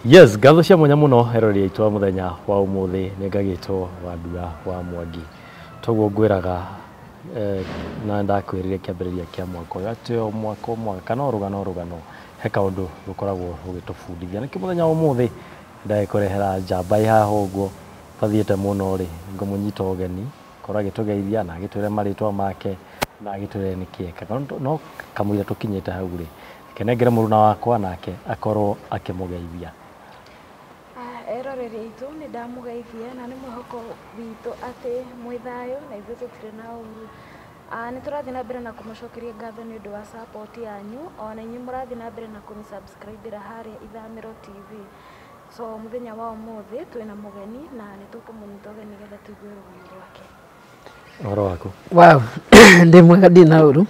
Yes, ngatho cia mwanya muno erori aitũ a mũthenya wa ũmũthĩ nĩ ngagĩtwo Wandura wa Mwangi. Toguo ngwĩraga na ndakwĩrire kĩambĩrĩria kĩa mwaka ũyũ atĩ o mwaka o mwaka kana o rũgano o rũgano he kaũndũ rũkoragwo rũgĩtũbundithia. Nĩkĩo mũthenya wa ũmũthĩ ndagĩkũrehera njamba ĩ haha ũguo tathiĩte mũno rĩ, ngũmũnyita ũgeni korwo agĩtũgeithia na agĩtwĩre marĩtwa make na agĩtwĩre nĩkĩ ekaga. No kamũira tũkinyĩte hau rĩ, reke nengere mũruna wakwa nake akorwo akĩmũgeithia. Eroreri aitũ nĩ ndamũgeithia na nĩ mwĩhoko witũ atĩ mwĩ thayũ na ithuĩ tũtirĩ na ũru. Nĩ tũrathiĩ na mbere na kũmũcokeria ngatho nĩ ũndũ wa support yanyu ona inyuĩ mũrathiĩ na mbere na kũmĩ subscribe ra harĩa Ithamĩro TV. So mũthenya wa ũmũthĩ twĩna mũgeni na nĩ tũkũmũnyita ũgeni nĩgetha tũigue rũgano rwake. Ũhoro waku? Wow, ndĩ mwega ndirĩ na ũru.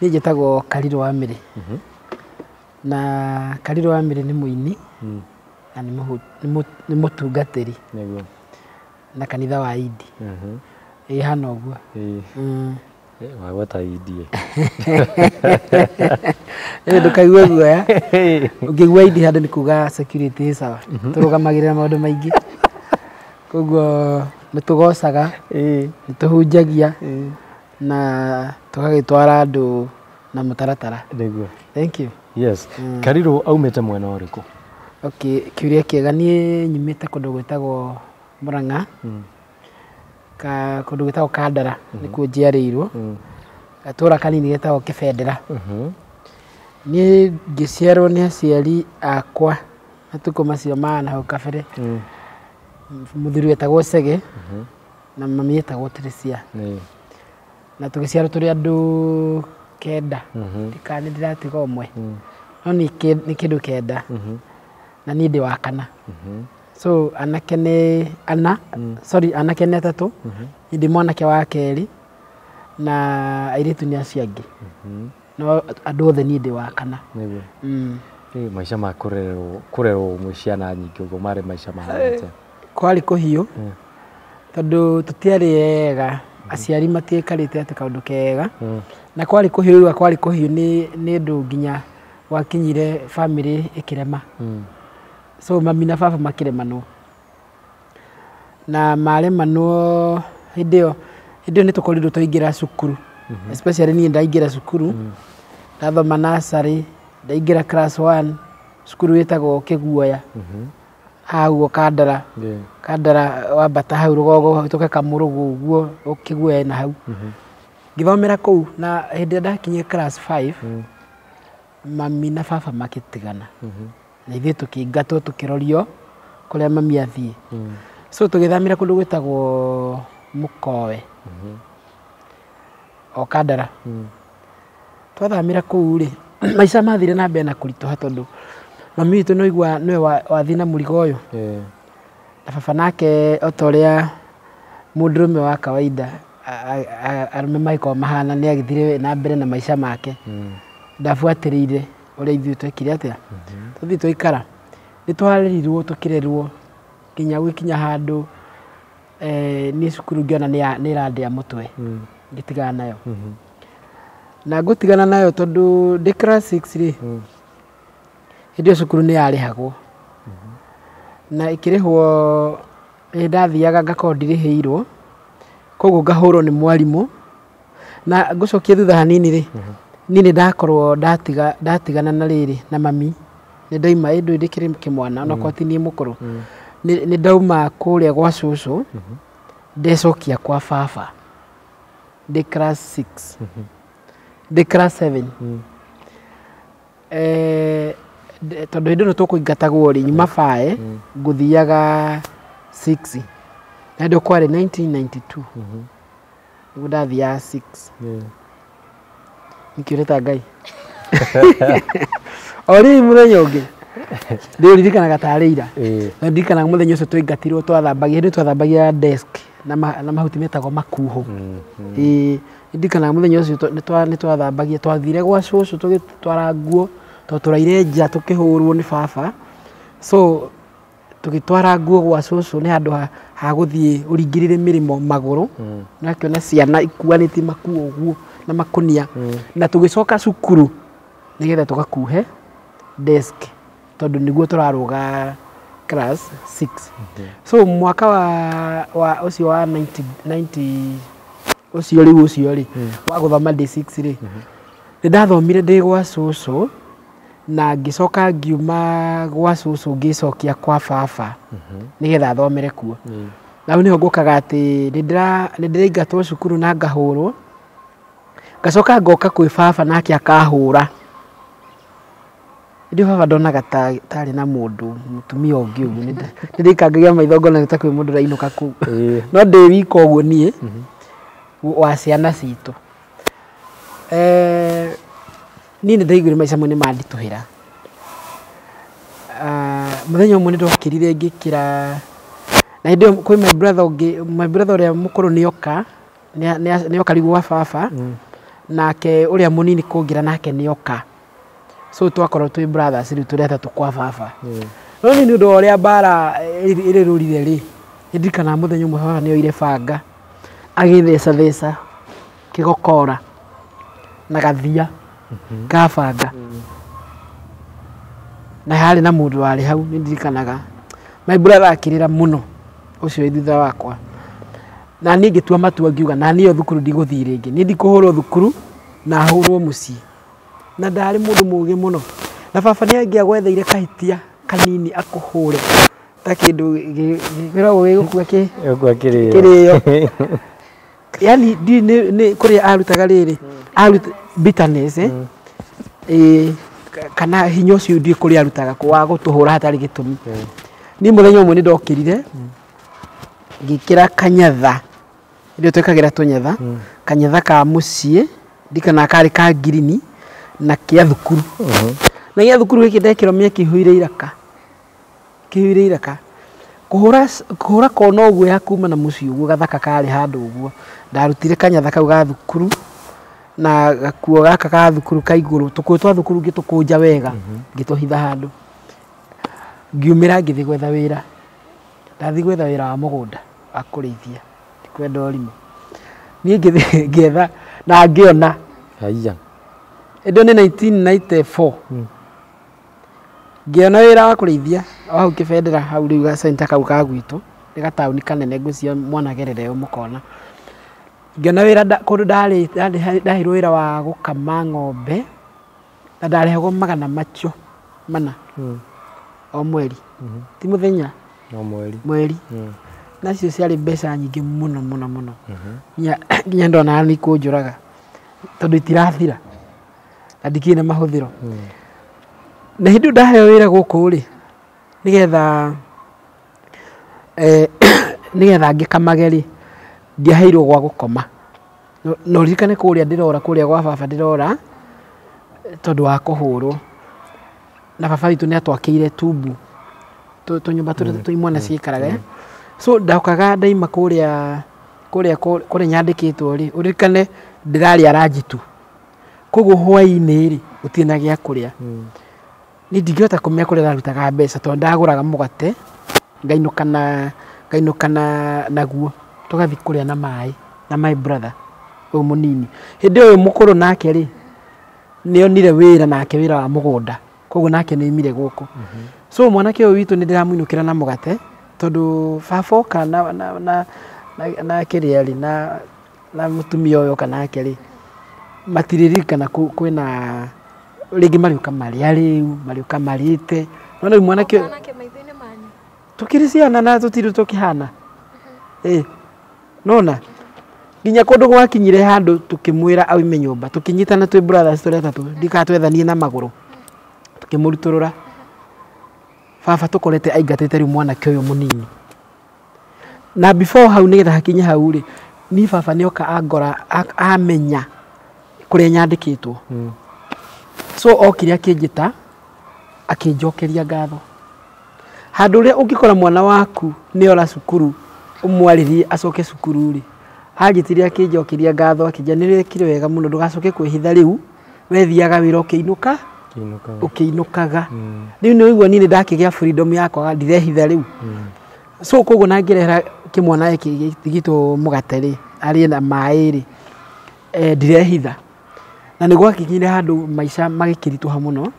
Niĩ njĩtagwo Karirũ wa Mĩrĩ. Na Karirũ wa Mĩrĩ nĩ mũini na nĩ mũtungatĩri Nĩguo. na kanitha wa Indi. Ĩ hana ũguo. Wagweta Indi. Ĩ ndũkaigue guoya. Ũngĩigua Indi handũ nĩ kuga security ĩ sawa. Tũrũgamagĩrĩra maũndũ maingĩ. Koguo nĩ tũgocaga, nĩ tũhunjagia na tũgagĩtwara andũ na mũtaratara. Nĩguo. Thank you. Yes. Karirũ aumĩte mwena ũrĩkũ? Okay, kĩũria kĩega. Niĩ nyumĩte kũndũ gwĩtagwo Murang'a, kũndũ gwĩtagwo Kandara nĩkuo njiarĩirwo, gatũra kanini getagwo Kĩbendera. Niĩ ngĩciarwo nĩ aciari akwa matukũ macio ma nahau kabere. Mũthuri wetagwo Chege na mami etagwo Teresia. Na tũgĩciarwo tũrĩ andũ 9. Ndikana nĩ ndĩratiga ũmwe. No nĩ kĩndũ 9. Na niĩ ndĩ wa kana. So anake nĩ ana, sorry, anake nĩ 3. Niĩ ndĩ mwanake wa kerĩ na airĩtu nĩ acio angĩ. No andũ othe niĩ ndĩ wa kana. Nĩguo. Maica ma kũrerwo mwĩ ciana nyingĩ ũguo marĩ maica mahanĩte? Kwarĩ kũhiũ tondũ tũtiarĩ ega, aciari matiĩkarĩte atĩ kaũndũ kega. Na kwarĩ kũhiũ, rĩu kwarĩ kũhiũ nĩ ũndũ nginya gwakinyire bamĩrĩ ĩkĩrema. So mami na baba makĩremanwo. Na maremanwo hĩndĩ ĩyo nĩ tũkorirwo twaingĩra cukuru. Especially niĩ ndaingĩra cukuru, ndathoma nursery, ndaingĩra class 1, cukuru wĩtagwo Kĩguoya. Haha ũguo Kandara. Kandara wambata hau rũgongo ũhĩtũke Kamũrũgũ ũguo Kĩguoya na hau. Ngĩthomera kũu na hĩndĩ ĩrĩa ndakinyire class 5, mami na baba makĩtigana. Na ithuĩ tũkĩingatwo tũkĩrorio kũrĩa mami athiĩ. So tũgĩthamĩra kũndũ gwĩtagwo Mũkowe. O Kandara. Twathamĩra kũu rĩ, maica mathire na mbere na kũritũha tondũ mami witũ nĩ aigua nĩwe wathiĩ na mũrigo ũyũ. Na baba nake o ta ũrĩa mũndũrũme wa kawaida arũme magĩkorwo mahana nĩ agĩthire na mbere na maica make. Ndabuatĩrĩire ũrĩa ithuĩ twekire atĩa. Tũthiĩ twaikara. Nĩ twarerirwo tũkĩrerwo nginya gũgĩkinya handũ niĩ cukuru ngĩona nĩ ĩrandĩa mũtwe. Ngĩtigana nayo. Na ngũtigana nayo tondũ ndĩ class 6 rĩ, hĩndĩ ĩyo cukuru nĩ yarĩhagwo. Na ĩkĩrĩhwo nĩ ndathiaga ngakorwo ndirĩhĩirwo, koguo ngahũrwo nĩ mwarimũ. Na ngũcokia thutha hanini rĩ, niĩ nĩ ndakorwo ndatigana na rĩrĩ na mami. Nĩ ndauma ĩndũ ndĩkĩrĩ kĩmwana onakorwo ti niĩ mũkũrũ. Nĩ ndauma kũrĩa gwa cũcũ, ndecokia kwa baba ndĩ class 6. Ndĩ class 7. Tondũ hĩndĩ ĩno tũkũingatagwo rĩ, nyuma bae, ngũthiaga 6. Na hĩndĩ ĩyo kwarĩ 1992. Nĩguo ndathiaga 6. Nĩkĩo ũreta Ngai. O rĩu mũthenya ũngĩ, ndĩũririkanaga tarĩ ira. Na ndirikanaga mũthenya ũcio twaingatirwo twathambagia, hĩndĩ ĩyo twathambagia desk na mahuti metagwo makuhũ. Ndirikanaga mũthenya ũcio nĩ twathambagia, twathire gwa cũcũ tũgĩtwara nguo, tondũ tũraire nja tũkĩhũrwo nĩ baba. So tũgĩtwara nguo gwa cũcũ nĩ handũ ha gũthiĩ ũringĩrĩre mĩrĩmo magũrũ. Na akĩona ciana ikuanĩtie makuo ũguo na makũnia. Na tũgĩcoka cukuru nĩgetha tũgakuhe desk. Tondũ nĩguo tũrarũga class 6. So mwaka wa ũcio wa 90 ũcio rĩu ũcio rĩ wa gũthoma day 6 rĩ, nĩ ndathomire ndĩ gwa cũcũ na ngĩcoka ngiuma gwa cũcũ ngĩcokia kwa baba nĩgetha thomere kuo. Na hau nĩho ngũkaga atĩ nĩ ndĩraingatwo cukuru na ngahũrwo, ngacoka ngoka kwĩ baba nake akahũra. Ĩndĩ baba ndonaga tarĩ na mũndũ mũtumia ũngĩ ũguo, nĩ ndĩikangagia maitho ngona ta kwĩ mũndũ ũrainũka kũu, no ndĩ wika ũguo niĩ wa ciana citũ. Niĩ nĩ ndaiguire maica mau nĩ manditũhĩra. Mũthenya ũmwe nĩ ndokĩrire ngĩkĩra, na hĩndĩ ĩyo kwĩ my brother ũngĩ, my brother ũrĩa mũkũrũ nĩoka, nĩoka rĩu gwa baba, nake ũrĩa mũnini kũngĩra nake nĩoka. So twakorwo twĩ brothers rĩu tũrĩ atatũ kwa baba. No niĩ nĩ ũndũ wa ũrĩa mbara ĩrĩrũrire rĩ, nĩ ndirikanaga mũthenya ũmwe baba nĩoire banga agĩthecatheca kĩgokora na gathia ka banga, na harĩ na mũndũ warĩ hau nĩ ndirikanaga my brother akĩrĩra mũno ũcio wĩ thutha wakwa, na niĩ ngĩtua matua ngiuga na niĩ thukuru ndigũthiĩ rĩngĩ, niĩ ndikũhũrwo thukuru na hũrwo mũciĩ. Na ndarĩ mũndũ mũũgĩ mũno, na baba nĩ angĩagwetheire kahĩtia kanini akũhũre ta kĩndũ gĩkoragwo gĩgũkua kĩrĩo. Yani nĩ kũrĩa arutaga rĩrĩ, aruta bitterness kana hinya ũcio ndiũ kũrĩa arutaga wa gũtũhũra hatarĩ gĩtũmi. Niĩ mũthenya ũmwe nĩ ndokĩrire ngĩkĩra kanyatha, ĩrĩa twĩkagĩra tũnyatha, kanyatha ka mũciĩ ndikana karĩ ka ngirini na kĩa thukuru. Na gĩa thukuru gĩkĩ ndekĩrwo mĩaki ĩihũire iraka, kĩihũire iraka. Kũhũra kona ũguo ya kuma na mũciĩ ũguo gathaka karĩ handũ ũguo, ndarutire kanyatha kau ga thukuru na gakuo gaka ga thukuru ka igũrũ, tũkuo twa thukuru ngĩtũkũnja wega ngĩtũhitha handũ, ngiumĩra ngĩthiĩ gwetha wĩra. Ndathiĩ gwetha wĩra wa mũgũnda wa kũrĩithia, ndikwenda ũrimũ. Niĩ ngĩthiĩ ngĩetha na ngĩona. Haiya. Ĩndĩ nĩ 1994. Ngĩona wĩra wa kũrĩithia o hau Kĩbendera hau rĩu ga center kau ka gwitũ, nĩ gataũni kanene ngwĩciria mwanagerera ĩyo mũkona. Ngĩona wĩra kũndũ ndaheirwo wĩra wa gũkama ng'ombe na ndarĩhagwo magana macio mana o mweri, ti mũthenya, no mweri, mweri. Na icio ciarĩ mbeca nyingĩ mũno mũno mũno, nginya ndonaga nĩ ikũnjũraga tondũ itirathira na ndikĩrĩ na mahũthĩro. Na hĩndĩ ĩyo ndaheo wĩra gũkũ rĩ, nĩgetha nĩgetha ngĩkamage rĩ, ndiaheirwo gwa gũkoma. Na ũririkane kũrĩa ndĩrora, kũrĩa gwa baba ndĩrora tondũ wa kũhũrwo. Na baba witũ nĩ atwakĩire tumbu, tũnyũmba tũrĩa tũ imwana ciikaraga. So ndokaga ndaima kũrĩa kũrĩa nyandĩkĩtwo rĩ, ũririkane ndĩrarĩa ranji tu. Koguo hwaĩ-inĩ rĩ, gũtirĩ na gĩa kũrĩa. Niĩ ndingĩhota kũmenya kũrĩa ndarutaga mbeca tondũ ndagũraga mũgate ngainũka naguo tũgathiĩ kũrĩa na maĩ na my brother ũyũ mũnini. Hĩndĩ ũyũ mũkũrũ nake rĩ, nĩonire wĩra nake, wĩra wa mũgũnda, koguo nake nĩaumire gũkũ. So mwanake ũyũ witũ nĩ ndĩramũinũkĩra na mũgate tondũ baba oka na kĩrĩa rĩ, na mũtumia ũyũ oka nake rĩ, matiririkana kwĩna rĩngĩ marĩũka marĩa rĩu, marĩũka marĩte. No rĩu mwanake tũkĩrĩ ciana na tũtirĩ tũkĩhana. Nona nginya kũndũ gwakinyire handũ tũkĩmwĩra aume nyũmba, tũkĩnyitana twĩ brothers tũrĩ atatũ, ndikatwethanie na magũrũ, tũkĩmũrutũrũra. Baba tũkorete aingatĩte rĩu mwanake ũyũ mũnini. Na before hau nĩgetha hakinye hau rĩ, niĩ baba nĩoka angora amenya kũrĩa nyandĩkĩtwo. So okire akĩnjĩta akĩnjokeria ngatho. Handũ ũrĩa ũngĩkora mwana waku nĩora cukuru ũmwarĩrie acoke cukuru rĩ, anjĩtire akĩnjokeria ngatho akĩnjĩra nĩ wekire wega mũno, ndũgacoke kwĩhitha rĩu, wethiaga wĩra ũkĩinũka ũkĩinũkaga. Rĩu nĩ ũigua niĩ nĩ ndakĩgĩa freedom yakwa ndirehitha rĩu. So koguo na ngĩrehera kĩmwana gĩkĩ gitũ mũgate rĩ, arĩe na maĩ rĩ, ndirehitha. Na nĩ gwakinyire handũ maica magĩkĩritũha mũno.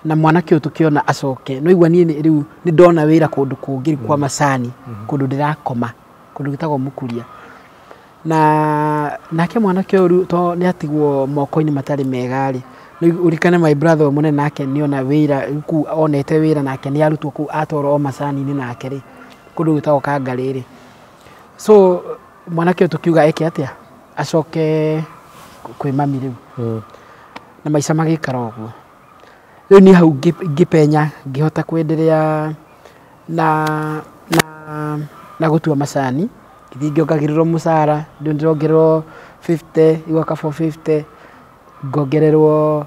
Na mwanake ũyũ tũkĩona acoke no igua niĩ rĩu nĩ ndona wĩra kũndũ kũngĩ kwa macani kũndũ ndĩrakoma kũndũ gĩtagwo Mũkuria. Na nake mwanake ũyũ to nĩ atigwo moko-inĩ matarĩ mega rĩ, ũririkane my brother mũnene nake nĩona wĩra kũu onete wĩra nake nĩ arutwo kũu atwarwo o macani-inĩ nake rĩ kũndũ gwĩtagwo Kangarĩ rĩ. So mwanake ũyũ tũkiuga eke atĩa acoke kwĩ mami rĩu. Na maica magĩikara ũguo. Rĩu niĩ hau ngĩpenya ngĩhota kwenderea na gũtua macani ngĩthiĩ ngĩongagĩrĩrwo mũcara rĩu ndĩrongererwo 50 igoka 450 ngongererwo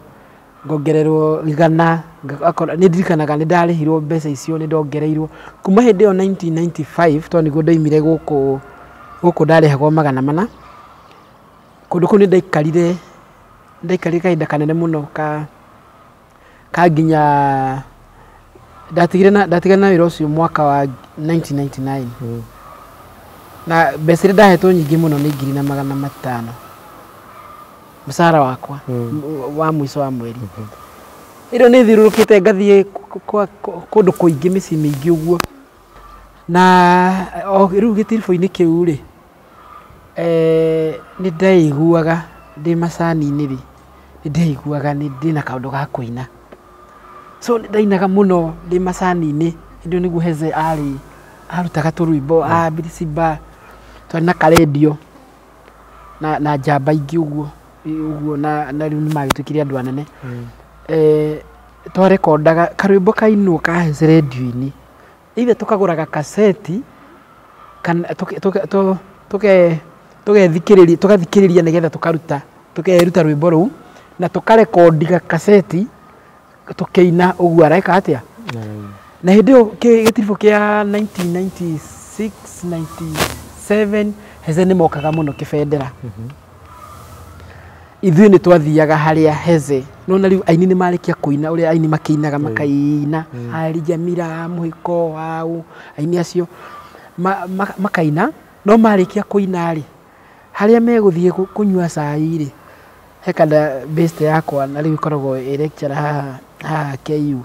100 nĩ ndirikanaga nĩ ndarĩhirwo mbeca icio nĩ ndongereirwo kuma hĩndĩ ĩyo 1995 tondũ nĩguo ndoimire gũkũ ndarĩhagwo 400. Kũndũ kũu nĩ ndaikarire kahinda kanene mũno ka nginya ndatigire na wĩra ũcio mwaka wa 1999. Na mbeca iria ndahetwo nyingĩ mũno nĩ 1,500 mũcara wakwa wa mũico wa mweri. Ĩyo nĩ thiũrũrũkĩte ngathiĩ kũndũ kũingĩ mĩciĩ mĩingĩ ũguo. Na rĩu gĩtiribũ-inĩ kĩu rĩ nĩ ndaiguaga ndĩ macani-inĩ rĩ nĩ ndaiguaga ndĩna kaũndũ ga kũina. So nĩ ndainaga mũno ndĩ macani-inĩ hĩndĩ ĩyo nĩguo Heze arĩ arutaga tũrwĩmbo a Birisiba twarĩ na karendio na njamba ingĩ ũguo na rĩu nĩ magĩtuĩkire andũ anene. Twarekondaga karwĩmbo kainwo ka Heze rendio-inĩ ithe tũkagũraga kaseti kana tũgethikĩrĩria tũgathikĩrĩria nĩgetha tũkaruta tũkeruta rwĩmbo rũu na tũkarekondiga kaseti tũkĩina ũguo areka atĩa. Na hĩndĩ ĩyo gĩtiribũ kĩa 1996 97 Heze nĩ mokaga mũno kĩbendera. Ithuĩ nĩ twathiaga harĩa Heze nona rĩu aini nĩ marĩkia kũina ũrĩa aini makĩinaga makaina Hari Jamila Mũhiko wau aini acio makaina no marĩkia kũina rĩ harĩa megũthiĩ kũnyua cai rĩ he kada best yakwa na rĩu ĩkoragwo ĩ lecturer haha KU.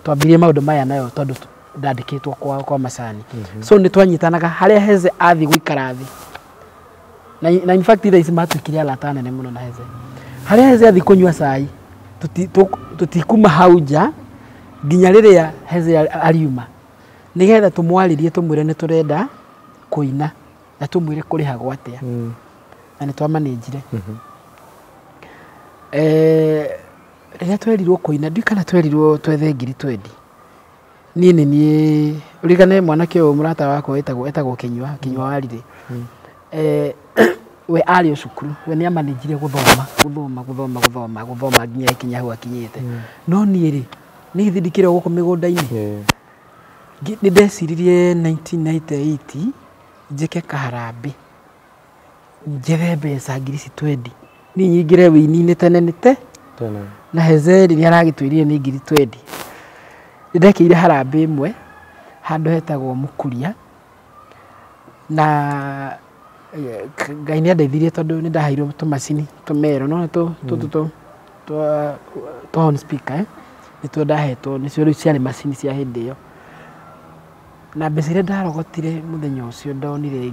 Twambirie maũndũ maya nayo tondũ ndandĩkĩtwo kwa macani. So nĩ twanyitanaga harĩa Heze athiĩ gũikara thĩ na in fact thaa ici matuĩkire arata nene mũno na Heze. Harĩa Heze athiĩ kũnyua cai tũtikuma hau nja nginya rĩrĩa Heze ariuma nĩgetha tũmwarĩrie tũmwĩre nĩ tũrenda kũina na tũmwĩre kũrĩhagwo atĩa. Na nĩ twamanĩnjire. Rĩrĩa twerirwo kũina ndiũĩ kana twerirwo twethe 20,000. Niĩ nĩ niĩ ũririkane mwanake ũyũ mũrata wakwa etagwo Kĩnyua Warire. We arĩ o cukuru we nĩ amanĩnjire gũthoma nginya akinya hau akinyĩte. No niĩ rĩ nĩ githĩ ndikĩrĩ o gũkũ mĩgũnda-inĩ. Nĩ ndeciririe 1998 njĩke kaharambĩ njethe mbeca 20,000 niĩ nyingĩre wĩini-inĩ tene nĩ te na Heze rĩrĩa aragĩtwĩrire nĩ 20,000. Nĩ ndekĩire harambĩ ĩmwe handũ hetagwo Mũkuria na Ngai nĩ andeithirie tondũ nĩ ndaheirwo tũmacini tũmero no tũtũ twa horn speaker nĩtuo ndahetwo nĩcio rĩu ciarĩ macini cia hĩndĩ ĩyo. Na mbeca iria ndarogotire mũthenya ũcio ndonire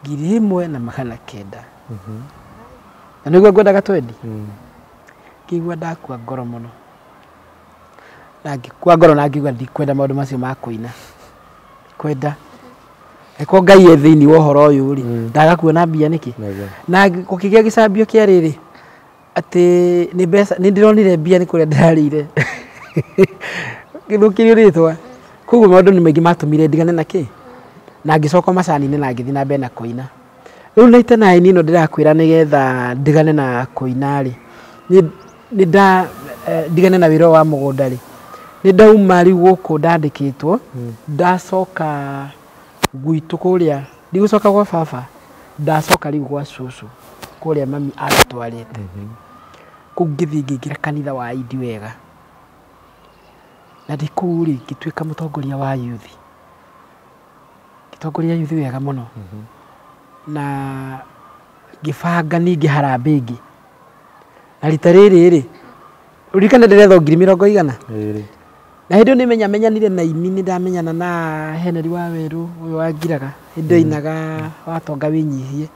1,900. Na nĩguo ngwendaga 20. Ngĩigua ndakua ngoro mũno. Na ngĩkua ngoro na ngĩigua ndikwenda maũndũ macio ma kũina. Kwenda. Eko Ngai e thĩinĩ wa ũhoro ũyũ rĩ ndaga kuona mbia nĩkĩ. Na gũkĩgĩa gĩcambio kĩa rĩrĩ atĩ nĩ mbeca nĩ ndĩronire mbia nĩ kũrĩa ndĩrarĩire. Gĩthũkĩrio rĩtwa. Koguo maũndũ nĩ maingĩ matũmire ndigane na kĩ na ngĩcoka macani-inĩ na ngĩthiĩ na mbere na kũina. Rĩu 99 ĩno ndĩrakwĩra nĩgetha ndigane na kũina rĩ nĩ nda ndigane na wĩra wa mũgũnda rĩ nĩ ndauma rĩu gũkũ ndandĩkĩtwo ndacoka gwitũ kũrĩa ndigũcoka gwa baba ndacoka rĩu gwa cũcũ kũrĩa mami atũtwarĩte. Kũu ngĩthiĩ ngĩingĩra kanitha wa Idi wega na ndĩ kũu rĩ ngĩtuĩka mũtongoria wa youth. Ngĩtongoria youth wega mũno. Na ngĩbanga ningĩ harambĩ ĩngĩ. Na rita rĩrĩ rĩ Ũririkane ndĩretha 200,000. Na hĩndĩ ĩyo nĩ menyanire na imi nĩ ndamenyana na Henry wa Werũ ũyũ wa Ngiraga hĩndĩ ĩyo ainaga watonga wĩnyihie.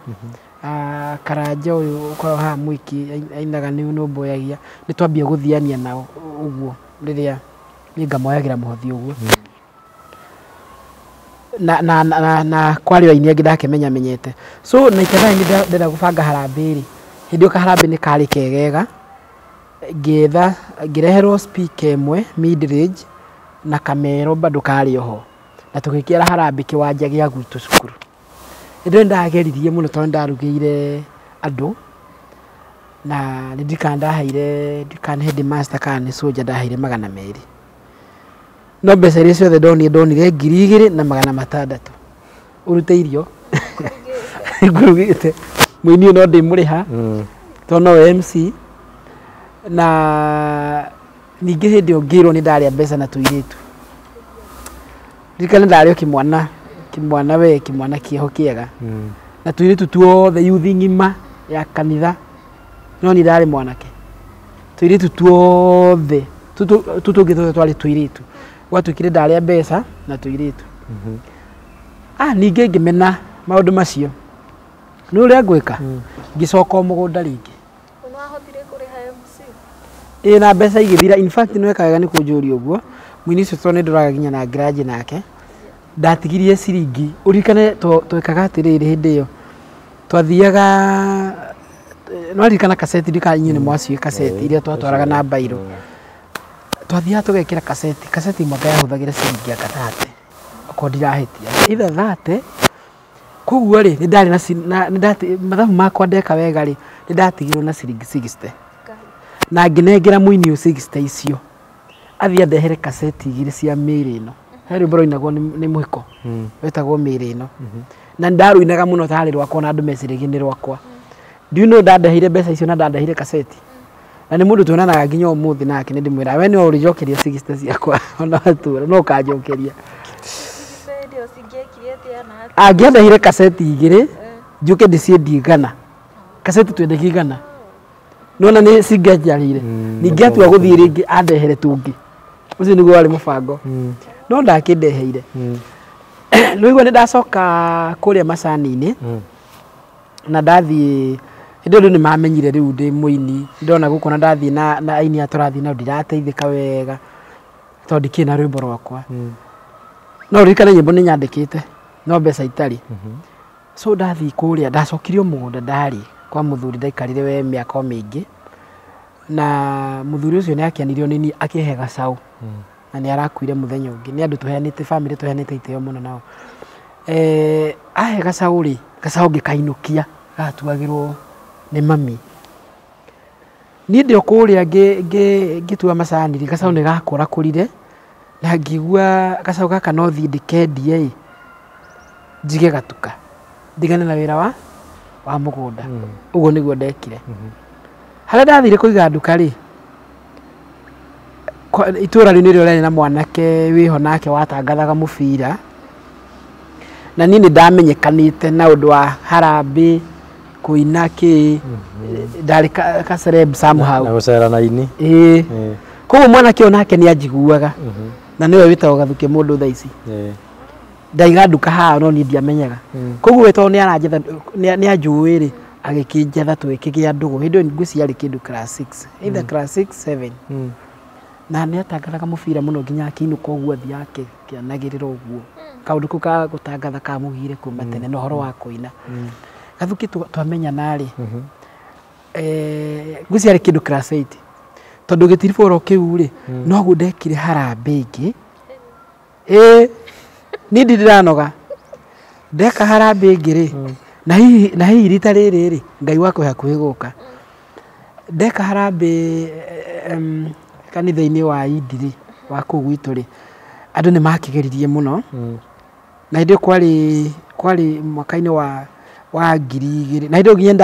Karanja ũyũ ũkoragwo haha Mwiki ainaga nĩ nũmbũyagia nĩ twambia gũthiania nao ũguo rĩrĩa niĩ ngamoyagĩra mũhothi ũguo. Na kwarĩ o aini angĩ ndakĩmenya menyete. So na ithathaa nĩ ndĩrenda gũbanga harambee rĩ, hĩndĩ ĩyo kaharambee nĩ karĩ kegega ngĩetha ngĩreherwo speaker ĩmwe mid range na kamero bado karĩ oho na tũgĩkĩara harambee kĩwanja gĩa gwitũ cukuru. Hĩndĩ ĩyo nĩndageririe mũno tondũ nĩndarugĩire andũ na nĩndirikana ndaheire ndirikana nĩ headmaster kana nĩ soldier ndaheire 200. No mbeca iria ciothe ndonire 2600 ũrute irio ngũrugĩte mũini ũyũ no ndĩmũrĩha tondũ nowe MC na ningĩ hĩndĩ ĩyo ngĩrwo nĩ ndarĩa mbeca na tũirĩtu. Ndirikana ndarĩ o kĩmwana kĩmwana we kĩmwana kĩeho kĩega na tũirĩtu tuothe yuthi ng'ima ya kanitha no niĩ ndarĩ mwanake tũirĩtu tuothe tũtũ tũngĩ tuothe twarĩ tũirĩtu gwatuĩkire ndarĩa mbeca na tũirĩtu. Ningĩ ngĩmena maũndũ macio nĩ ũrĩa ngwĩka ngĩcoka o mũgũnda rĩngĩ. Nĩwahotire kũrĩha MC? Ĩĩ na mbeca igĩthira. In fact nĩ weka wega nĩ kũnjũria ũguo mũini ũcio tondũ nĩ ndũraga nginya na ngiraji nake ndatigirie ciringi ũririkane twekaga atĩrĩrĩ hĩndĩ ĩyo twathiaga nĩwaririkana kaseti ndika inyuĩ nĩ mwaciũĩ kaseti iria twatwaraga na mbairũ twathiaga tũgekĩra kaseti kaseti ĩmwe yahũthagĩra ciringi anga 30 okorwo ndirahĩtia either 30 koguo rĩ nĩ ndarĩ na mathabu makwa ndeka wega rĩ nĩ ndatigirwo na ciringi 60 na ngĩnengera mũini ũyũ 60 icio athiĩ andehere kaseti igĩrĩ cia mĩĩrĩ ĩno he rwĩmbo rwainagwo nĩ mũhiko wetagwo mĩĩrĩ ĩno na ndarũinaga mũno tarĩ rwakwa na andũ meciragia nĩ rwakwa. Do you know ndandeheire mbeca icio na ndandeheire kaseti na nĩ mũndũ tuonanaga nginya ũmũthĩ nake nĩ ndĩmwĩra we nĩwe ũrĩnjokeria 60 ciakwa ona watũra no ũkanjokeria. Angĩandeheire kaseti igĩrĩ njũke ndĩciendie 100 kaseti twendagia 100 nona nĩ cingĩanjarĩire ningĩ atua gũthiĩ rĩngĩ andehere tũngĩ ũcio nĩguo warĩ mũbango no ndakĩndeheire. Nĩũigua nĩ ndacoka kũrĩa macani-inĩ na ndathiĩ hĩndĩ ĩyo andũ nĩ mamenyire rĩu ndĩ mũini ndona gũkũ na ndathiĩ na aini aya tũrathiĩ nao ndirateithĩka wega tondũ ndikĩrĩ na rwĩmbo rwakwa no ũririkane nyĩmbo nĩ nyandĩkĩte no mbeca itarĩ. So ndathiĩ kũrĩa ndacokirio mũgũnda ndarĩ kwa mũthuri ndaikarire we mĩaka o mĩingĩ na mũthuri ũcio nĩ akenirio nĩ niĩ akĩhe gacaũ na nĩ arakuire mũthenya ũngĩ nĩ andũ tũheanĩte bamĩrĩ tũheanĩte itĩo mũno nao. Ahe gacaũ rĩ gacaũ ngĩkainũkia gatuagĩrwo nĩ mami. Niĩ ndĩ o kũrĩa ngĩtua macani rĩ gacaũ nĩ gakũrakũrire na ngĩigua gacaũ gaka no thiĩ ndĩkendie ĩ njige gatuka ndigane na wĩra wa mũgũnda. Ũguo nĩguo ndekire. Harĩa ndathire kũiga nduka rĩ itũra rĩu nĩrĩo rĩarĩ na mwanake wĩho nake watangathaga mũbira na niĩ nĩ ndamenyekanĩte na ũndũ wa harambee kũina kĩ ndarĩ ka celeb somehow na gũcera na ini. Ĩĩ koguo mwanake ũyũ nake nĩ anjiguaga na nĩwe wĩtagwo Gathukĩ mũndũ thaa ici. Ndaiga nduka haha no niĩ ndiamenyaga koguo we tondũ nĩ aranjetha nĩ anjũĩ rĩ agĩkĩnjetha tũgĩkĩgĩa ndũgũ hĩndĩ ĩyo ngwĩciria yarĩ kĩndũ class 6 either class 6 7 na nĩ atangathaga mũbira mũno nginya akĩinũka ũguo athiaga akĩanagĩrĩra ũguo kaũndũ kau ka gũtangatha kamũgire kuma tene na ũhoro wa kũina. Gathukĩ twamenyana rĩ ngwĩciria yarĩ kĩndũ class 8 tondũ gĩtiribũro kĩu rĩ noguo ndekire harambee ĩngĩ. Ĩĩ niĩ ndirĩ ndeka harambee ĩngĩ rĩ na hihi rita rĩrĩ rĩ Ngai wakwa e hakuhĩ gũka ndeka harambee kanitha-inĩ wa Indi rĩ wa kũu gwitũ rĩ andũ nĩ makĩgeririe mũno na hĩndĩ ĩyo kwarĩ mwaka-inĩ wa 2000 na hĩndĩ ĩyo nginya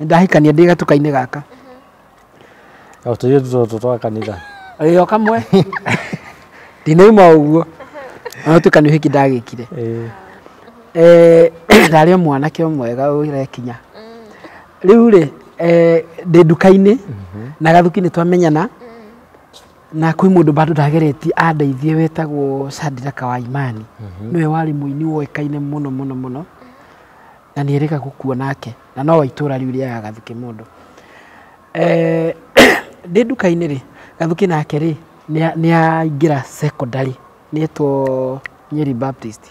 ndahikania ndĩ gatuka-inĩ gaka o tũirĩtu tũtũ twa kanitha ĩĩ o kamwe ndinauma ũguo ona tuĩka nĩ ũhiki ndagĩkire. Ndarĩ o mwanake o mwega ũrekinya rĩu rĩ Ndĩ nduka-inĩ na Gathuki nĩ twamenyana na kwĩ mũndũ bado ndageretie andeithie wetagwo Shadrack wa Imani. Nĩwe warĩ mũini woĩkaine mũno mũno mũno na nĩ erĩga gũkua nake na no wa itũra rĩu rĩa Gathuki mũndũ. Ndĩ nduka-inĩ rĩ, Gathuki nake rĩ nĩ aingĩra secondary nĩetwo Nyeri Baptist.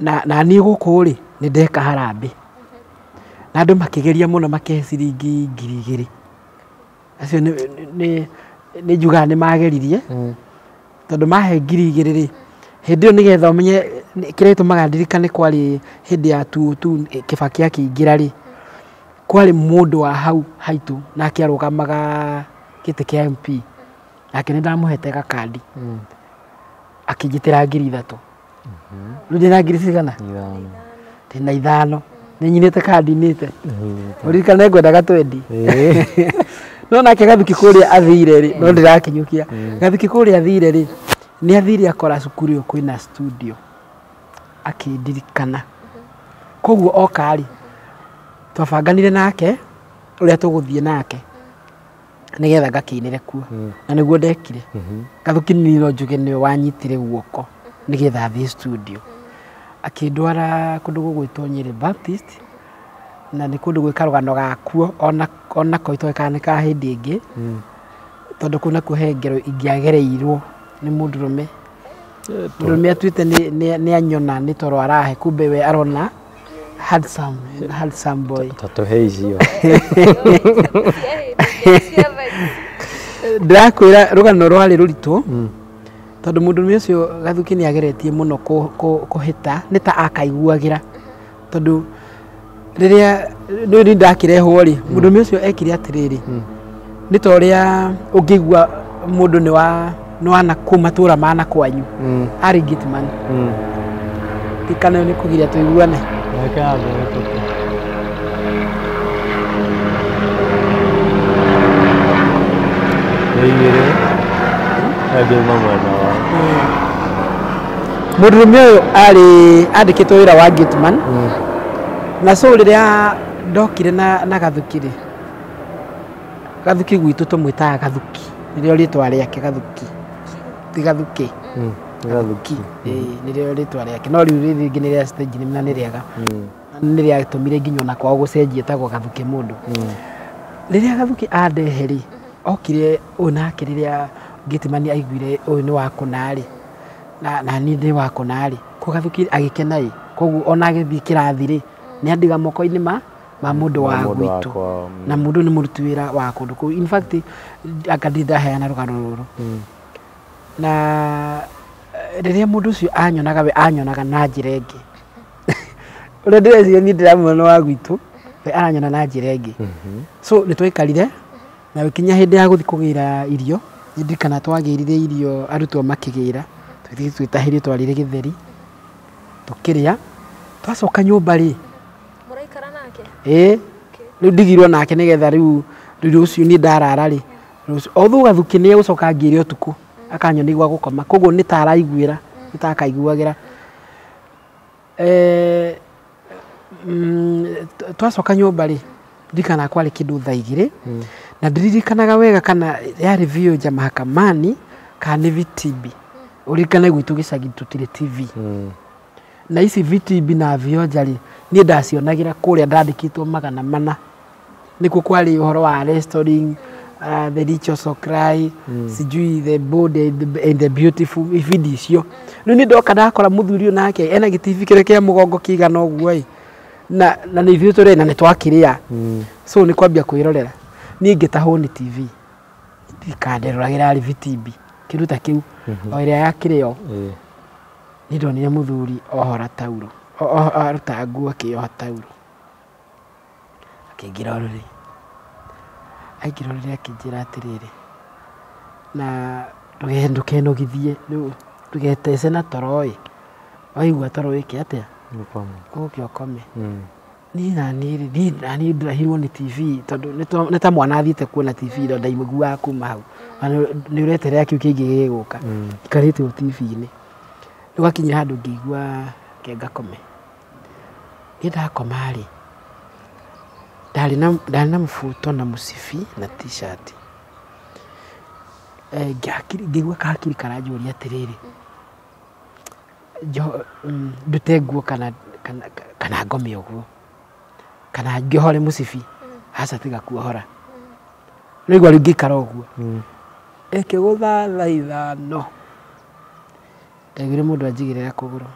Na niĩ gũkũ rĩ nĩ ndeka harambĩ na andũ makĩgeria mũno makĩhe ciringi 2,000. Acio nĩ njugaga nĩ mageririe tondũ mahe 2,000 rĩ hĩndĩ ĩyo nĩgetha ũmenye kĩrĩa gĩtũmaga ndirikane kwarĩ hĩndĩ ya tu Kibaki akĩingĩra rĩ kwarĩ mũndũ wa hau haitũ nake arũgamaga gĩtĩ kĩa MP nake nĩ ndamũhete gakandi akĩnjĩtĩra 3,000. Rĩu ndĩna ngiri cigana? Ndĩna 5. Nĩ nyinĩte kandi nĩte. Ũririkane ngwendaga 20. No nake Gathuki kũrĩa athire rĩ no ndĩrakinyũkia. Gathuki kũrĩa athire rĩ nĩ athire akora cukuru ĩyo kwĩna studio akĩndirikana. Koguo oka rĩ twabanganire nake ũrĩa tũgũthiĩ nake nĩgetha ngakĩinĩre kuo na nĩguo ndekire. Gathuki niĩ no njuge nĩwe wanyitire guoko nĩgetha athiĩ studio. Akĩndwara kũndũ gũgwĩtwo Nyeri Baptist na nĩ kũndũ gwĩ karũgano gakuo onako itoĩ kana nĩ ka hĩndĩ ĩngĩ tondũ kũu nakuo he ngero ingĩagereirwo nĩ mũndũrũme. Mũndũrũme atuĩte nĩ anyona nĩ toro arahe kumbe we arona handsome boy. Tũhe icio. Ndĩrakwĩra rũgano rwarĩ rũritũ tondũ mũndũrũme ũcio Gathuki nĩ ageretie mũno kũhĩta nĩ ta akaiguagĩra tondũ rĩrĩa nĩ ndakĩrehwo rĩ mũndũrũme ũcio ekire atĩrĩrĩ nĩ ta ũrĩa ũngĩigua mũndũ nĩ wa nakũu matũra ma nakwanyu arĩ gateman. Ririkana nĩ kũgiria tũiguane. Mũndũrũme ũyũ arĩ andĩkĩtwo wĩra wa gateman na so rĩrĩa ndokire na Gathuki rĩ Gathuki gwitũ tũmwĩtaga Gathuki nĩrĩo rĩtwa rĩake Gathuki ti Gathuki Gathuki nĩrĩo rĩtwa rĩake no rĩu rĩngĩ nĩ rĩa stage na nĩ rĩega nĩ rĩatũmire nginya ona kwao gũcenjia etagwo Gathuki mũndũ. Rĩrĩa Gathuki andehe rĩ okire ũyũ nake rĩrĩa gateman aiguire ũyũ nĩ wa kũna rĩ na niĩ ndĩ wa kũna rĩ koguo Gathuki agĩkena ĩ koguo ona agĩthiĩ kĩrathi rĩ nĩ andiga moko-inĩ ma mũndũ wa gwitũ na mũndũ nĩ mũruti wĩra wa kũndũ kũu. In fact anga ndirĩ ndaheana rũgano rũrũ. Na rĩrĩa mũndũ ũcio anyonaga we anyonaga na njĩra ĩngĩ. Ũrĩa ndĩreciria niĩ ndĩramuona wa gwitũ we aranyona na njĩra ĩngĩ. So nĩ twaikarire na gũkinya hĩndĩ ya gũthiĩ kũgĩra irio ndirikana twagĩrire irio arutwo makĩgĩra tũgĩthiĩ twĩtahĩrie twarire gĩtheri tũkĩrĩa twacoka nyũmba rĩ mũraikara nake ĩĩ rĩu ndigirwo nake nĩgetha rĩu rũciũ niĩ ndarara rĩ although Gathuki nĩ egũcoka angĩre ũtukũ akanyona gwa gũkoma koguo nĩ ta araiguĩra nĩ ta akaiguagĩra. Twacoka nyũmba rĩ ndirikana kwarĩ kĩndũ thaa 2 na ndiririkanaga wega kana yarĩ Vioja Mahakamani kana nĩ VTB. Ũririkane gwitũ gĩcagi tũtirĩ TV na ici VTB na Vioja rĩ niĩ ndacionagĩra kũrĩa ndandĩkĩtwo 400 nĩkuo kwarĩ ũhoro wa restoring the rich also cry sijui the bold and the beautiful ibindi icio. Rĩu nĩ ndoka ndakora mũthuri ũyũ nake ena gĩtibi kĩrĩa kĩa mũgongo kĩigana ũguo ĩ na nĩ ithuĩ tũrĩ na nĩ twakĩrĩa so nĩ kwambia kwĩrorera. Niĩ ngĩtahwo nĩ TV ndikanderoragĩra arĩ VTB kĩndũ ta kĩu o ĩrĩa yakĩrĩo nĩ ndonire mũthuri ohora tauro aruta nguo akĩoha tauro akĩingĩra ũrĩrĩ aingĩra ũrĩrĩ akĩnjĩra atĩrĩrĩ na ndũkenogithie ndũgetece na toro ĩ waigua toro wĩke atĩa ũke ũkome. Niĩ na niĩ ndĩrahirwo nĩ TV tondũ nĩ ta mwana athiĩte kuona TV no ndaiguaga kuma hau nĩ ũreterera kĩu kĩngĩ gĩgũka ikarĩte o TV-inĩ. Rĩu gakinyire handũ ngĩigua ke ngakome. Niĩ ndakoma rĩ Ndarĩ na mũbuto na mũcibi na t-shirt. Ngĩigua kahakiri karanjũria atĩrĩrĩ, ndute nguo kana kana ngome ũguo, kana ngĩohore mũcibi, aca tiga kuohora. Nĩigua rĩu ngĩikara ũguo. Ĩkĩgũtha thaa 5. Ndaiguire mũndũ anjigĩrĩra kũgũrũ.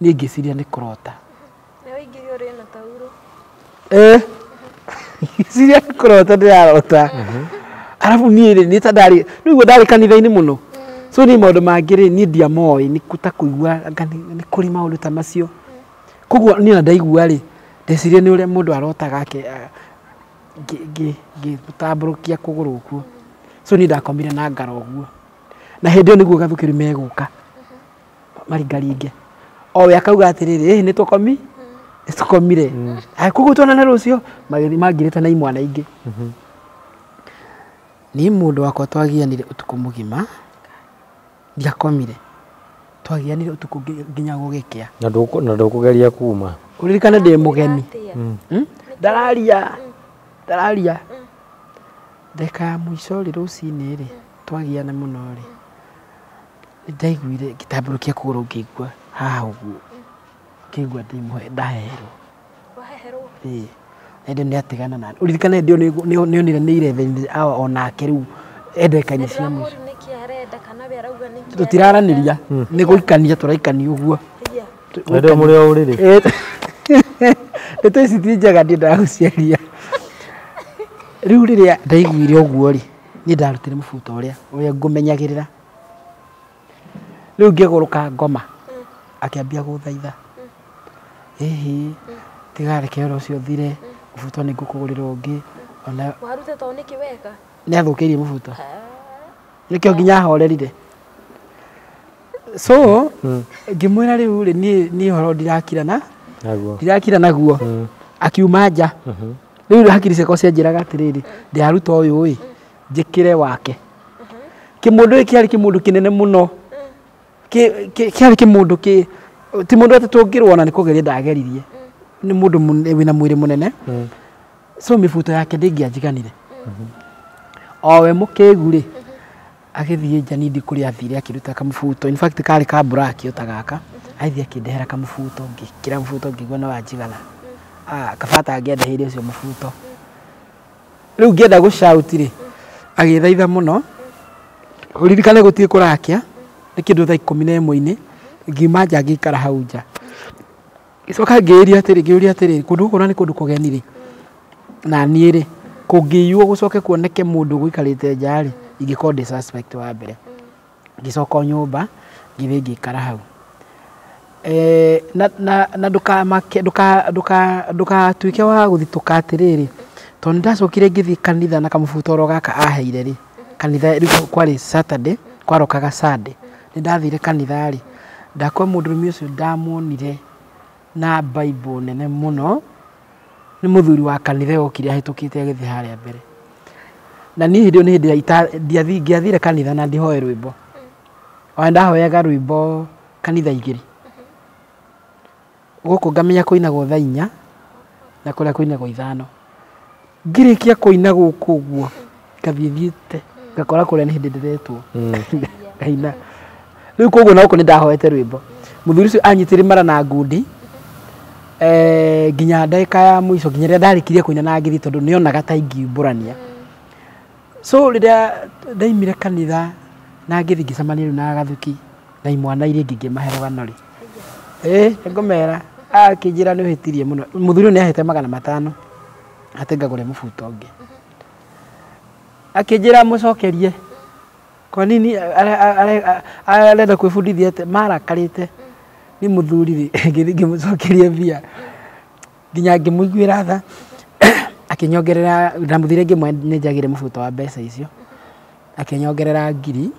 Niĩ ngĩciria nĩ kũrota. Nĩ waingĩrio ũrĩ na taurũ. Ngĩciria nĩ kũrota ndĩrarota. Arabu niĩ rĩ, nĩ ta ndarĩ, nĩguo ndarĩ kanitha-inĩ mũno. So niĩ maũndũ mangĩ rĩ, niĩ ndiamoĩ, nĩ ta kũigua anga nĩ kũrĩ maũndũ ta macio. Koguo niĩ ona ndaigua rĩ, ndeciria nĩ ũrĩa mũndũ arotaga ngĩtambũrũkia kũgũrũ ũguo. So niĩ ndakomire na ngara ũguo. Na hĩndĩ ĩyo nĩguo gathukĩri megũka maringaringe. O we akauga atĩrĩrĩ, nĩ tũkomi? Nĩ tũkomire. Koguo tuonane rũciũ, magĩthiĩ mangirĩte na imwana ingĩ. Niĩ mũndũ wakwa twagianire ũtukũ mũgima, ndiakomire. Twagianire ũtukũ nginya gũgĩkĩa. Na ndũkũgeria kuma. Ũririkane ndĩ mũgeni. Ndararia. Ndararia. Ndagĩka ya mũico rĩ, rũcinĩ rĩ, twagiana mũno rĩ, nĩndaiguire ngĩtambũrũkia kũgũrũ ngĩigua haha ũguo. Ngĩigua ndaheherwo. Waheherwo? Ĩĩ. Hĩndĩ nĩ atigana nani. Ũririkane hĩndĩ ĩyo nĩonire nĩ 11 hour onake rĩu endekania cia mũico. Tũtiraranĩria, nĩ gũikania tũraikania ũguo. Hĩndĩ ĩyo mũrĩ o ũrĩrĩ. Ndeto ici ti njega ndiendaga gũciaria. Rĩu rĩrĩa ndaiguire ũguo rĩ, niĩ ndarutire mũbuto ũrĩa ngũmenyagĩrĩra. Rĩu ngĩgũrũka ngoma, akĩambia gũthaitha. Ĩhĩ, tiga reke ũhoro ũcio ũthire, mũbuto nĩ ngũkũgũrĩra ũngĩ. Ona warute to nĩkĩ weka? Nĩ athũkĩirie mũbuto. Nĩkĩo nginya ahorerire. So, ngĩmwĩra rĩu rĩ, niĩ ũhoro ndirakira na ndirakira naguo. Akiuma nja. Rĩu hakiri ciakwa cianjĩraga atĩrĩrĩ, ndĩraruta ũyũ ĩ, njĩkĩre wake. Kĩmũndũ gĩkĩ kĩarĩ kĩmũndũ kĩnene mũno. Kĩarĩ kĩmũndũ kĩ ti mũndũ atĩ tũngĩrũa nĩ kũgeria ndageririe. Nĩ mũndũ wĩna mwĩrĩ mũnene. So mĩbuto yake ndĩngĩanjiganire. O we mũkĩgu rĩ, agĩthiĩ nja nindi kũrĩa athire akĩruta kamũbuto. In fact karĩ ka black o ta gaka. Agĩthiĩ akĩndehera kamũbuto, ngĩkĩra mũbuto ngĩigua no wanjigana. Kaba angĩandeheire ũcio mũbuto. Rĩu ngĩenda gũshout rĩ, agĩthaitha mũno. Ũririkane gũtirĩ kũrakĩa, nĩ kĩndũ thaa 11-inĩ, ngiuma nja ngĩikara hau nja. Ngĩcoka ngĩũria atĩrĩ, kũndũ gũkũ na nĩ kũndũ kũgeni rĩ, na niĩ rĩ, kũngĩiywo gũcoke kuoneke mũndũ ũgũikarĩte nja rĩ, ingĩkorwo ndĩ suspect wa mbere. Ngĩcoka o nyũmba, ngĩthiĩ ngĩikara hau. Na ndũgatuĩke wa gũthitũka atĩrĩrĩ, tondũ nĩndacokire ngĩthiĩ kanitha na kamũbuto oro gaka aheire rĩ, kanitha rĩu kwarĩ Saturday, kwarokaga Sunday. Nĩndathire kanitha rĩ, ndakora mũndũrũme ũcio ndamuonire na Bible nene mũno, nĩ mũthuri wa kanitha okire ahĩtũkĩte agĩthiĩ harĩa mbere. Na niĩ hĩndĩ ĩyo nĩ hĩndĩ ngĩathire kanitha na ndihoe rwĩmbo. Ona ndahoyaga rwĩmbo kanitha 2. Gũkũ ngamenya kũinagwo thaa 4 na kũrĩa kũinagwo 5. Ngĩrĩkia kũina gũkũ ũguo, ngathiĩ thiĩte, ngakora kũrĩa nĩ hĩndĩ ndĩretwo. Ngaina. Rĩu koguo na gũkũ nĩ ndahoete rwĩmbo. Mũthuri ũcio anyitire mara na ngundi, nginya ndagĩka ya mũico, nginya rĩrĩa ndarĩkirie kũina na ngĩthiĩ tondũ nĩonaga ta ingiumbũrania. So rĩrĩa ndaimire kanitha na ngĩthiĩ ngĩcemania rĩu na Gathuki na imwana iria ingĩ ngĩmahe rũgano rĩ. Nĩngũmera, akĩnjĩra nĩ ũhĩtirie mũno. Mũthuri ũyũ nĩahete 500 atĩ ngagũre mũbuto ũngĩ. Akĩnjĩra mũcokerie. Kwa nini arenda kwĩbundithia atĩ marakarĩte nĩ mũthuri rĩ, ngĩthiĩ ngĩmũcokeria mbia. Nginya ngĩmũiguĩra tha, akĩnyongerera, ndamũthire ngĩmwe nĩnjagĩre mũbuto wa mbeca icio. Akĩnyongerera 1000,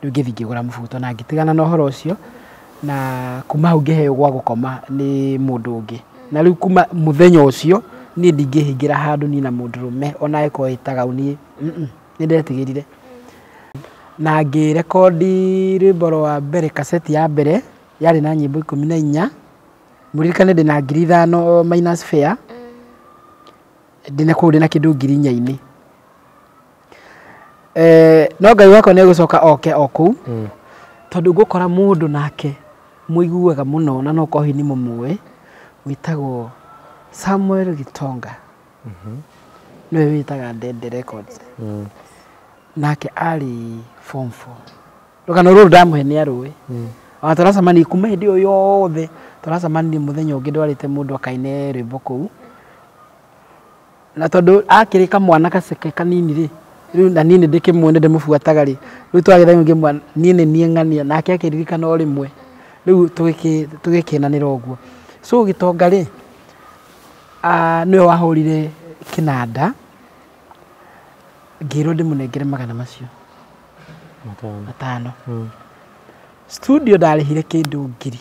rĩu ngĩthiĩ ngĩgũra mũbuto na ngĩtigana na ũhoro ũcio, na kuma hau ngĩheo gwa gũkoma nĩ mũndũ ũngĩ. Na rĩu kuma mũthenya ũcio, niĩ ndingĩhingĩra handũ niĩ na mũndũrũme ona angĩkorwo ĩtaga niĩ, nĩ ndetigĩrire. Na ngĩrekondi rwĩmbo rwa mbere, kaseti ya mbere, yarĩ na nyĩmbo 14. Mũririkane ndĩna 5,000 minus fare. Ndĩna kũu ndĩna kĩndũ 4,000. No Ngai wakwa nĩ egũcoka oke o kũu. Tondũ ngũkora mũndũ nake mũiguaga mũno na no korwo hihi nĩ mũmũĩ, wĩtagwo Samuel Gitonga. Nĩwe wĩtaga Ndende Records. Nake arĩ form 4. Rũgano rũrũ ndamũhe nĩ arũĩ. Ona tũracemania kuma hĩndĩ ĩyo yothe, tũracemanirie mũthenya ũngĩ ndwarĩte mũndũ akaine rwĩmbo kũu. Na tondũ akĩrĩ kamwana gaceke kanini rĩ, rĩu na niĩ nĩ ndĩkĩmũĩ nĩ ndĩmũbuataga rĩ, rĩu twagĩthiĩ ngĩmwĩra niĩ nĩ niĩ ng'ania, nake akĩririkana o rĩmwe. Rĩu tũgĩkenanĩra ũguo. So Gĩtonga rĩ, nĩwe wahũrire kĩnanda, ngĩrwo ndĩmũnengere magana macio matano. Studio ndarĩhire kĩndũ 1,000.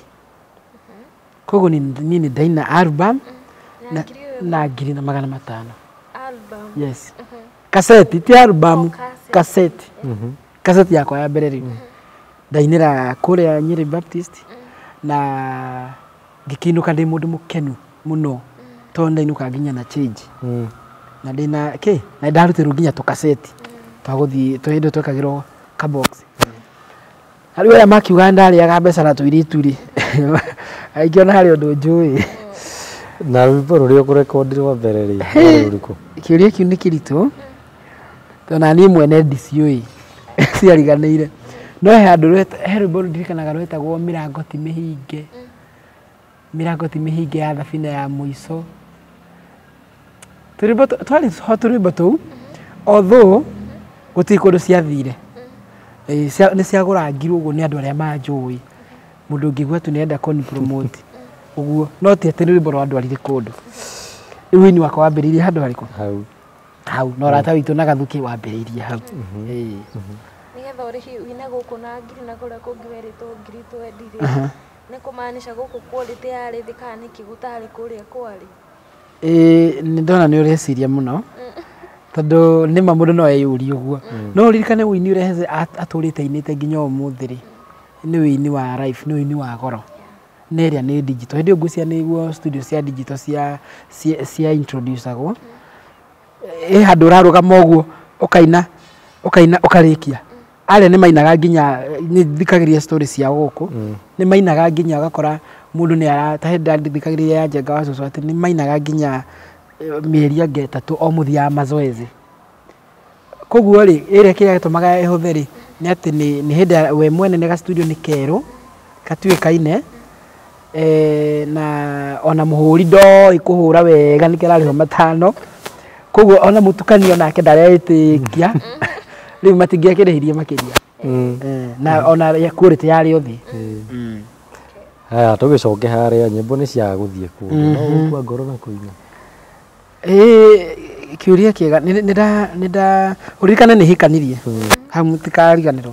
Koguo niĩ nĩ ndaina album na 1,500. Album. Yes. Kaseti, ti album, kaseti. Kaseti yakwa ya mbere rĩu. Ndainĩra kũrĩa Nyeri Baptist na ngĩkĩinũka ndĩ mũndũ mũkenu mũno tondũ ndainũka nginya na change. Na ndĩna kĩ na ndarutĩrwo nginya tũkaseti twa gũthiĩ tũ hĩndĩ twekagĩrwo ka box. Rĩu arĩa makiuga ndarĩaga mbeca na tũirĩtu rĩ, aingĩ ona harĩ ũndũ njũĩ. Na rwĩmbo rũrĩa ũkũrekondi rwa mbere rĩ, rwarĩ rũrĩkũ? Kĩũria kĩu nĩ kĩritũ tondũ na niĩ mwene ndiciũĩ, ciariganĩire. No he handũ he rwĩmbo ndirikanaga rwetagwo Mĩrango ti mĩhinge. Mĩrango ti mĩhinge ya thabina ya mũico. Tũrwĩmbo twarĩ ho tũrwĩmbo tũu, although gũtirĩ kũndũ ciathire. Nĩ ciagũrangirwo ũguo nĩ andũ arĩa manjũĩ. Mũndũ ũngĩigua tu nĩarenda kũni promote ũguo, no ti atĩ nĩ rwĩmbo rwandwarire kũndũ. Rĩu ũini wakwa wambĩrĩirie handũ harĩkũ? Hau. Hau, na ũrata witũ na Gathukĩ wambĩrĩirie hau. Nĩgetha ũrĩhi ũine gũkũ na 1,000 na kũrĩa kũngĩ werĩtwo 20,000 rĩ, nĩ kũmaanisha gũkũ quality yarĩ thĩ kana nĩkĩ gũtarĩ kũrĩa kwarĩ? Nĩ ndona nĩ ũreciria mũno tondũ nĩma mũndũ no eyũrie ũguo. No ũririkane ũini ũrĩa Heze atũrĩte ainĩte nginya ũmũthĩ rĩ, nĩ ũini wa life, nĩ ũini wa goro. Na ĩrĩa nĩ digital. Hĩndĩ ĩyo ngwĩciria nĩguo studio cia digital cia introduce-agwo. Ĩ handũ ũrarũgama ũguo ũkaina ũkaina ũkarĩkia. Arĩa nĩ mainaga nginya nĩ thikagĩrĩria story cia gũkũ, nĩ mainaga nginya ũgakora mũndũ nĩ ara ta hĩndĩ ndĩrathikagĩrĩria ya Njenga wa cũcũ atĩ nĩ mainaga nginya mĩeri ĩngĩ 3 o mũthiaga mazoezi. Koguo rĩ, ĩrĩa kĩrĩa gĩtũmaga ĩhũthe rĩ, nĩ atĩ nĩ hĩndĩ we mwene nĩ ga studio nĩ kerũ gatuĩkaine, na ona mũhũri ndoĩ kũhũra wega nĩkĩo ararĩhwo 5. Koguo ona mũtukanio nake ndareĩtĩkia, rĩu matingĩakĩrĩhirie makĩria. Na ona quality yarĩ o thĩ. Haya, tũgĩcoke harĩa nyĩmbo nĩ cia gũthiĩ kũndũ, no gũkua ngoro na kũina. Kĩũria kĩega, nĩ nda ũririkane nĩ hikanirie hau mũtikariganĩrwo.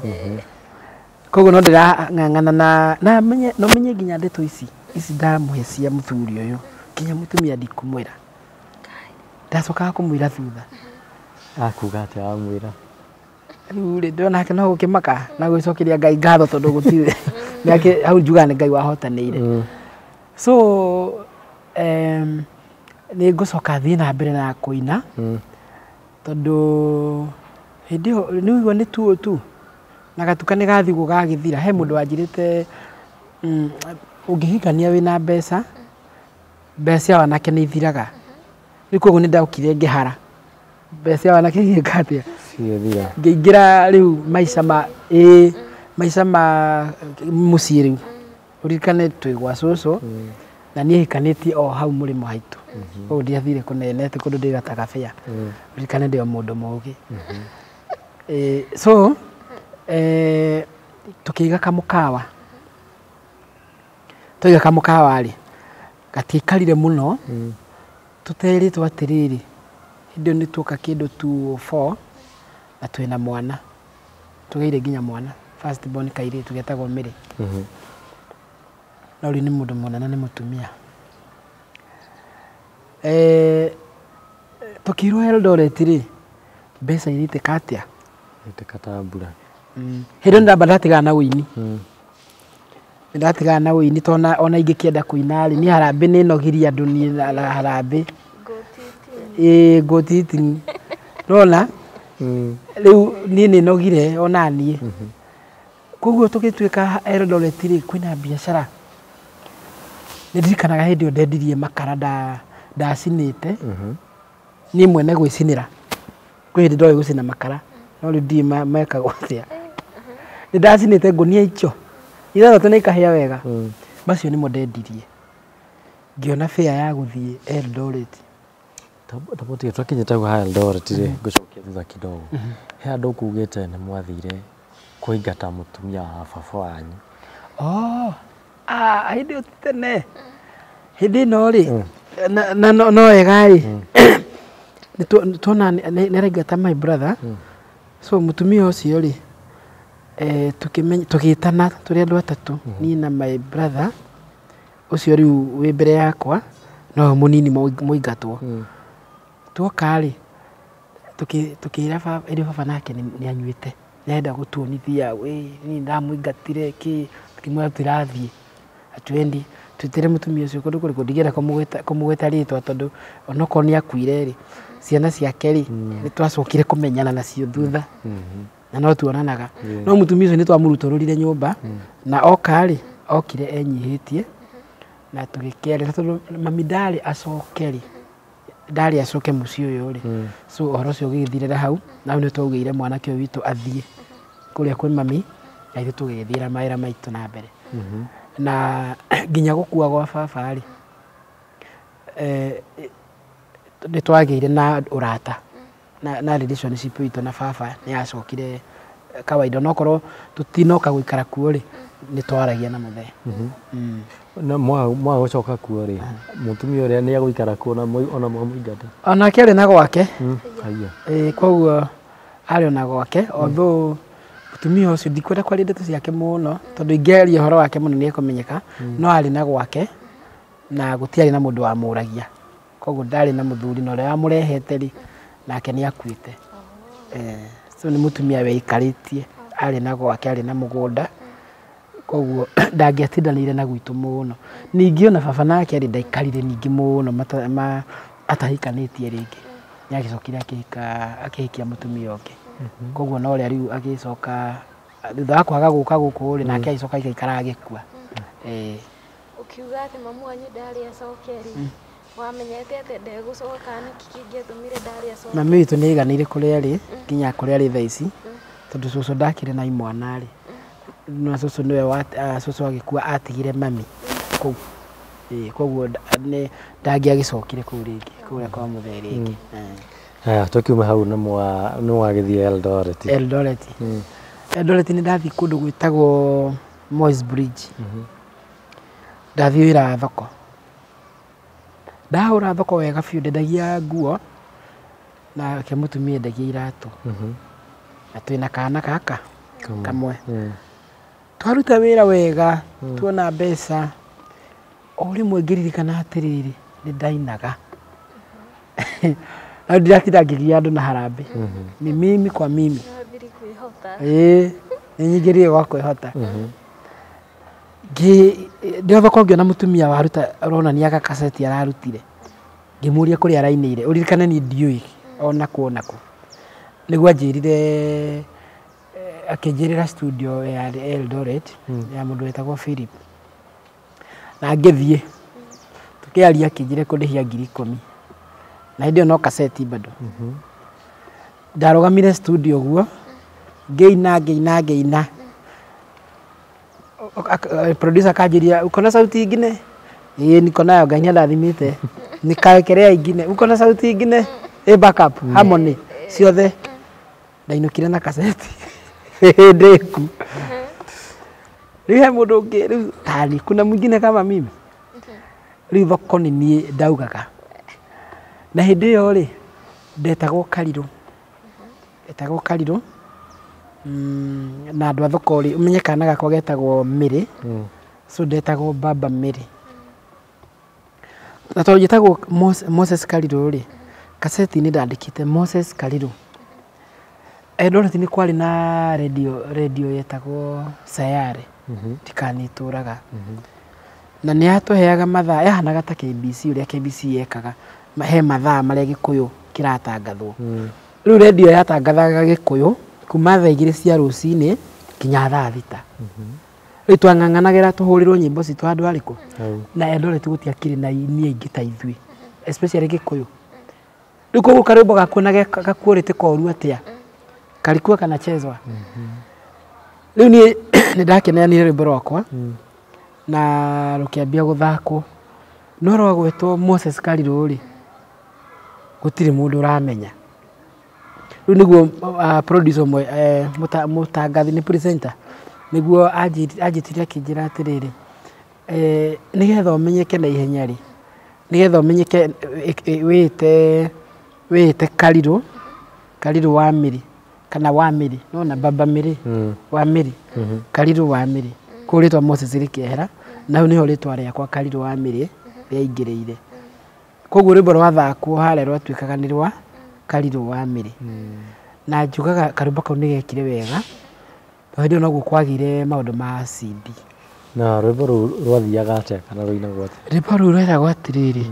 Koguo no ndĩrang'ang'ana na menye, no menye nginya ndeto ici ici ndamũhe cia mũthuri ũyũ nginya mũtumia ndikũmwĩra. Ndacokaga kũmwĩra thutha. Akuga atĩa wamwĩra? Rĩu rĩ, ndĩrona nake no gũkĩmaka na gwĩcokeria Ngai ngatho tondũ gũtirĩ nĩake hau njugaga nĩ Ngai wahotanĩire. So nĩ ngũcoka thiĩ na mbere na kũina tondũ hĩndĩ ĩyo nĩ ũigua nĩ tuo tu na gatuka nĩ gathigwo gagĩthira. He mũndũ wanjĩrĩte ũngĩhikania wĩna mbeca, mbeca cia wanake nĩ ithiraga. Rĩu koguo nĩ ndokire ngĩhara mbeca cia wanake igĩka atĩa? Cigĩthira. Ngĩingĩra rĩu maica ma maica ma mũciĩ rĩu. Ũririkane twĩ gwa cũcũ na niĩ hikanĩtie o hau mũrĩmo haitũ. Koguo ndiathire kũnene atĩ kũndũ ndĩgataga bĩa. Ũririkane ndĩ o mũndũ mũgĩ. So tũkĩiga kamũkawa. Twaiga kamũkawa rĩ, gatiaikarire mũno, tũterĩtwo atĩrĩrĩ, hĩndĩ ĩyo nĩ tuoka kĩndũ 204 na twĩna mwana. Tũgĩire nginya mwana, first born kairĩtu getagwo Mary. No rĩu nĩ mũndũ mũnene nĩ mũtumia. Tũkĩirwo Eldoret rĩ, mbeca iraitĩka atĩa? Iraitĩka ta mbura. Hĩndĩ ĩyo ndamba ndatigana na ũini. Ndatigana na ũini tondũ ona ingĩkĩenda kũina rĩ, niĩ harambĩ nĩ nogirie andũ niĩ na harambĩ. Ĩĩ goat eating. Nona rĩu niĩ nĩ nogire ona niĩ. Koguo tũgĩtuĩka Eldoret rĩ kwĩna biacara. Nĩ ndirikanaga hĩndĩ ĩyo ndendirie makara ndacinĩte. Niĩ mwene gwĩcinĩra. Kwĩ hĩndĩ ndoĩ gũcina makara no rĩu ndiũĩ mekagwo atĩa. Nĩ ndacinĩte ngũnia icio ithathatũ na ikahĩa wega. Macio nĩmo ndendirie. Ngĩona fare ya gũthiĩ Eldoret. Tabotige twakinyĩte hau ha Eldoret rĩ ngũcokia thutha kidogo. He andũ kugĩte nĩ mwathire kũingata mũtumia wa baba wanyu. Oh, hĩndĩ ĩyo ti tene. Hĩndĩ ĩno rĩ na no wega rĩ nĩ tuona nĩ araingata my brother. So mũtumia ũcio rĩ tũgĩtana tũrĩ andũ atatũ niĩ na my brother ũcio rĩu wĩ mbere yakwa no mũnini mũingatwo. Tuoka rĩ tũkĩra baba ĩrĩ baba nake nĩ anyuĩte nĩ arenda gũtuonithia niĩ ndamũingatire kĩ tũkĩmwĩra tũtirathiĩ atuendi twĩtĩre mũtumia ũcio kũndũ kũrĩkũ ndingĩenda kũmũgweta rĩtwa tondũ onokorwo nĩ akuire rĩ ciana ciake rĩ nĩ twacokire kũmenyana nacio thutha na no tuonanaga no mũtumia ũcio nĩ twamũrutũrũrire nyũmba na oka rĩ okire enyihĩtie na tũgĩkĩaria tondũ mami ndarĩ acoke rĩ ndarĩ acoke mũciĩ ũyũ rĩ so ũhoro ũcio ũgĩgĩthirĩra hau na hau nĩ twaugĩire mwanake ũyũ witũ athiĩ kũrĩa kwĩ mami na ithuĩ tũgĩgĩthiĩra mawĩra maitũ na mbere. Na nginya gũkua gwa baba rĩ nĩ twagĩire na ũrata na relationship itũ na baba nĩ yacokire kawaida onokorwo tũtinoka gũikara kuo rĩ nĩ twaragia na mũthee. Na mwaga gũcoka kuo rĩ mũtumia ũrĩa nĩ egũikara kuo ona mwamũingata? Onake arĩ na gwake. Koguo arĩ ona gwake although mũtumia ũcio ndikwenda kwaria ndeto ciake mũno tondũ ingĩaria ũhoro wake mũno nĩ ekũmenyeka no arĩ na gwake na gũtiarĩ na mũndũ wamũragia koguo ndarĩ na mũthuri na ũrĩa wamũrehete rĩ nake nĩ akuĩte. So nĩ mũtumia weikarĩtie arĩ na gwake arĩ na mũgũnda koguo ndangĩatindanĩire na gwitũ mũno. Ningĩ ona baba nake rĩ ndaikarire ningĩ mũno atahikanĩtie rĩngĩ nĩ agĩcokire akĩhikia mũtumia ũngĩ. Koguo no ũrĩa rĩu agĩcoka thutha wa kwaga gũka gũkũ rĩ nake agĩcoka agĩikara agĩkua. Ũkiuga atĩ mamu wanyu ndarĩ acoke rĩ wamenyete atĩ ndegũcoka nĩkĩ kĩngĩatũmire ndarĩ acoke? Mami witũ nĩ aiganĩire kũrĩa arĩ nginya kũrĩa arĩ thaa ici tondũ cũcũ ndakĩrĩ na imwana rĩ na cũcũ nĩwe cũcũ agĩkua atigire mami kũu. Koguo ndangĩagĩcokire kũu rĩngĩ kũrĩa kwa mũthee rĩngĩ. Haya tũkiuma hau nĩ mwagĩthiĩ Eldoret. Eldoret. Eldoret nĩ ndathiĩ kũndũ gwĩtagwo Moi's Bridge. Ndathiĩ wĩra wa thoko. Ndahũra thoko wega biũ ndendagia nguo nake mũtumia endagia iratũ. Na twĩna kana gaka kamwe. Twaruta wĩra wega tuona mbeca o rĩmwe ngĩririkana atĩrĩrĩ nĩ ndainaga. Na ndiratinda ngĩgia andũ na harambĩ. Ni mimi kwa mimi. Ĩĩ nĩ nyingĩrire gwa kwĩhota. Ndĩ thoko ngĩona mũtumia waruta ũronania gakaceti ararutire. Ngĩmũria kũrĩa arainĩire ũririkane niĩ ndiũĩ ona kũ ona kũ. Nĩguo anjĩrire akĩnjĩrĩra studio ya Eldoret ya mũndũ wetagwo Philip. Na ngĩthiĩ tũkĩaria akĩnjĩra kũndĩhia 10,000. Na hĩndĩ ĩyo no kaseti bado. Ndarũgamire studio guo ngĩina ngĩina ngĩina. Producer akanjĩria uko na sauti ingine? Ĩĩ niko nayo Ngai nĩandathimĩte. Nikawekelea ingine. Uko na sauti ingine? Ĩ backup harmony ciothe. Ndainũkire na kaseti ndĩku. Rĩu he mũndũ ũngĩ rĩu tani kuna mwingine kama mimi. Rĩu thoko nĩ niĩ ndaugaga. Na hĩndĩ ĩyo rĩ ndetagwo Karirũ. Ndetagwo Karirũ. Na andũ a thoko rĩ ũmenye kana gakwa getagwo Mĩrĩ. So ndetagwo Baba Mĩrĩ. Na tondũ njĩtagwo Moses Karirũ rĩ kaseti-inĩ ndandĩkĩte Moses Karirũ. Eldoret nĩ kwarĩ na radio yetagwo Sayare ndikanĩtũraga. Na nĩ yatũheaga mathaa yahanaga ta KBC ũrĩa KBC yekaga he mathaa marĩa Gĩkũyũ kĩratangathwo. Rĩu redio yatangathaga Gĩkũyũ kuma thaa 2 cia rũcinĩ kinya thaa 6. Rĩu twang'ang'anagĩra tũhũrĩrwo nyĩmbo citũ handũ harĩkũ na Eldoret gũtiakĩrĩ na aini aingĩ ta ithuĩ especially Gĩkũyũ. Rĩu koguo karwĩmbo gakuo na gakuorĩte koru atĩa kalikuwa kanachezwa. Rĩu niĩ nĩ ndakeneanire rwĩmbo rwakwa na rũkĩambia gũthakwo no rwagwetwo Moses Karirũ rĩ gũtirĩ mũndũ ũramenya. Rĩu nĩguo producer ũmwe mũtangathi nĩ presenter nĩguo anjĩtire akĩnjĩra atĩrĩrĩ nĩgetha ũmenyeke na ihenya rĩ nĩgetha ũmenyeke wĩĩte Karirũ Karirũ wa Mĩrĩ kana wa Mĩrĩ nona baba Mĩrĩ wa Mĩrĩ Karirũ wa Mĩrĩ kũu rĩtwa Moses rĩkĩehera na hau nĩho rĩtwa rĩakwa Karirũ wa Mĩrĩ rĩaingĩrĩire. Koguo rwĩmbo rwathakwo harĩa rwatuĩkaga nĩ rwa Karirũ wa Mĩrĩ. Na njugaga karwĩmbo kau nĩgekire wega tondũ hĩndĩ ĩyo noguo kwagĩire maũndũ ma CD. Na rwĩmbo rũu rwathiaga atĩa kana rũinagwo atĩa? Rwĩmbo rũu rweragwo atĩrĩrĩ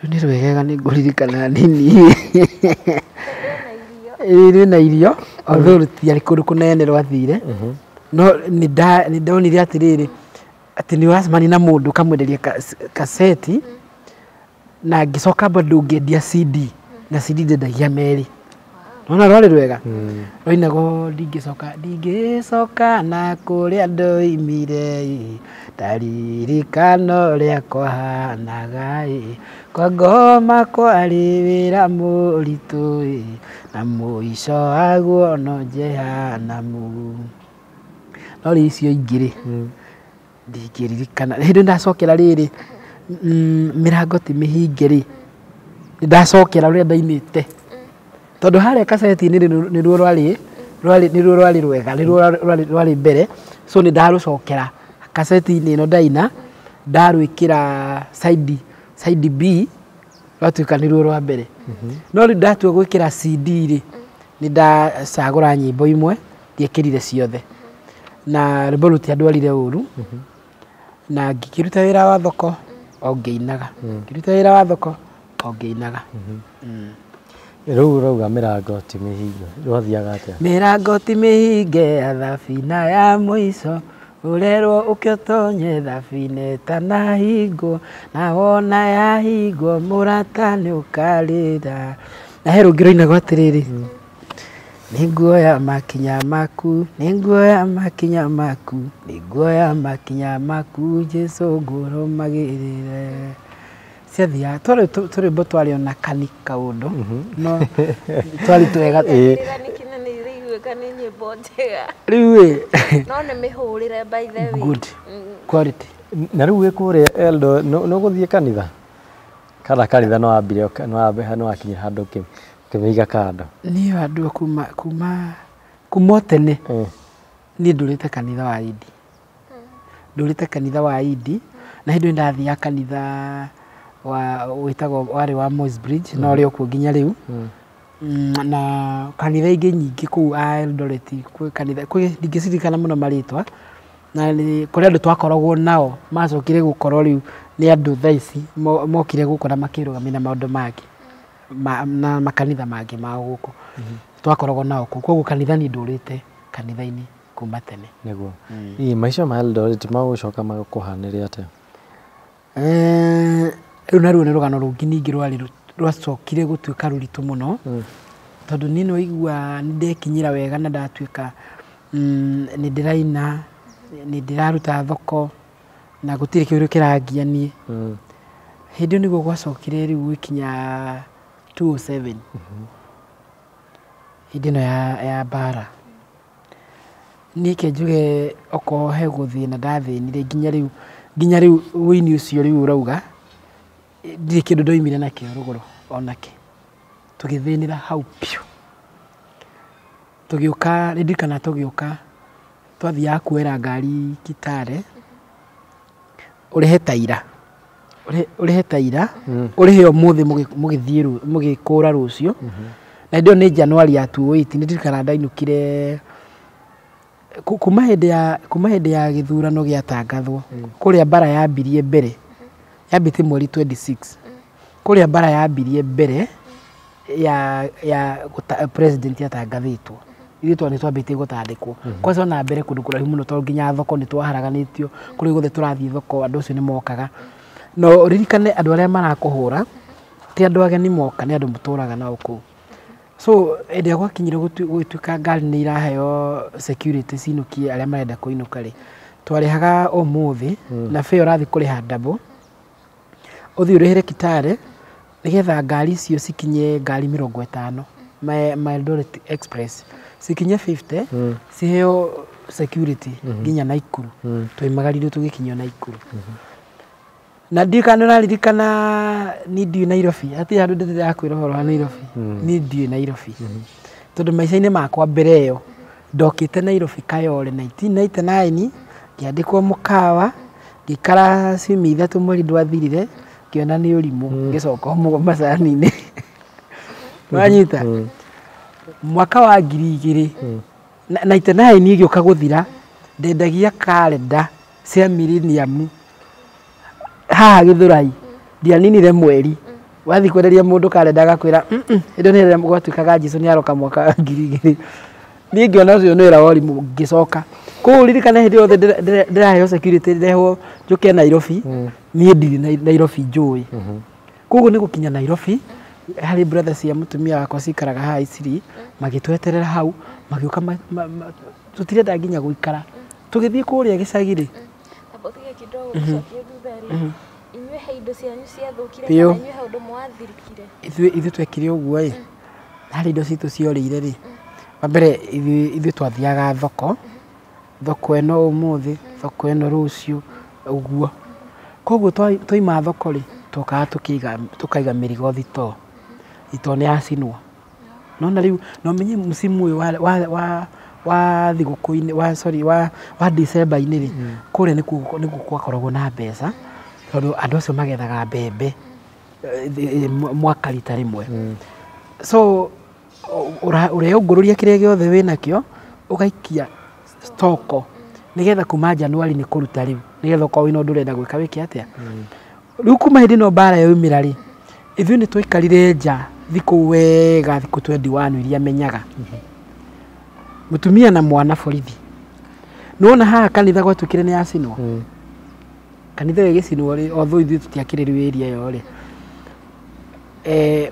rĩu nĩ rwegega nĩ ngũririkana nini rwĩna irio although rũtiarĩ kũndũ kũnene rwathire no nĩ ndonire atĩrĩrĩ atĩ nĩ ũracemania na mũndũ ũkamwenderia kaseti na ngĩcoka bado ngĩendia CD na CD ndendagia merĩ. Nona rwarĩ rwega rwainagwo ndingĩcoka ndingĩcoka na kũrĩa ndoimire ndaririkano rĩakwa hanaga kwa ngoma kwarĩ wĩra mũritũ na mũico waguo no Jehanamu. No rĩu icio ingĩ rĩ ndingĩririkana. Hĩndĩ ndacokera rĩrĩ mĩrango ti mĩhinge rĩ ndacokera rũrĩa ndainĩte tondũ harĩa kaseti-inĩ nĩruo rwarĩ nĩruo rwarĩ rwega nĩruo rwarĩ mbere so nĩ ndarũcokera kaseti-inĩ ĩno ndaina ndarwĩkĩra side B rwatuĩka nĩruo rwa mbere. No rĩu ndatua gwĩkĩra CD rĩ nĩ ndacagũra nyĩmbo imwe ndiekĩrire ciothe na rwĩmbo rũtiandwarire ũru na ngĩkĩruta wĩra wa thoko o ngĩinaga ngĩruta wĩra wa thoko o ngĩinaga. Rĩu ũrauga mĩrango ti mĩhinge rwathiaga atĩa? Mĩrango ti mĩhinge ya thabina ya mũico ũrerwo ũke ũtonye thabina ĩtanahingwo na wona yahingwo mũrata nĩ ũkarĩra. Na he rũngĩ rũinagwo atĩrĩrĩ nĩnguoya makinya maku nĩnguoya makinya maku nĩnguoya makinya maku Jesũ ngũrũmagĩrĩre. Ciathiaga twarĩ tũrwĩmbo twarĩ ona kani kaũndũ no twarĩ twega. Rĩu ĩ no nĩ mĩhũrĩre by the way good quality. Na rĩu wĩ kũrĩa Eldo nĩ ũgũthiĩ kanitha kana kanitha no wambire no wakinyire handũ ũkĩmĩiga kando? Niĩ andũ kuma o tene niĩ ndũrĩte kanitha wa Idi ndũrĩte kanitha wa Idi na hĩndĩ ĩyo ndathiaga kanitha wa wĩtagwo warĩ wa Moi's Bridge no ũrĩ o kuo nginya rĩu na kanitha ingĩ nyingĩ kũu a Eldoret kwĩ kanitha kwĩ ndingĩciririkana mũno marĩtwa na kũrĩ andũ twakoragwo nao macokire gũkorwo rĩu nĩ andũ thaa ici mokire gũkũ na makĩrũgamia na maũndũ mangĩ na makanitha mangĩ ma gũkũ twakoragwo nao kũu koguo kanitha niĩ ndũrĩte kanitha-inĩ kuma tene. Nĩguo. Maica ma Eldoret magũcoka magũkũhanĩre atĩa? Rĩu naruo nĩ rũgano rũngĩ ningĩ rwarĩ rwacokire gũtuĩka rũritũ mũno tondũ niĩ nĩ waigua nĩ ndekinyĩra wega na ndatuĩka nĩ ndĩraina nĩ ndĩraruta thoko na gũtirĩ kĩndũ kĩrangia niĩ. Hĩndĩ ĩyo nĩguo gwacokire rĩu gũgĩkinya 2007 hĩndĩ ĩno ya mbara. Niĩ ke njuge okorwo he gũthĩna ndathĩnire nginya rĩu ũini ũcio rĩu ũrauga ndirĩ kĩndũ ndoimire nakĩo rũgũrũ onake. Tũgĩthĩnĩra hau biũ. Tũgĩũka nĩ ndirikana tũgĩũka twathiaga kuoera ngari Kitale ũrĩhe taira ũrĩhe taira ũrĩhe ũmũthĩ mũgĩthiĩ mũgĩkũra rũciũ. Na hĩndĩ ĩyo nĩ January ya 2008 nĩ ndirikana ndainũkire kuma hĩndĩ ya gĩthurano gĩatangathwo kũrĩa mbara yambirie mbere yambĩtie mweri 26 Kũrĩa mbara yambirie mbere ya ya president yatangathĩtwo ithuĩ twa nĩ twambĩtie gũtandĩkwo kwanza ona mbere kũndũ kũraihu mũno tondũ nginya thoko nĩ twaharaganĩtio kũrĩa guothe tũrathiĩ thoko andũ acio nĩ mokaga no ũririkane andũ arĩa marakũhũra ti andũ ageni moka nĩ andũ mũtũraga nao kũu. So hĩndĩ ĩrĩa gwakinyire gũtuĩka ngari nĩ iraheo security cinũkie arĩa marenda kũinũka rĩ, twarĩhaga ũmũthĩ na fare ũrathiĩ kũrĩha double, ũthiĩ ũrĩhĩre Kitale nĩgetha ngari icio cikinye ngari 50 ma Eldoret Express cikinye 50 ciheo security nginya Naikuru. Twaimagaririo tũgĩkinyio Naikuru. Na ndiũĩ kana nĩũraririkana niĩ ndiũĩ Nairobi, hatirĩ handũ ndĩrakwĩra ũhoro wa Nairobi. Niĩ ndiũĩ Nairobi tondũ maica-inĩ makwa mbere ĩyo ndokĩte Nairobi Kayole 1999 ngĩandĩkwo mũkawa ngĩikara ciumia 3 mweri ndwathirire ngĩona nĩ ũrimũ ngĩcoka o macani-inĩ. Wanyita mwaka wa 2099 ĩgĩũka gũthira ndendagia karenda cia millennium haha Gĩthũrai ndianinire mweri wathiĩ kwenderia mũndũ karenda agakwĩra ĩndo nĩ ĩrĩa gwatuĩkaga Jesũ nĩ aroka mwaka wa 2000. Niĩ ngĩona ũcio nĩ wĩra wa ũrimũ ngĩcoka kũu ririkane hĩndĩ yothe ndĩraheo security ndehwo njũke Nairobi niĩ ndirĩ Nairobi njũĩ. Koguo nĩ gũkinya Nairobi harĩ brother cia mũtumia wakwa cikaraga haha Isiri magĩtweterera hau magĩũka tũtirenda nginya gũikara tũgĩthiĩ kũrĩa gĩcagi rĩ. Ũtige kidogo gũcokie thutha rĩ, inyuĩ he indo cianyu ciathũkire kana inyuĩ he ũndũ mwathirikire? Ithuĩ twekire ũguo ĩ, harĩ indo citũ ciorĩire rĩ, wa mbere ithuĩ twathiaga thoko, thoko ĩno ũmũthĩ, thoko ĩno rũciũ, ũguo. Koguo twaima thoko rĩ, twokaga tũkaiga mĩrigo thitoo, thitoo nĩ yacinwo. Nona rĩu no menye msimu ũyũ wa thigũkũ-inĩ wa sorry wa December-inĩ rĩ, kũrĩa nĩkuo gwakoragwo na mbeca tondũ andũ acio magethaga mbembe mwaka rita rĩmwe. So ũreũngũrũria kĩrĩa gĩothe wĩnakĩo ũgaikia stoko nĩgetha kuma Januari nĩ kũruta rĩu nĩgetha ũkorwo wĩna ũndũ ũrenda gwĩka wĩke atĩa. Rĩu kuma hĩndĩ ĩno mbara yaumĩra rĩ, ithuĩ nĩ twaikarire nja thikũ wega thikũ 21 iria menyaga mũtumia na mwana borithi. Nĩwona haha kanitha gwatuĩkire nĩ yacinwo, kanitha ĩyo ĩgĩcinwo rĩ, although ithuĩ tũtiakĩrĩ rĩu area ĩyo rĩ,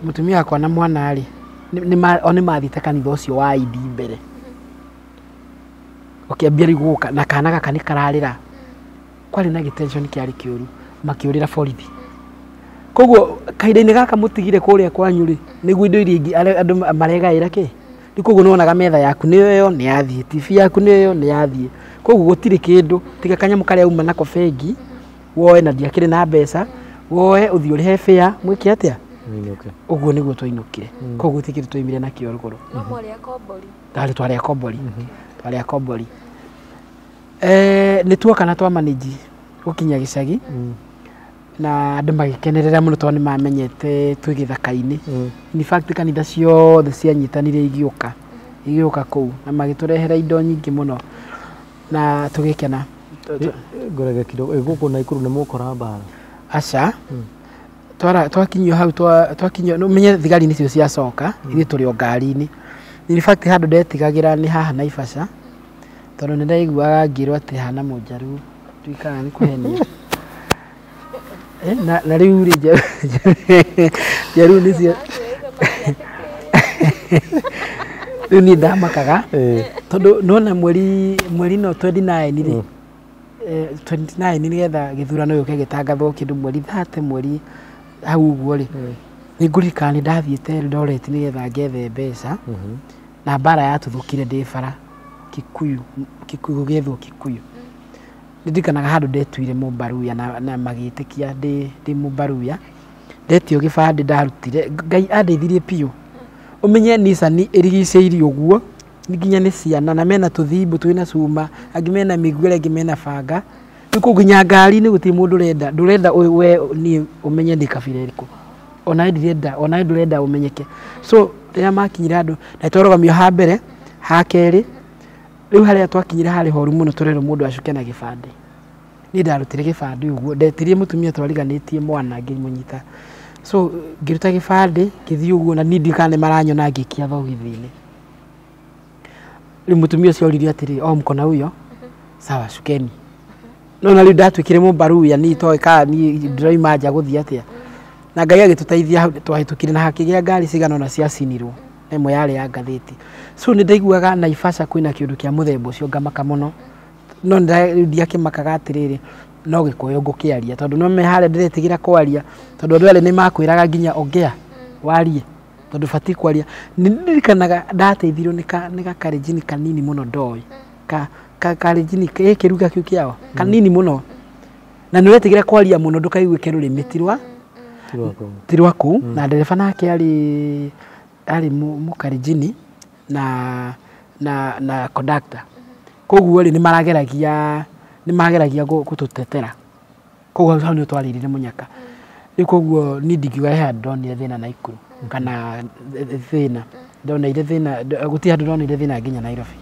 mũtumia wakwa na mwana rĩ o nĩ mathiĩte kanitha ũcio wa ID mbere ũkĩambia rĩu gũka na kana gaka nĩ kararĩra, kwarĩ na gĩtension kĩarĩ kĩũru makĩũrĩra borithi. Koguo kahinda-inĩ gaka mũtigire kũrĩa kwanyu rĩ, nĩguo indo iria ingĩ andũ maregaĩra kĩ rĩu. Koguo nĩwonaga metha yaku nĩyo ĩyo nĩ yathiĩ, TV yaku nĩyo ĩyo nĩ yathiĩ. Koguo gũtirĩ kĩndũ tiga kanyamũ karĩa uma nako bengi woe, na ndiakĩrĩ na mbeca woe ũthiĩ ũrĩhe fare mwĩke atĩa. Ũguo nĩguo twainũkire. Koguo gũtirĩ kĩndũ twaimire nakĩo rũgũrũ. No mwarĩ akombori? Tarĩ twarĩ akombori, twarĩ akombori. Nĩ tuoka na twa manage gũkinya gĩcagi na andũ magĩkenerera mũno tondũ nĩ mamenyete twĩ gĩthaka-inĩ. In fact kanitha ciothe cianyitanire igĩũka kũu na magĩtũrehera indo nyingĩ mũno na tũgĩkena. Ngorege kidogo, gũkũ Naikuru nĩ mũkora mbara? Aca, twakinyio hau twakinyio ũmenye thigari nĩcio ciacoka ithuĩ tũrĩ o ngari-inĩ. In fact handũ ndetigagĩra nĩ haha Naivasha tondũ nĩ ndaiguaga ngĩrwo atĩ hana mũnjaruo nduĩkaga nĩ kũhenia. Na rĩu rĩ njaruo nĩcio rĩu niĩ ndamakaga tondũ nĩwona mweri no 29 rĩ, 29 nĩgetha gĩthurano gĩũke gĩtangathwo kĩndũ mweri 30 mweri hau ũguo rĩ, nĩ ngũririkana nĩ ndathiĩte Eldoret nĩgetha ngethe mbeca na mbara yatuthũkire ndĩ bara Kikuyu, Kikuyu gũgĩethwo Kikuyu. Ndirikanaga handũ ndetuire Mũmbaruya na magĩtĩkia ndĩ Mũmbaruya. Ndetio gĩbandĩ ndarutire, Ngai andeithirie biũ. Ũmenye Nissan ĩrigicĩirie ũguo nginya nĩ ciana na mena tũthimbu twĩna cuma, angĩ mena mĩguĩ, arĩa angĩ mena banga. Rĩu kũu nginya ngari-inĩ gũtirĩ mũndũ ũrenda, ndũrenda we niĩ ũmenye ndĩ kabira ĩrĩkũ. Onawe ndirenda, onawe ndũrenda ũmenyeke. So rĩrĩa makinyire handũ na twarũgamio ha mbere, ha kerĩ, rĩu harĩa twakinyire harĩ horu mũno tũrerwo mũndũ acoke na gĩbandĩ. Niĩ ndarutire gĩbandĩ ũguo, ndetirie mũtumia twariganĩtie mwana ngĩmũnyita. So ngĩruta gĩbandĩ ngĩthiĩ ũguo na niĩ ndikana nĩ maranyona ngĩikia thogithi-inĩ. Rĩu mũtumia ũcio oririe atĩrĩ, o mko na huyo? Sawa, shukeni. No na rĩu ndatuĩkire mũmbaruya niĩ itoĩ kana niĩ ndĩroima nja gũthiĩ atĩa. Na Ngai agĩtũteithia hau twahĩtũkire na hakĩgĩa ngari cigana ũna ciacinirwo na ĩmwe yarĩ ya ngathĩti. So nĩ ndaiguaga Naivasha kwĩna kĩũndũ kĩa mũthemba ũcio ngamaka mũno. No rĩu ndiakĩmakaga atĩrĩrĩ no Gĩkũyũ ngũkĩaria tondũ no me harĩa ndĩretigĩra kwaria tondũ andũ erĩ nĩ makwĩraga nginya ongea warie tondũ batiĩ kwaria. Nĩ ndirikanaga ndateithirio nĩ gakarenjini kanini mũno ndoĩ karenjini kĩruga kĩu kĩao kanini mũno na nĩ ũretigĩra kwaria mũno ndũkaiguĩke rũrĩmĩ ti rwa kũu. Na ndereba nake arĩ mũkarenjini na conductor. Koguo rĩ nĩ mageragia gũtũtetera. Koguo hau nĩ twarĩrire mũnyaka. Rĩu koguo niĩ ndingiuga he handũ ndonire thĩna Naikuru kana thĩna ndoneire thĩna gũtirĩ handũ ndonire thĩna nginya Nairobi.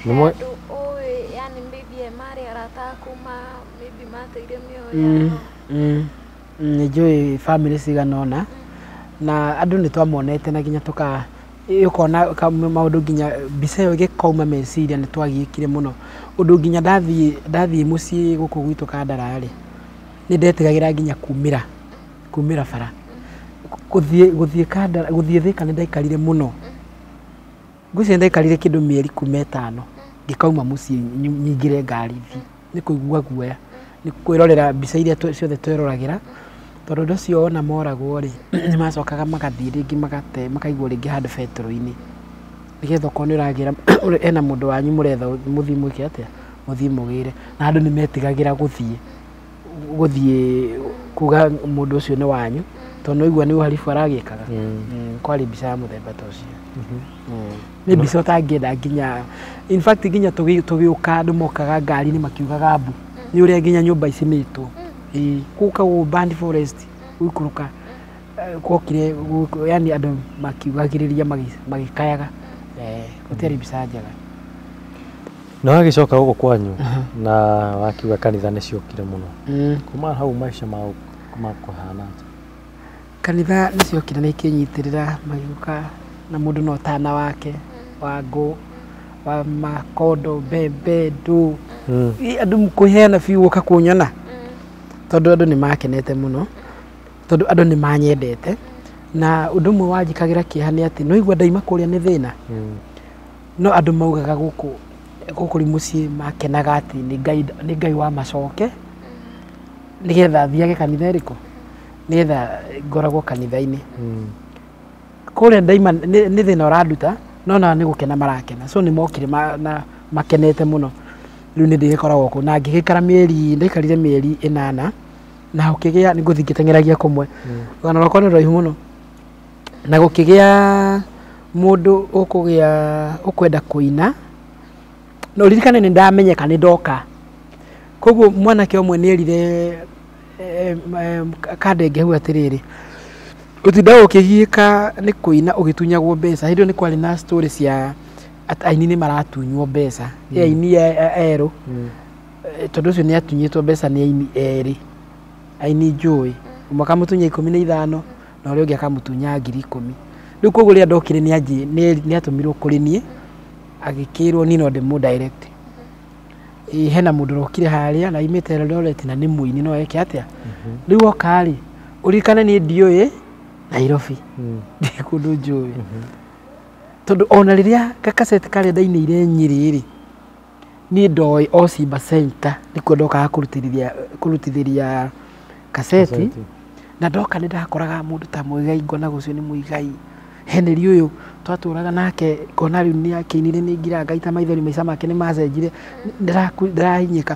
Andũ ũĩ yani maybe marĩ arata aku maybe mateire mĩoyo yao. Nĩ njũĩ family cigana ũna na andũ nĩ twamonete na nginya tũka ũkona maũndũ nginya mbica ĩyo ĩgĩkauma meciria nĩ twagiĩkire mũno ũndũ nginya ndathiĩ mũciĩ gũkũ gwitũ Kandara rĩ nĩ ndetigagĩra nginya kumĩra bara gũthiĩ Kandara gũthiĩ Thika nĩ ndaikarire mũno ngwĩciria ndaikarire kĩndũ mĩeri kuma 5 ngĩkauma mũciĩ nyingĩre ngari thiĩ nĩ kũigua guoya nĩ kwĩrorera mbica iria ciothe tweroragĩra tondũ andũ acio ona moragwo rĩ nĩ macokaga magathiĩ rĩngĩ magate makaigwo rĩngĩ handũ betũrũ-inĩ nĩgetha okorwo nĩ ũragĩra ena mũndũ wanyu mũretha mũthiĩ mwĩke atĩa mũthiĩ mũgĩre na andũ nĩ metigagĩra gũthiĩ kuga mũndũ ũcio nĩ wanyu tondũ no igua nĩ ũharibu aragĩkaga. Kwarĩ mbica ya mũthemba ta ũcio. Nĩ mbica ũtangĩenda nginya in fact nginya tũgĩũka andũ mokaga ngari-inĩ makiugaga mbu nĩ ũrĩa nginya nyũmba icinĩtwo. Gũka Band Forest gũikũrũka gwokire yani andũ makiugagĩrĩria magĩkayaga gũtiarĩ mbica njega. Na wagĩcoka gũkũ kwanyu na wakiuga kanitha nĩ ciokire mũno. Kuma hau maica makũhana atĩa? Kanitha nĩ ciokire na ikĩnyitĩrĩra magĩũka na mũndũ na ũtana wake wa ngũ wa makondo mbembe ndũ andũ kũheana biũ gũka kũnyona tondũ andũ nĩ makenete mũno tondũ andũ nĩ manyendete na ũndũ ũmwe wanjĩkagĩra kĩeha nĩ atĩ no igua ndaima kũrĩa nĩ thĩna no andũ maugaga gũkũ rĩ mũciĩ makenaga atĩ nĩ Ngai wa macoke nĩgetha thiage kanitha ĩrĩkũ nĩgetha ngoragwo kanitha-inĩ. Kũrĩa ndaima nĩ thĩna ũranduta no nao nĩ gũkena marakena so nĩ mokire na makenete mũno. Rĩu nĩ ndĩgĩkoragwo kũu na ngĩgĩikara mĩeri ndaikarire mĩeri 8 na gũkĩgĩa nĩ ngũthiĩ ngĩteng'eragia kũmwe rũgano rwakwa nĩ rũraihu mũno na gũkĩgĩa mũndũ ũkũgĩa ũkwenda kũina no ririkane nĩ ndamenyeka nĩ ndoka koguo mwanake ũmwe nĩ erire Kandenge hau atĩrĩrĩ ũtinda ũkĩgiĩka nĩ kũina ũgĩtunyagwo mbeca hĩndĩ ĩyo nĩ kwarĩ na story cia aini nĩ maratunywo mbeca aini erũ tondũ ũcio nĩ atunyĩtwo mbeca nĩ aini erĩ aini njũĩ ũmwe akamũtunya 15 na ũrĩa ũngĩ akamũtunya 10,000. Rĩu koguo rĩrĩa ndokire nĩ atũmirwo kũrĩ niĩ agĩkĩrwo niĩ no ndĩmũ direct hena mũndũ ũrokire harĩa na aimĩte Eldoret na nĩ mũini no eke atĩa. Rĩu oka rĩ ũririkane niĩ ndiũĩ Nairobi ndirĩ kũndũ njũĩ tondũ ona rĩrĩa gakaceti karĩa ndainĩire Nyĩrĩ rĩ niĩ ndoĩ o Simba Center nĩkuo ndokaga kũrutithĩria kaseti na ndoka nĩ ndakoraga mũndũ ta Muigai ngona ũcio nĩ Muigai Henry ũyũ twatũraga nake ngona rĩu nĩ akĩinire nĩ ngira ngaita maithori maica make nĩ macenjire ndĩrahinyĩka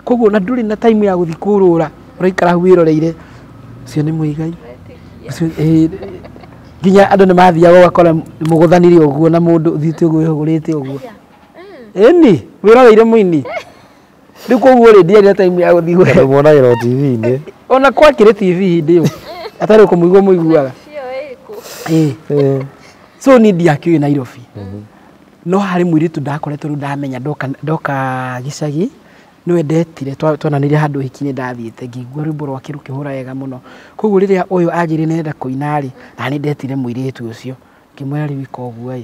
koguo na ndũrĩ na time ya gũthiĩ kũrũra ũraikara hau wĩroreire ũcio nĩ Muigai nginya andũ nĩ mathiaga ũgakora mũgũthanire ũguo na mũndũ ũthiĩte ũguo wĩhũgũrĩte ũguo ĩni wĩroreire mũini rĩu koguo rĩ ndiarĩ na time ya gũthiĩ Andũ monagĩra o TV-inĩ ona kwakĩrĩ TV hĩndĩ ĩyo atarĩ kũmũigua mũiguaga. So niĩ ndiakĩũĩ Nairobi no harĩ mũirĩtu ndakoretwo rĩu ndamenya ndoka gĩcagi Nĩwe ndetire twananĩire handũ hiki-inĩ ndathiĩte ngĩigua rwĩmbo rwake rũkĩhũra wega mũno. Koguo rĩrĩa ũyũ anjĩrire nĩarenda kũina rĩ, na nĩ ndetire mũirĩtu ũcio ngĩmwĩra rĩu ĩka ũguo ĩ,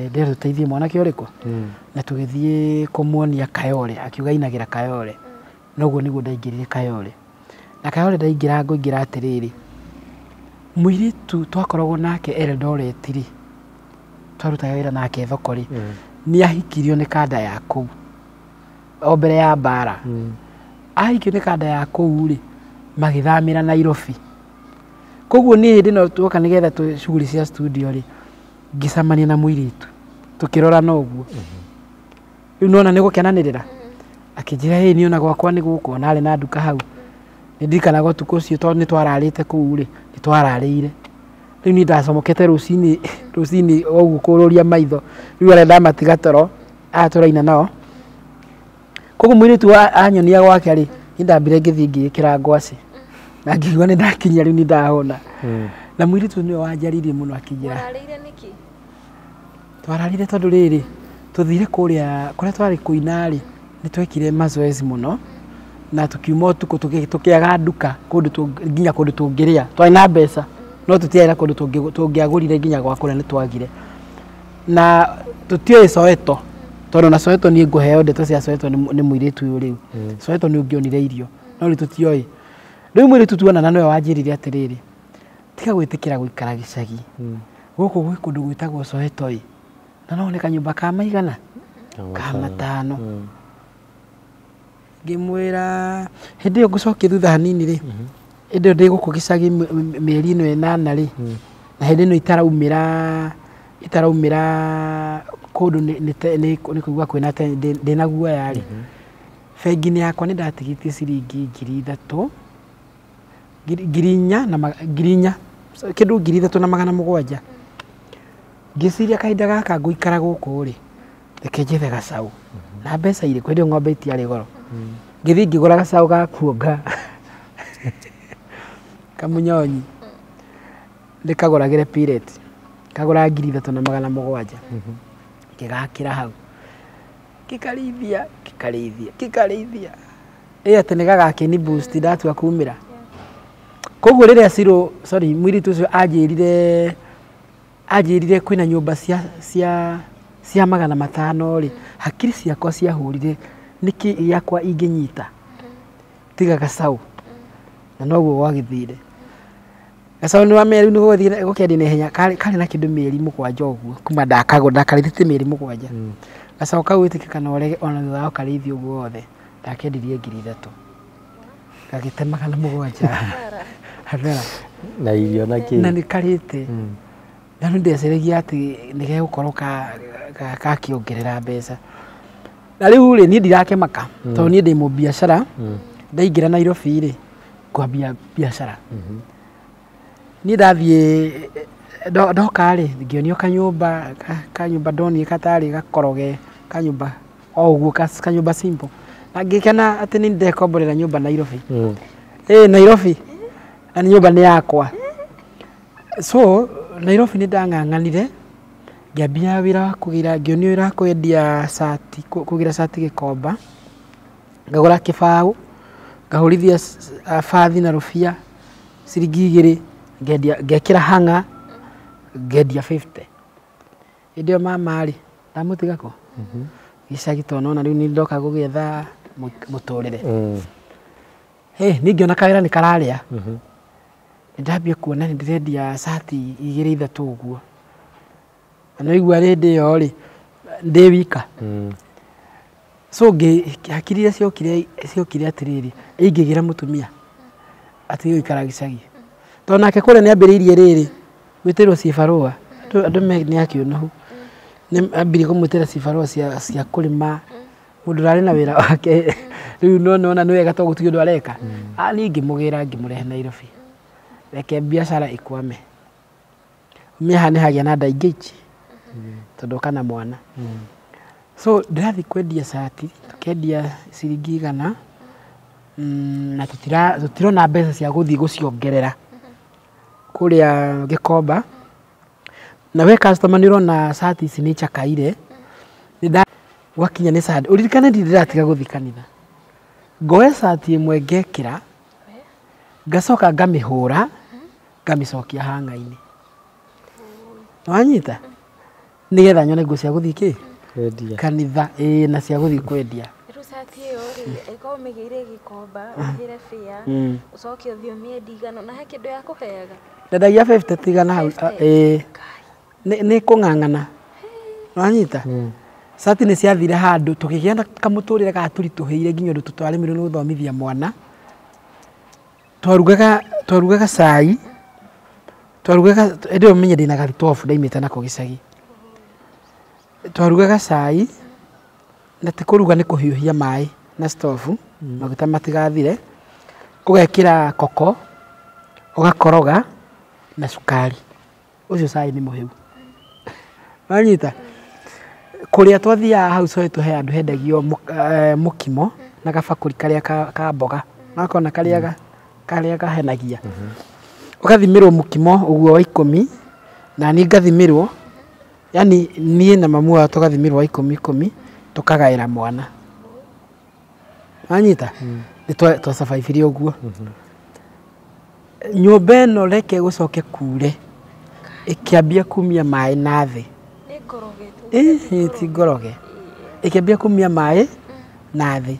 ndĩrenda tũteithie mwanake ũrĩkũ, na tũgĩthiĩ kũmuonia Kayole, akiuga ainagĩra Kayole. Noguo nĩguo ndaingĩrire Kayole. Na Kayole ndaingĩra ngũingĩra atĩrĩrĩ, mũirĩtu twakoragwo nake Eldoret rĩ, twarutaga wĩra nake thoko rĩ, nĩ ahikirio nĩ kanda ya kũu o mbere ya mbara. Ahikio nĩ kanda ya kũu rĩ, magĩthamĩra Nairobi. Koguo niĩ hĩndĩ ĩno tuoka nĩgetha shughuli cia studio rĩ, ngĩcemania na mũirĩtu tũkĩrorana ũguo. Rĩu nĩwona nĩ gũkenanĩrĩra. Akĩnjĩra ĩ niĩ ona gwakwa nĩ gũkũ, ona arĩ na nduka hau. Nĩ ndirikanaga ũtukũ ũcio tondũ nĩ twararĩte kũu rĩ, nĩ twararĩire. Rĩu niĩ ndacomokete rũcinĩ rũcinĩ ũguo kũrũria maitho. Rĩu arĩa ndamatiga toro, aya tũraina nao. Koguo mũirĩtu anyonia gwake rĩ, niĩ ndambire ngĩthiĩ ngĩĩkĩra ngwacĩ. Na ngĩigua nĩ ndakinyia rĩu nĩ ndahũna. Na mũirĩtu nĩwe wanjaririe mũno akĩnjĩra. Mwararĩire nĩkĩ? Twararire tondũ rĩrĩ, tũthire kũrĩa kũrĩa twarĩ kũina rĩ, nĩ twekire mazoezi mũno na tũkiuma ũtukũ tũkĩaga nduka kũndũ nginya kũndũ tũngĩrĩa. Twarĩ na mbeca no tũtiarĩ na kũndũ tũngĩagũrire nginya gwa kũrĩa nĩ twagire. Na tũtiũĩ Soweto tondũ na Soweto niĩ ngũheo ndeto cia Soweto nĩ mũirĩtu ũyũ rĩu. Soweto nĩ ũngĩonire irio no rĩu tũtiũĩ. Rĩu mũirĩtu tuonana nĩwe wanjĩrire atĩrĩrĩ, tiga gwĩtĩkĩra gũikara gĩcagi. Gũkũ gwĩ kũndũ gwĩtagwo Soweto ĩ, na no nĩ kanyũmba ka maigana ka matano. Ngĩmwĩra hĩndĩ ĩyo ngũcokia thutha hanini rĩ, hĩndĩ ĩyo ndĩ gũkũ gĩcagi mĩeri ĩno ĩnana rĩ, na hĩndĩ ĩno itaraumĩra kũndũ nĩ kũigua kwĩna ndĩna guoya rĩ, bengi-inĩ yakwa nĩ ndatigĩtie ciringi 3,000, 4,000 na 4,000 kĩndũ 3,700. Ngĩciria kahinda gaka ngũikara gũkũ rĩ, reke njethe gacaũ. Na mbeca irĩkũ? Hĩndĩ ĩyo ng'ombe itiarĩ goro. Ngĩthiĩ ngĩgũra gacaũ ga kuonga kamunyonyi, ndĩkagũragĩre pellet, kagũra 3,700. Ngĩgakĩra hau, ngĩkarĩithia ngĩkarĩithia ngĩkarĩithia, ĩ atĩ nĩ gagakĩni boost ndatua kumĩra. Koguo rĩrĩa Ciro, sorry, mũirĩtu ũcio anjĩrire kwĩna nyũmba cia 500 rĩ, hakiri ciakwa ciahũrire nĩkĩ gĩakwa ingĩnyita tiga gacaũ. Na noguo gwagĩthire. Gacaũ nĩ wa mĩeri nĩ gũgĩthiĩ gũkĩendia na ihenya, karĩ na kĩndũ mĩeri 7 ũguo kuma ndakagũra, ndakarĩithĩtie mĩeri 7. Gacaũ kau wĩtĩkie kana ũrege ona thutha wa gũkarĩithia ũguo wothe, ndakendirie 3,000. Gagĩte 700. Hathara. Na irio na kĩ? Na nĩ karĩte. Na nĩ ndeciragia atĩ nĩ gegũkorwo gakĩongerera mbeca. Na rĩu rĩ, niĩ ndirakĩmaka tondũ niĩ ndĩ mũbiacara. Ndaingĩra Nairobi rĩ, ngwambia biacara. Niĩ ndathiĩ ndoka rĩ, ngĩonio kanyũmba ndonire gatarĩ gakoroge, kanyũmba o ũguo kanyũmba simple. Na ngĩkena atĩ nĩ ndekomborera nyũmba Nairobi. Ĩ Nairobi, na nyũmba nĩ yakwa. So Nairobi nĩ ndang'ang'anire, ngĩambia wĩra wa kũgĩra, ngĩonio wĩra wa kwendia cati, kũgĩra cati Gĩkomba, ngagũra kĩbaũ, ngahũrithia bathi na rũbia ciringi 2, ngendia, ngekĩra hang'a, ngendia 50. Hĩndĩ ĩyo mama rĩ, ndamũtiga kũ? Gĩcagi tondũ nona rĩu nĩ ndoka gũgĩetha mũtũrĩre. Niĩ ngĩona kawĩra nĩ kararĩa. Nĩ ndambia kuona nĩ ndĩrendia cati 2 3 ũguo. Na nĩwaigua hĩndĩ ĩyo rĩ, ndĩ wika. So hakiri iria ciokire atĩrĩrĩ, ingĩgĩra mũtumia atige gũikara gĩcagi. Tondũ nake kũrĩa nĩ ambĩrĩirie rĩrĩ, gwĩtĩrwo cibarũa, andũ nĩ akĩũnũhu. Nĩ ambirie kũmwĩtĩra cibarũa cia kũrĩma, mũndũ ũrarĩ na wĩra wake. Rĩu no nona nĩ wega tondũ gũtirĩ ũndũ areka. Niĩ ngĩmũgĩra ngĩmũrehe Nairobi. Reke biacara ĩkwame. Mĩaha nĩ hagĩa na nda ingĩ ici, tondũ oka na mwana. So ndĩrathiĩ kwendia cati, tũkendia ciringi 100, na tũtirona mbeca cia gũthiĩ gũciongerera kũrĩa Gĩkomba. Na we customer nĩ ũrona cati ici nĩ icakaire. Gwakinya nĩ Sunday ũririkane ndirĩ ndĩratiga gũthiĩ kanitha ngoya cati ĩmwe ngekĩra ngacoka ngamĩhũra ngamĩcokia hang'a-inĩ wanyita nĩgetha nyone nguo cia gũthiĩ kĩ Kwendia. Kanitha ĩĩ na cia gũthiĩ kwendia. Rĩu cati ĩyo rĩ ĩkorwo ũmĩgĩire gĩkomba ũhĩre bĩa ũcoke ũthiĩ ũmĩendie igana na he kĩndũ ya kũheaga. Ndendagia 50 tigana hau ĩĩ nĩ kũng'ang'ana wanyita. Cati nĩ ciathire handũ tũkĩgĩa na kamũtũrĩre gatũritũhĩire nginya ũndũ twaremirwo nĩ gũthomithia mwana. Twarugaga cai twarugaga ĩndĩ ũmenye ndĩna gathitobu ndaimĩte nako gĩcagi. Twarugaga cai na ti kũruga nĩ kũhiũhia maĩ na stovu maguta matigathire ũgekĩra koko ũgakoroga na cukari ũcio cai nĩ mũhĩu wanyita. Kũrĩa twathiaga hau Soweto he handũ hendagio mũkimo na gabakũri karĩa ka mboga nakona karĩa kahenagia ũgathimĩrwo mũkimo ũguo wa 10 na niĩ ngathimĩrwo yani niĩ na mamu wao tũgathimĩrwo wa 10 tũkagaĩra mwana wanyita. Nĩ twasurvive ũguo. Nyũmba ĩno reke gũcoke kure ĩkĩambia kumia maĩ na thĩ. Ĩĩ ti ngoroge ĩkĩambia kumia maĩ na thĩ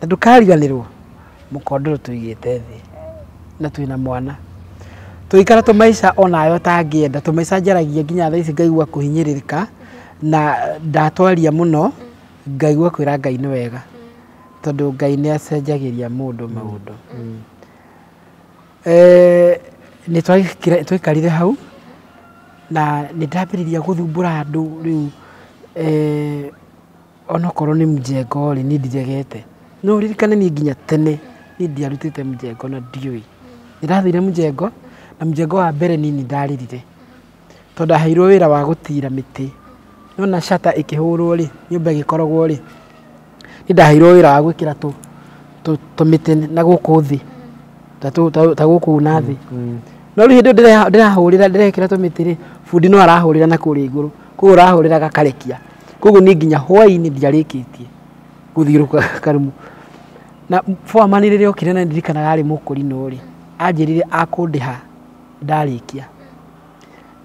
na ndũkariganĩrwo mũkondoro tũigĩte thĩ na twĩna mwana tũikara tũmaica onayo tangĩenda tũmaica njaragia nginya thaa ici ngaigua kũhinyĩrĩrĩka na ndatwaria mũno ngaigua kwĩra Ngai nĩ wega tondũ Ngai nĩ acenjagĩria mũndũ maũndũ. Nĩ twaikarire hau na nĩ ndambĩrĩria gũthumbũra andũ rĩu onokorwo nĩ mjengo rĩ niĩ ndiregete no ũririkane niĩ nginya tene niĩ ndiarutĩte mjengo na ndiũĩ nĩ ndathire mjengo na mjengo wa mbere niĩ nĩ ndarĩrire tondũ ndaheirwo wĩra wa gũtira mĩtĩ nona shata ĩkĩhũrwo rĩ nyũmba ĩgĩkorogwo rĩ nĩ ndaheirwo wĩra wa gwĩkĩra tũmĩtĩ na gũkũ thĩ ta gũkũ na thĩ no rĩu hĩndĩ ĩyo ndĩrahũrĩra ndĩrekĩra tũmĩtĩ rĩ bundi no arahũrĩra na kũrĩa igũrũ koguo ũrahũrĩra gakarekia koguo niĩ nginya hwaĩ-inĩ ndiarĩkĩtie gũthiũrũrũka karumu na foreman rĩrĩa okire na ndirikanaga arĩ mũkũrinũ rĩ anjĩrire akũndĩha ndarĩkia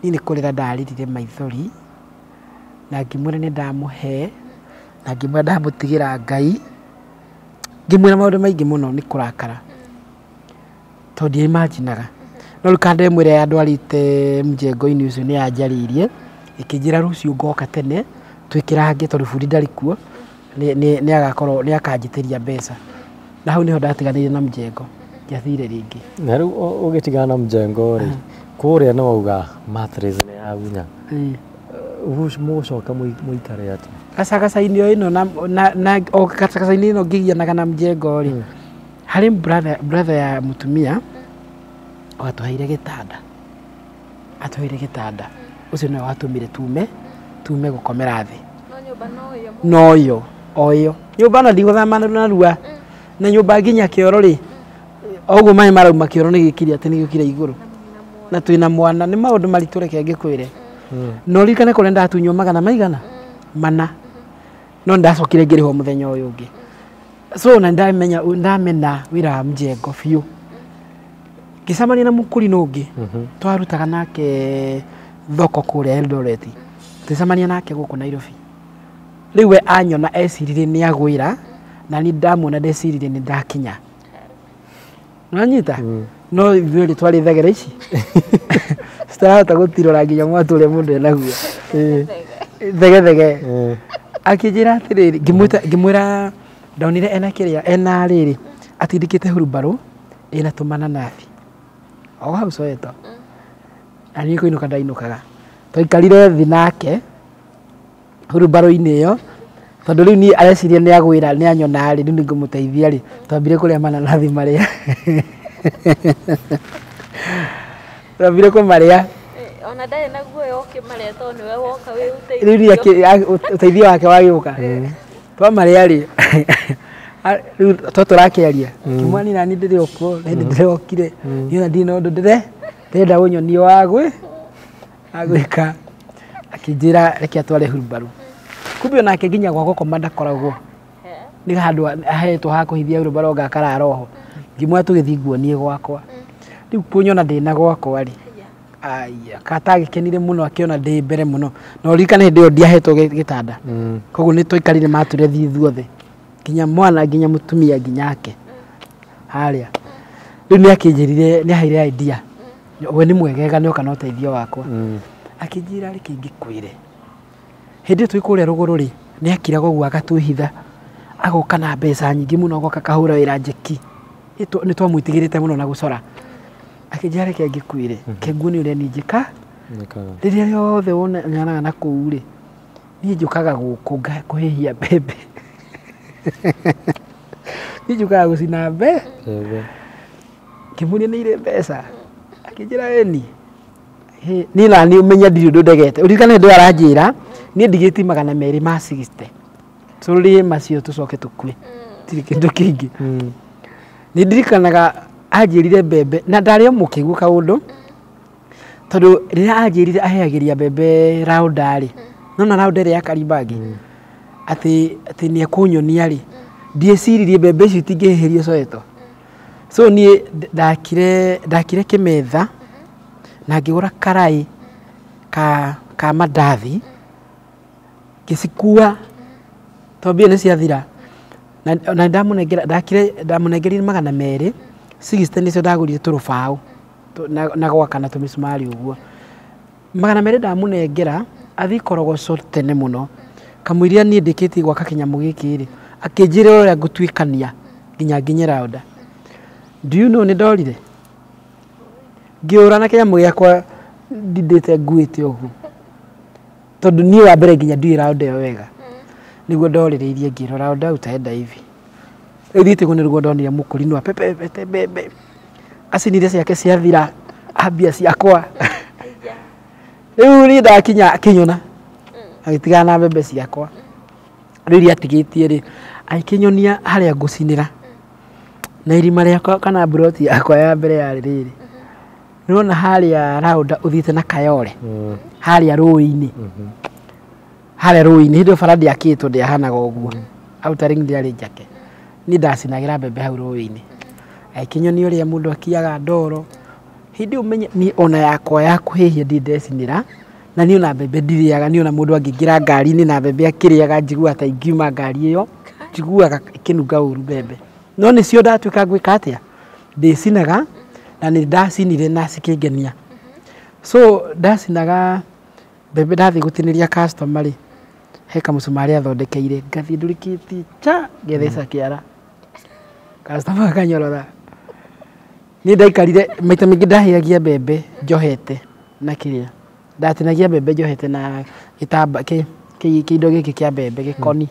niĩ nĩ kũrĩra ndarĩrire maithori na ngĩmwĩra nĩ ndamũhe na ngĩmwĩra ndamũtigĩra Ngai ngĩmwĩra maũndũ maingĩ mũno nĩ kũrakara tondũ ndiaimaginaga no rĩu kanda ĩmwe ĩrĩa yandwarĩte mjengo-inĩ ũcio nĩ yanjarĩirie ĩkĩnjĩra rũciũ ngoka tene twĩkĩrange tondũ bundi ndarĩ kuo nĩ agakorwo nĩ akanjĩtĩria mbeca na hau nĩho ndatiganĩire na mjengo ndiathire rĩngĩ. Na rĩu ũgĩtigana na mjengo rĩ kũrĩa nĩ wauga mattress nĩ yagunya mũgũcoka mũikare atĩa gacagaca-inĩ ĩno na o gacagaca-inĩ ĩno ngĩgianaga na mjengo rĩ harĩ brother ya mũtumia watũheire gĩtanda atũheire gĩtanda ũcio nĩwe watũmire tume gũkomera thĩ no ĩyo o ĩyo nyũmba na ndigũthama narua na nyũmba nginya kĩoro rĩ oguo maĩ marauma kĩoro nĩ gĩkire atĩ nĩ gĩũkire igũrũ na twĩna mwana nĩ maũndũ maritũ reke ngĩkwĩre no ririkane kũrĩa ndatunywo magana maigana mana no ndacokire ngĩrĩhwo mũthenya ũyũ ũngĩ so na ndamenya ndamena wĩra wa mjengo biũ ngĩcemania na mũkũrinũ ũngĩ twarutaga nake thoko kũrĩa Eldoret tũcemania nake gũkũ Nairobi rĩu we anyona ecirire nĩ agwĩra na niĩ ndamuona ndecirire nĩ ndakinya nĩwanyita no ithuĩ rĩ twarĩ thegere ici citarahota gũtirora nginya mwatũ ũrĩa mũndũ enaguo thegethege akĩnjĩra atĩrĩrĩ ngĩmwĩra ndonire ena kĩrĩa ena rĩrĩ atindĩkĩte hurumbarũ ĩna tũmananathi o hau Soweto na niĩ kũinũka ndainũkaga twaikarire thĩ nake hurumbarũ-inĩ ĩyo tondũ rĩu niĩ areciria nĩ agwĩra nĩ anyona rĩ rĩu nĩ ngũmũteithia rĩ twambire kũrĩa mananathi marĩa twambire kũmarĩa ona ndarĩ na guoya ũkĩmarĩa tondũ nĩwe woka wĩ ũteithio rĩu ũteithio wake wagĩũka twamarĩa rĩ rĩu to tũrakĩaria kĩmwani nani ndĩrĩ okuo hĩndĩ ndĩrokire niĩ ona ndirĩ na ũndũ ndĩrenda ũnyonie wa gwĩka akĩnjĩra reke atware hurumbarũ Kumbe onake nginya gwa gũkoma ndakoragwo. Nĩ handũ ahetwo ha kũhithia rũbaronga akarara oho. Ngĩmwĩra tũgĩthiĩ nguonie gwakwa. Rĩu kũnyona ndĩna gwakwa rĩ. Aya, katagĩkenire mũno akĩona ndĩ mbere mũno. Na ũririkane hĩndĩ ĩyo ndiahetwo gĩtanda. Koguo nĩ twaikarire maturethi ithuothe. Nginya mwana, nginya mũtumia, nginya ake. Harĩa. Rĩu nĩ akĩnjĩrire, nĩ aheire idea. We nĩ mwegega nĩ oka na ũteithio wakwa. Akĩnjĩra reke ngĩkwĩre. Hĩndĩ ĩyo twĩ kũrĩa rũgũrũ rĩ, nĩ akiraga ũguo agatwĩhitha. Agoka na mbeca nyingĩ mũno agoka akahũra wĩra njeki. Nĩ twamwĩtigĩrĩte mũno na gũcora. Akĩnjĩra reke ngĩkwĩre, ke nguonie ũrĩa niĩ njĩka. Rĩrĩa rĩothe wona nyonaga na kũu rĩ, niĩ njũkaga gũkũ kũhĩhia mbembe. Niĩ njũkaga gũcina mbembe. Ngĩmũria nĩ irĩ mbeca. Akĩnjĩra ĩni. Niĩ na niĩ ũmenye ndirĩ ũndũ ndegete. Ũririkane hĩndĩ ĩyo aranjĩra, niĩ ndigĩtie 260. Tũrĩe macio tũcoke tũkue. Tirĩ kĩndũ kĩngĩ. Nĩ ndirikanaga anjĩrire mbembe na ndarĩ o mũkĩgu kaũndũ tondũ rĩrĩa anjĩrire aheagĩria mbembe raunda rĩ, nona raunda ĩrĩa ya Kariobangi atĩ nĩ ekũnyonia rĩ, ndieciririe mbembe icio itingĩhĩhĩrio Soweto. So niĩ ndakire kĩmetha na ngĩgũra karai ka mandathi ngĩcikua tondũ mbia nĩ ciathira. Na ndamũnengera ndamũnengerire 200 60 nĩcio ndagũrire tũrũbaũ na gwaka na tũmĩcumarĩ ũguo. 200 ndamũnengera athiĩ Korogoco tene mũno kamũiria niĩ ndĩkĩtie gwaka kĩnyamũ gĩkĩ rĩ, akĩnjĩra ũrĩa ngũtuĩkania nginya nginye raunda. Do you know nĩ ndorire? Ngĩũra na kĩnyamũ gĩakwa ndindĩte nguĩte ũguo. Tondũ niĩ wa mbere nginya ndiũĩ raunda ĩyo wega. Nĩguo ndorĩrĩirie ngĩrwo raunda utaenda hivi. Rĩu thiĩte ũguo nĩguo ndonire mũkũrinũ apepete mbembe. Acinire ciake ciathira, ambia ciakwa. Rĩu niĩ ndakinya akĩnyona. Agĩtigana na mbembe ciakwa. Rĩu iria atigĩtie rĩ, agĩkĩnyonia harĩa ngũcinĩra. Na irima rĩakwa kana mburoti yakwa ya mbere yarĩ rĩrĩ. Nĩwona harĩa raunda ũthiĩte na Kayole. Harĩa rũĩ-inĩ. Harĩa rũĩ-inĩ hĩndĩ ĩyo bara ndĩakĩtwo ndĩahanaga ũguo. Outer ring ndĩarĩ njake. Niĩ ndacinagĩra mbembe hau rũĩ-inĩ. Agĩkĩnyonia ũrĩa mũndũ akiaga ndoro. Hĩndĩ ĩyo ũmenye niĩ ona yakwa ya kũhĩhia ndirĩ ndecinĩra. Na niĩ ona mbembe ndirĩaga, niĩ ona mũndũ angĩingĩra ngari-inĩ na mbembe akĩrĩaga njiguaga ta ingiuma ngari ĩyo, njiguaga ĩkĩnunga ũru mbembe. No nĩcio ndatuĩka ngwĩka atĩa? Ndĩcinaga na nĩ ndacinire na cikĩngenia. So ndacinaga mbembe ndathiĩ gũtinĩria customer rĩ, he kamũcumarĩ athondekeire, ngathiĩ ndũrĩkĩtie cha ngetheca kĩara. Customer akanyorora. Niĩ ndaikarire maita maingĩ ndahĩagia mbembe njohete na kĩrĩa. Ndatinagia mbembe njohete na gĩtamba kĩindo gĩkĩ kĩa mbembe gĩkoni.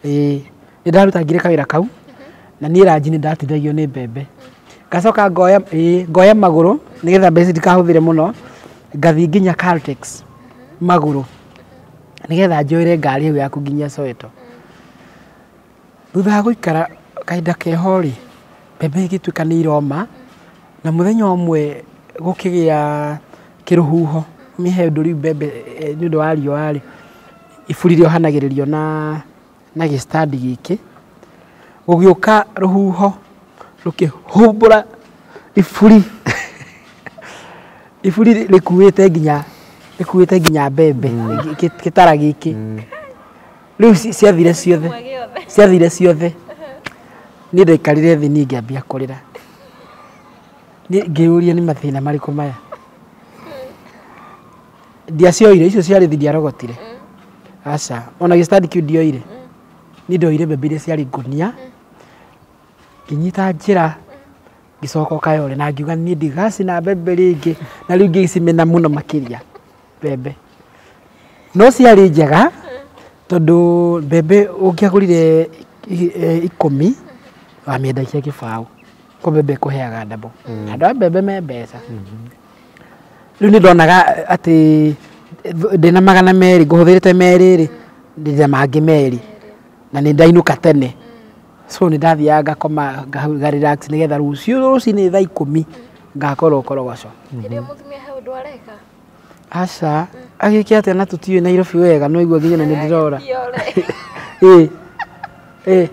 Ĩĩ nĩ ndarutangire kawĩra kau na niĩ ranji nĩ ndatindagio nĩ mbembe. Ngacoka ngoya ngoya magũrũ nĩgetha mbeca ndikahũthĩre mũno, ngathiĩ nginya Caltex magũrũ nĩgetha njoere ngari ĩyo yaku nginya Soweto. Thutha wa gũikara kahinda keho rĩ, mbembe igĩtuĩka nĩ iroma na mũthenya ũmwe gũkĩgĩa kĩrũhuho mĩhe ũndũ rĩu mbembe nĩ ũndũ wa riũa rĩ, iburi rĩohanagĩrĩrio na gĩstandi gĩkĩ. Gũgĩũka rũhuho rũkĩhumbũra iburi. Iburi rĩkuĩte nginya mbembe gĩtara gĩkĩ. Rĩu ciathire ciothe. Ciathire ciothe. Niĩ ndaikarire thĩ niĩ ngĩambia kũrĩra. Niĩ ngĩyũria nĩ mathĩna marĩkũ maya. Ndiacioire, icio ciarĩ thĩ ndiarogotire. Aca, ona gĩstandi kĩu ndioire. Niĩ ndoire mbembe iria ciarĩ ngũnia, ngĩnyita njĩra, ngĩcoka Kayole na ngiuga niĩ ndigacina mbembe rĩngĩ, na rĩu ngĩcimena mũno makĩria mbembe. No ciarĩ njega tondũ mbembe ũngĩagũrire 10 wamĩendagia gĩbaũ. Ko mbembe ĩkũheaga ndabo. Andũ a mbembe me mbeca. Rĩu nĩ ndonaga atĩ ndĩna 200 ngũhũthĩrĩte 2 rĩ, ndĩna mangĩ 2 na nĩ ndainũka tene. So nĩ ndathiaga ngakoma nga relax nĩgetha rũciũ rũcinĩ thaa 10 ngakorwo Korogoco. Hĩndĩ ĩyo mũtumia he ũndũ areka? Aca, Agĩke atĩa na tũtiũĩ Nairobi wega no igua nginya nĩ ndĩrora. Ĩĩ. Ĩĩ.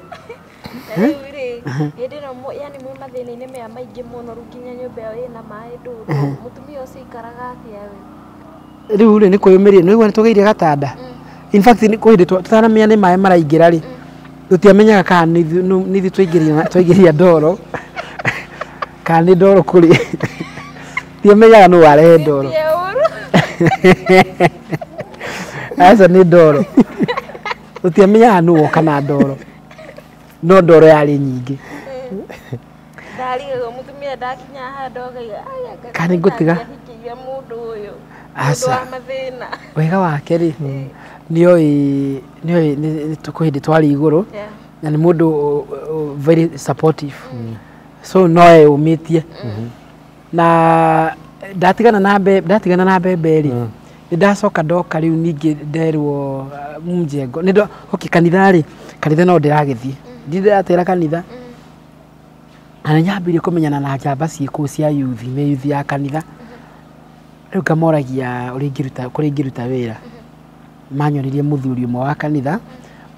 Rĩu rĩ, hĩndĩ ĩno yani mwĩ mathĩna-inĩ maya maingĩ mũno rĩu nginya nyũmba ĩyo ĩna maĩ ndũndũ. Mũtumia ũcio aikaraga atĩa we? Rĩu rĩ nĩ kwĩyũmĩria nĩ ũigua nĩ tũgĩire gatanda. In fact nĩ kwĩ hĩndĩ tũtaramenya nĩ maĩ maraingĩra rĩ, tũtiamenyaga kana nĩ ithuĩ twaingĩria ndoro kana nĩ ndoro kũrĩ. Tiamenyaga nũ warehe ndoro. Aca nĩ ndoro. Tũtiamenyaga nũ woka na ndoro. No ndoro yarĩ nyingĩ. Ndarigagwo mũtumia ndakinya handũ akauga, Kana nĩngũtiga. Ndangĩahikirie mũndũ ũyũ. Mũndũ wa mathĩna. Wega wake rĩ, nĩoĩ nĩoĩ kwĩ hĩndĩ twarĩ igũrũ na nĩ mũndũ very supportive. So no eyũmĩtie. Na ndatigana na mbembe rĩ, nĩ ndacoka ndoka rĩu ningĩ nderwo mjengo. Nĩ okay kanitha rĩ, kanitha no ndĩragĩthiĩ. Ndirĩ kanitha. Na nĩ nyambĩrĩirie kũmenyana na njamba ciĩ kũu cia youth, nĩ youth ya kanitha. Rĩu ngamoragia ũrĩa ingĩruta, kũrĩa ingĩruta wĩra. Manyonirie mũthuri ũmwe wa kanitha,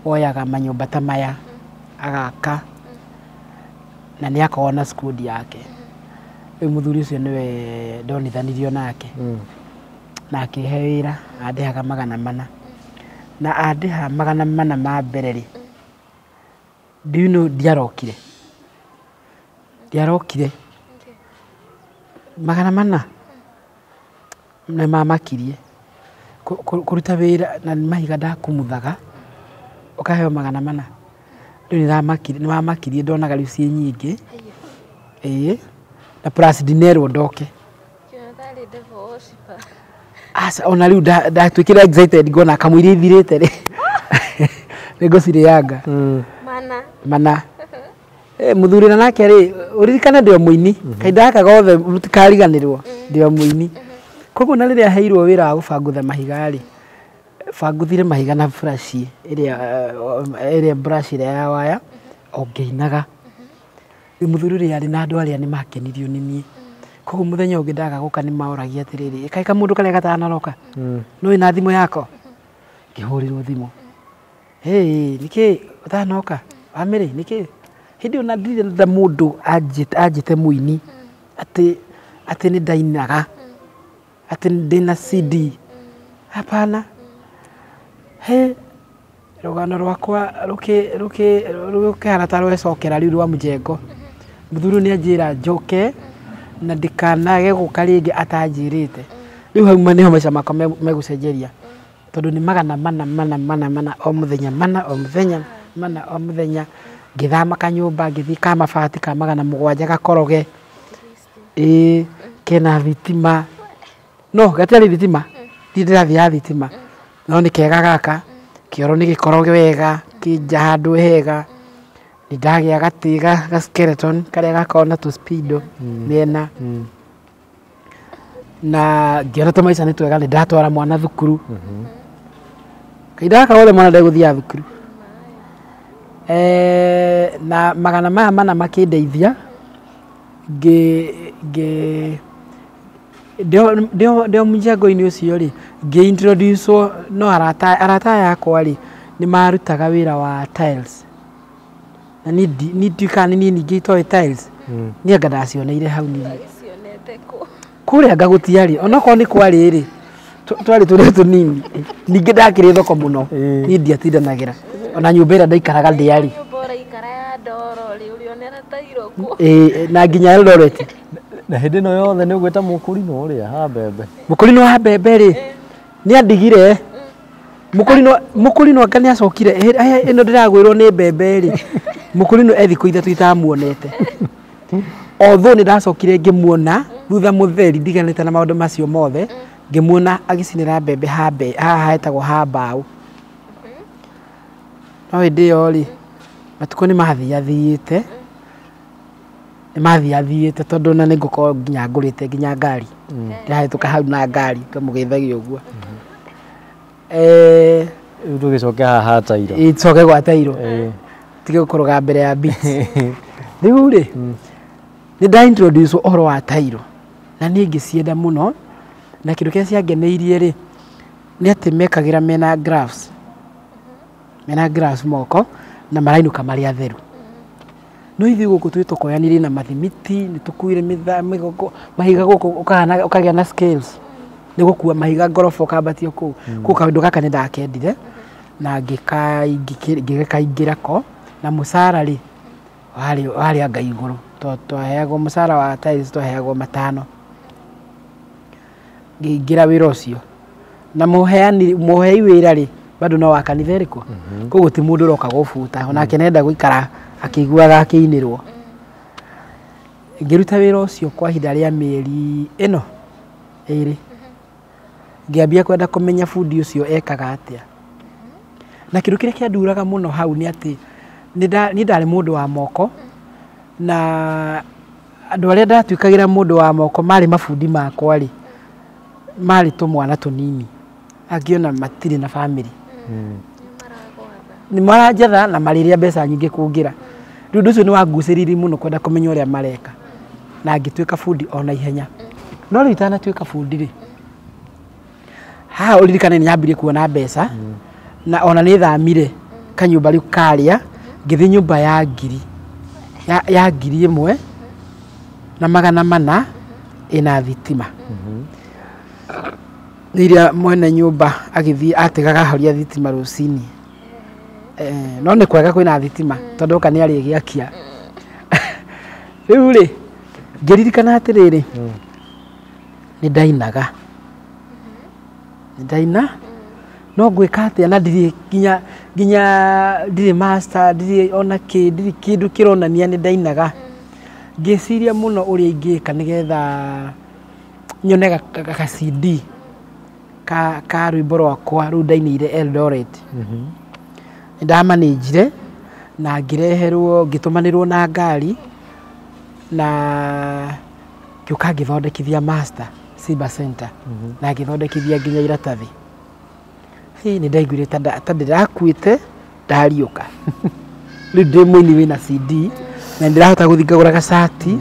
oyaga manyũmba ta maya, agaka, na nĩ akoragwo na squad yake. Rĩu mũthuri ũcio nĩwe ndonithanirio nake. Na akĩhe wĩra, andĩhaga 400. Na andĩha 400 ma mbere rĩ, do you know ndiarokire. Ndiarokire. 400 nĩ mamakirie. Kũruta wĩra na nĩ mahiga ndakumuthaga, ũkaheo 400. Rĩu nĩ mamakirie ndonaga rĩu ciĩ nyingĩ. Ĩĩ. Na plus ndinerwo ndoke. Aca ona rĩu ndatuĩkire excited ngona kamũira ithirĩte rĩ. Nĩngũcirĩanga. Mana. Mũthuri na nake rĩ, ũririkane ndĩ o mũini. Kahinda gaka gothe mũtikariganĩrwo ndĩ o mũini. Koguo na rĩrĩa heirwo wĩra wa gũbangutha mahiga rĩ, banguthire mahiga na brush ĩrĩa brush ĩrĩa ya waya o ngĩinaga. Rĩu mũthuri ũrĩa arĩ na andũ arĩa nĩ makenirio nĩ niĩ. Koguo mũthenya ũngĩ ndaga gũka nĩ maoragia atĩrĩrĩ, kaĩ kamũndũ karĩa gatanaroka? No wĩna thimũ yako? Ngĩhũrĩrwo thimũ. Hey, nĩkĩ ũtanoka? Bamĩrĩ nĩkĩ? Hĩndĩ ĩyo na ndirĩ mũndũ anjĩte mũini atĩ nĩ ndainaga, atĩ ndĩna CD. Hapana. He rũgano rwakwa rũkĩhana ta rwecokera rĩu rwa mjengo. Mũthuri nĩ anjĩra njoke na ndikanage gũka rĩngĩ atanjĩrĩte. Rĩu hau nĩho maica makwa megũcenjeria. Tondũ nĩ 400 400 400 o mũthenya, 400 o mũthenya, 400 o mũthenya. Ngĩthama kanyũmba ngĩthiĩ ka mabati ka 700 gakoroge. Ĩĩ, kena thitima. No gatiarĩ thitima. Ndirĩ ndĩrathiĩ ya thitima. No nĩ kega gaka, kĩoro nĩ gĩkoroge wega, kĩ nja handũ hega. Nĩ ndagĩa gatĩ ga skeleton karĩa gakoragwo na tũspindo mĩena. Na ngĩona tũmaica nĩ twega, nĩ ndatwara mwana thukuru. Kahinda gaka gothe mwana ndegũthiaga thukuru. Na 400 makĩndeithia ndĩ o mjengo-inĩ ũcio rĩ, ngĩ introduce no arata aya akwa rĩ, nĩ marutaga wĩra wa tiles. Na niĩ ndiũĩ kana nĩ niĩ ningĩ itoĩ tiles. Niĩ anga ndacioneire hau niĩ. Kũrĩa anga gũtiarĩ, onokorwo nĩ kwarĩ rĩ, twarĩ tũrĩa tũnini. Ningĩ ndakĩrĩ thoko mũno, niĩ ndiatindanagĩra. Ona nyũmba ĩrĩa ndaikaraga ndĩarĩ. Ĩĩ, na nginya Eldoret. Na hĩndĩ ĩno yothe nĩ ũgwĩta mũkũrinũ ũrĩa ha mbembe. Mũkũrinũ wa mbembe rĩ, nĩ andigire. Mũkũrinũ anga nĩ acokire, ĩno ndĩragwĩrwo nĩ mbembe rĩ, mũkũrinũ e thikũ 3 itamuonete. Although nĩ ndacokire ngĩmuona thutha mũtheri ndiganĩte na maũndũ macio mothe, ngĩmuona agĩcinĩra mbembe haha hetagwo ha mbaũ. No hĩndĩ ĩyo rĩ, matukũ nĩ mathiathiĩte, nĩ mathiathiĩte tondũ na nĩ ngũkorwo nginya ngũrĩte nginya ngari. Ndĩrahĩtũka hau na ngari ngamũgeithagia ũguo. Rĩu tũgĩcoke haha ha tairo. Ĩĩ, tũcoke gwa tairo. Tige gũkoroga mbere ya beats. Rĩu rĩ, nĩ nda introduce ũhoro wa tairo na niĩ ngĩcienda mũno, na kĩndũ kĩrĩa ciangeneirie rĩ, Nĩ atĩ mekagĩra mena gloves. Mena gloves moko na marainũka marĩ atheru. No ithuĩ gũkũ twĩ tũkoyanire na mathimiti, nĩ tũkuire mĩgongo, mahiga gũkũ ũkahana ũkagĩa na scales. Nĩ gũkua mahiga ngoroba ũkambatio kũu. Kũu kaũndũ gaka nĩ ndakendire na ngĩgĩkaingĩra ko na mũcara rĩ warĩ anga igũrũ. Twaheagwo mũcara wa tiles twaheagwo 5. Ngĩingĩra wĩra ũcio. Na mũhei wĩra rĩ bado no wa kanitha ĩrĩkũ. Koguo ti mũndũ ũroka gũbuta onake nenda gũikara akĩiguaga akĩinĩrwo. Ngĩruta wĩra ũcio kwa ihinda rĩa mĩeri ĩno 2. Ngĩambia kwenda kũmenya bundi ũcio ekaga atĩa. Na kĩndũ kĩrĩa kĩanduraga mũno hau nĩ atĩ niĩ ndarĩ mũndũ wa moko na andũ arĩa ndatuĩkagĩra mũndũ wa moko marĩ mabundi makwa rĩ marĩ tũmwana tũnini angĩona matirĩ na bamĩrĩ. Nĩ maranjetha na marĩrĩa mbeca nyingĩ kũngĩra. Rĩu ũndũ ũcio nĩ wangucĩrĩirie mũno kwenda kũmenya ũrĩa mareka na ngĩtuĩka bundi ona ihenya. No rĩu itanatuĩka bundi rĩ haha ũririkane nĩ nyambirie kuona mbeca na ona nĩ thamire kanyũmba rĩu karĩa ngĩthiĩ nyũmba ya ngiri ya 1400 ĩna thitima. Rĩrĩa mwene nyũmba agĩthiĩ ategaga horia thitima rũcinĩ. No nĩ kwega kwĩna thitima tondũ oka nĩ arĩgĩakia. Rĩu rĩ ngĩririkana atĩrĩrĩ nĩ ndainaga. Nĩ ndaina no ngwĩka atĩa na ndirĩ nginya ndirĩ master ndirĩ ona kĩ ndirĩ kĩndũ kĩronania nĩ ndainaga. Ngĩciria mũno ũrĩa ingĩka nĩgetha nyone ga CD ka rwĩmbo rwakwa rũu ndainĩire Eldoret. Nĩ ndamanĩnjire na ngĩreherwo ngĩtũmanĩrwo na ngari na ngĩũka ngĩthondekithia master Cyber Center na ngĩthondekithia nginya iratathi. Hĩ nĩ ndaiguire ta ndĩrakuĩte ndariũka. Rĩu ndĩ mũini wĩna CD na nĩndĩrahota gũthiĩ ngagũra gacati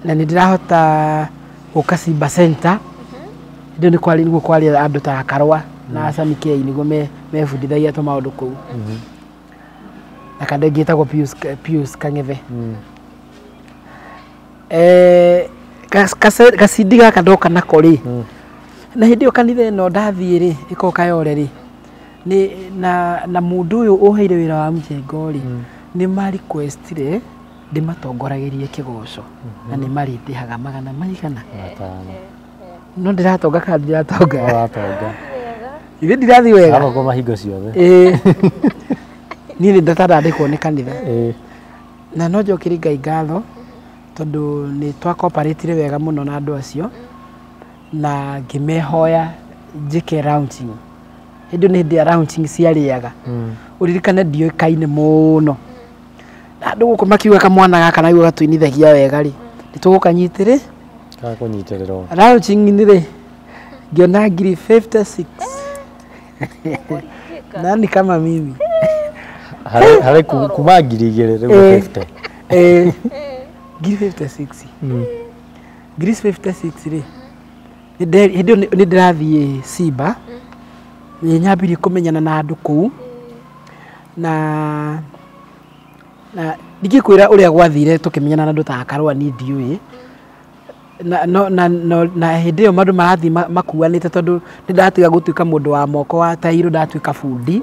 na nĩndĩrahota gũka Cyber Center. Hĩndĩ ĩyo nĩ kwarĩ nĩguo kwarĩ andũ ta Karwa na Sami K nĩguo mebundithagia tũmaũndũ kũu. Na kandũ ĩngĩ ĩtagwo Pius Kang'ethe. Gacindi gaka ndoka nako rĩ na hĩndĩ ĩyo kanitha ĩno ndathiĩ rĩ ĩkoragwo Kayole rĩ nĩ na mũndũ ũyũ ũheire wĩra wa mjengo rĩ nĩ ma requestire ndĩmatongoragĩrie kĩgoco na nĩ marĩndĩhaga 500 maigana. No ndĩratonga kana ndiratonga? Ũratonga. Ithuĩ ndirathiĩ wega. Arogo mahingo ciothe. Niĩ nĩ ndatandandĩkwo nĩ kanitha. Na no njokerie Ngai ngatho tondũ nĩ twakoparatire wega mũno na andũ acio na ngĩmehoya njĩke launching. Hĩndĩ ĩyo nĩ hĩndĩ ya launching ciarĩaga. Ũririkane ndiũĩkaine mũno. Na andũ gũkũ makiuga kamwana gaka na igua gatũinithagia wega rĩ nĩ tũgũkanyitĩrĩ Gakũnyitĩrĩrwo. Launching rĩ ngĩona ngiri 56. Nani kama mimi? Harĩ kuma 2000 rĩu 50. Ngiri 56. Ngiri 56 rĩ hĩndĩ ĩyo nĩ ndĩrathiĩ Simba nĩ nyambirie kũmenyana na andũ kũu na ndingĩkwĩra ũrĩa gwathire tũkĩmenyana na andũ ta Karũa niĩ ndiũĩ. Na hĩndĩ ĩyo mandũ marathiĩ makuanĩte tondũ nĩ ndatiga gũtuĩka mũndũ wa moko wa tairũ ndatuĩka bundi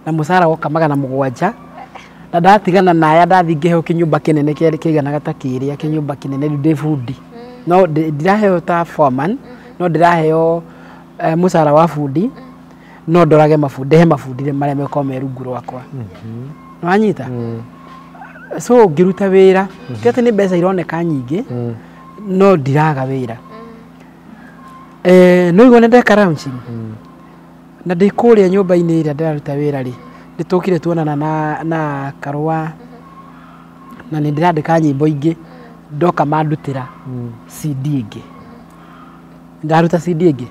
na mũcara woka 700 na ndatigana na aya ndathiĩ ngĩheo kĩnyũmba kĩnene kĩiganaga ta kĩrĩa kĩnyũmba kĩnene rĩu ndĩ bundi no ndiraheo ta foreman no ndĩraheo mũcara wa bundi no ndorage mabundi ndehe mabundi marĩa mekorwo me rungu rwakwa. Nĩwanyita? So ngĩruta wĩra ti atĩ nĩ mbeca ironeka nyingĩ no ndiraga wĩra. No igua nĩ ndeka launching na ndĩ kũrĩa nyũmba-inĩ ĩrĩa ndĩraruta wĩra rĩ nĩ tũkire tuonana na Karũa na nĩ ndĩrandĩka nyĩmbo ingĩ ndoka mandutĩra CD ĩngĩ. Ndaruta CD ĩngĩ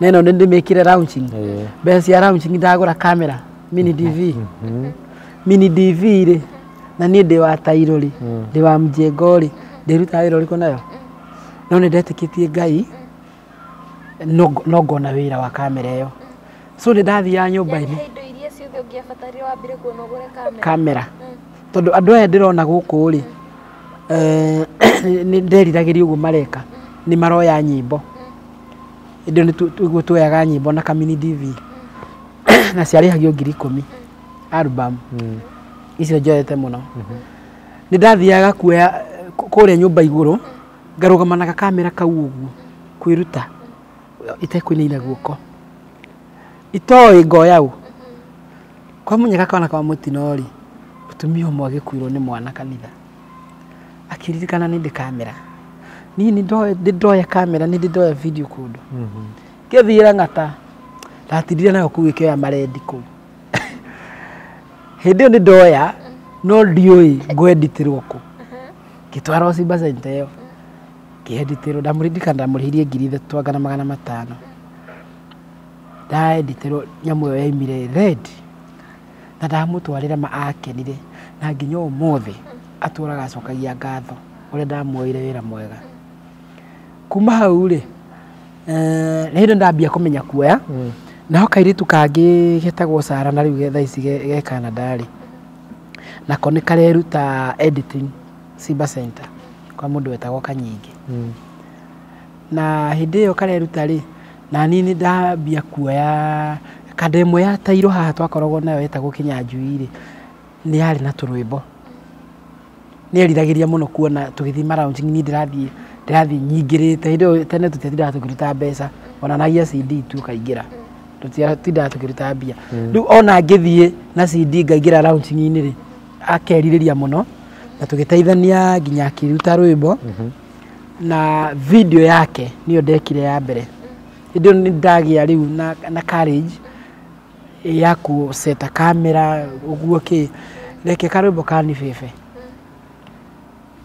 na ĩno nĩ ndĩmĩkire launching. Mbeca cia launching ndagũra kamera mini DV. Mini DV rĩ na niĩ ndĩ wa tairũ rĩ ndĩ wa mjengo rĩ ndĩrutaga wĩra ũrĩkũ nayo no nĩ ndetĩkĩtie Ngai no ngona wĩra wa kamera ĩyo. So nĩ ndathiaga nyũmba-inĩ kamera tondũ andũ aya ndĩrona gũkũ rĩ, nĩ nderiragĩria ũguo mareka, nĩ maroya nyĩmbo. Hĩndĩ ĩyo nĩguo tuoyaga nyĩmbo na kamini DV na ciarĩhagio 10,000 album icio njoete mũno. Nĩ ndathiaga kuoya kũrĩa nyũmba igũrũ ngarũgama na gakamera kau ũguo kwĩruta itekũinaina guoko itoĩ ngoya ũ kwa munyaka kana kwa mũtino rĩ, mũtumia ũmwe agĩkuirwo nĩ mwana kanitha akĩririkana nĩ ndĩ kamera niĩ nĩ ndoya kamera nĩ ndoya video kũndũ ngĩthiĩra ng'ata ndatindire nayo kũu ĩkĩoya marendi kũu. Hĩndĩ ĩyo nĩ ndoya no ndiũĩ ngwenditĩrwo kũ, ngĩtwarwo Simba Center ĩyo ngĩenditĩrwo, ndamũririkana ndamũrĩhirie 3,500 ndaenditĩrwo nyamũ ĩyo yaimire red na ndamũtwarĩra ma akenire na nginya ũmũthĩ atũraga acokagia ngatho ũrĩa ndamuoire wĩra mwega. Kuma hau rĩ, nĩ hĩndĩ ndambia kũmenya kuoya naho kairĩtu kangĩ getagwo Sara na rĩu thaa ici ge Canada rĩ, nako nĩ kareruta editing Simba Center kwa mũndũ wetagwo Kanyingĩ. Na hĩndĩ ĩyo kareruta rĩ, na niĩ nĩ ndambia kuoya kanda ĩmwe ya tairo haha twakoragwo nayo yetagwo Kĩnyanjui rĩ, nĩ yarĩ na tũrwĩmbo. Nĩ eriragĩria mũno kuona tũgĩthiĩ ma launching, niĩ ndĩrathiĩ nyingĩrĩte. Hĩndĩ ĩyo tene tũtiatindaga tũkĩruta mbeca, onanagia CD tu ũkaingĩra, tũtiatindaga tũkĩruta mbia. Rĩu ona ngĩthiĩ na CD ngaingĩra launching-inĩ rĩ, akerirĩria mũno na tũgĩteithania nginya akĩruta rwĩmbo na video yake nĩyo ndekire ya mbere. Hĩndĩ ĩyo nĩ ndagĩa rĩu na courage ya kũceta kamera ũguo kĩ reke karwĩmbo ka ni bebe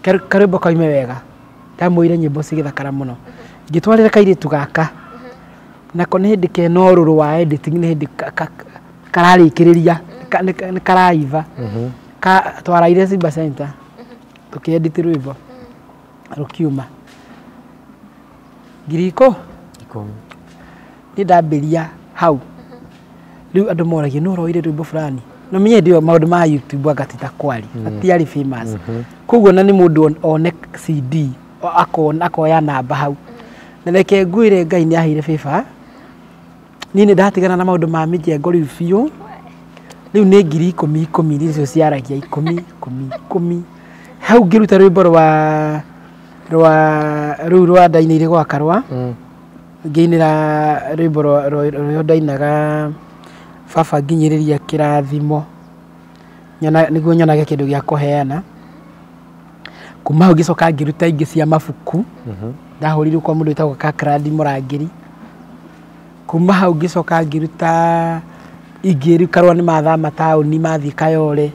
karwĩmbo kaume wega, ndamwĩire nyĩmbo cigĩthakara mũno. Ngĩtwarĩra kairĩtu gaka nako nĩ hĩndĩ kena ũrũrũ wa editing, nĩ hĩndĩ kararĩkĩrĩria nĩ karaiva. Twaraire Simba Center tũkĩedit rwĩmbo rũkiuma 10,000. Nĩ ndambĩria hau rĩu andũ moragia nũ ũroire rwĩmbo fulani, no menye hĩndĩ ĩyo maũndũ ma YouTube anga ti ta kwari matiarĩ famous, koguo na nĩ mũndũ one CD akoya namba hau. Na reke ngwĩre Ngai nĩ aheire favor, niĩ nĩ ndatigana na maũndũ ma mĩjengo rĩu biũ. Rĩu nĩ 10,000 10,000 icio ciaragia 10 10 10 hau ngĩruta rwĩmbo rwa rũu rwa ndainĩire gwa Karũa, ngĩinĩra rwĩmbo rũrĩa ndainaga baba nginyĩrĩria kĩrathimo nĩguo nyonage kĩndũ gĩa kũheana. Kuma hau ngĩcoka ngĩruta ingĩ cia mabuku, ndahũrirwo kwa mũndũ wĩtagwo Kakrandi Mũrangĩri. Kuma hau ngĩcoka ngĩruta ingĩ rĩu Karũa nĩ mathama taũni mathiĩ Kayole.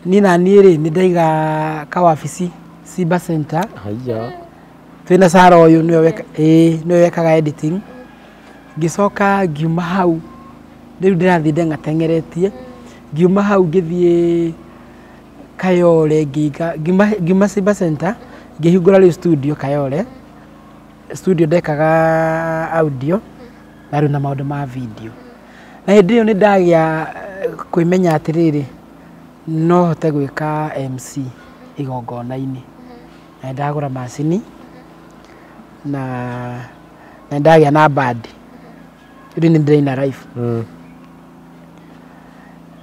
Niĩ na niĩ rĩ nĩ ndaiga kawabici Simba Center twĩna Sara ũyũ nĩwe wekaga editing. Ngĩcoka ngiuma hau rĩu ndĩrathiĩ ndeng'ateng'eretie, ngiuma hau ngĩthiĩ Kayole, ngiuma Simba Center ngĩhingũra rĩu studio Kayole. Studio ndekaga audio na rĩu na maũndũ ma video. Na hĩndĩ ĩyo nĩ ndagĩa kwĩmenya atĩrĩrĩ, no hote gwĩka MC igongona-inĩ, na ndagũra macini na ndagĩa na band. Rĩu nĩ ndĩraina live.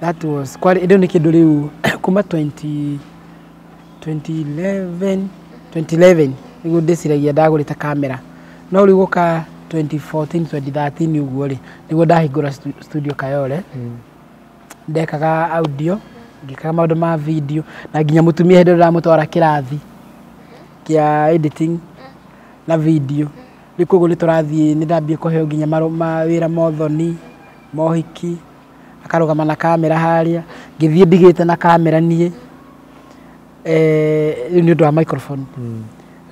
That was kwari ĩndĩ nĩ kĩndũ rĩu kuma 2011 nĩguo ndĩciragia ndagũrĩte kamera, no rĩu gũka 2014 2013 ũguo rĩ nĩguo ndahingũra studio Kayole. Ndekaga audio, ngĩkaga maũndũ ma video na nginya mũtumia hĩndĩ ĩyo ndĩramũtwara kĩrathi kĩa editing na video. Rĩu koguo nĩ tũrathiĩ nĩ ndambia kũheo nginya mawĩra mothoni mohiki, akarũgama na kamera harĩa, ngĩthiĩ ndigĩte na kamera niĩ rĩu nĩ ũndũ wa microphone.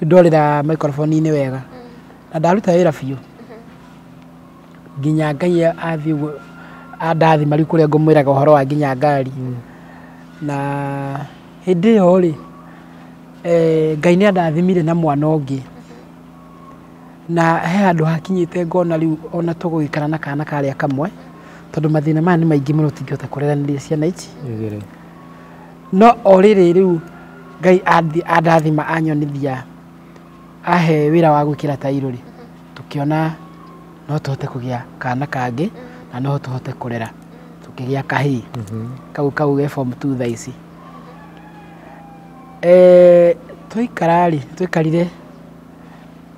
Rĩu ndorĩra microphone-inĩ wega na ndaruta wĩra biũ nginya Ngai athiĩ ũguo andathima rĩu kũrĩa ngũmwĩraga ũhoro wa nginya ngari. Na hĩndĩ ĩyo rĩ, Ngai nĩ andathimire na mwana ũngĩ. Na he handũ hakinyĩte ngona rĩu ona tũgũgĩikara na kana karĩa kamwe tondũ mathĩna maya nĩ maingĩ mũno tũtingĩhota kũreranĩria ciana ici Igĩrĩ. No o rĩrĩ rĩu Ngai andathima anyonithia ahe wĩra wa gwĩkĩra tairo rĩ, tũkĩona no tũhote kũgĩa kana kangĩ na no tũhote kũrera, tũkĩgĩa kahĩĩ kau ge form 2 thaa ici. Twaikara rĩ, twaikarire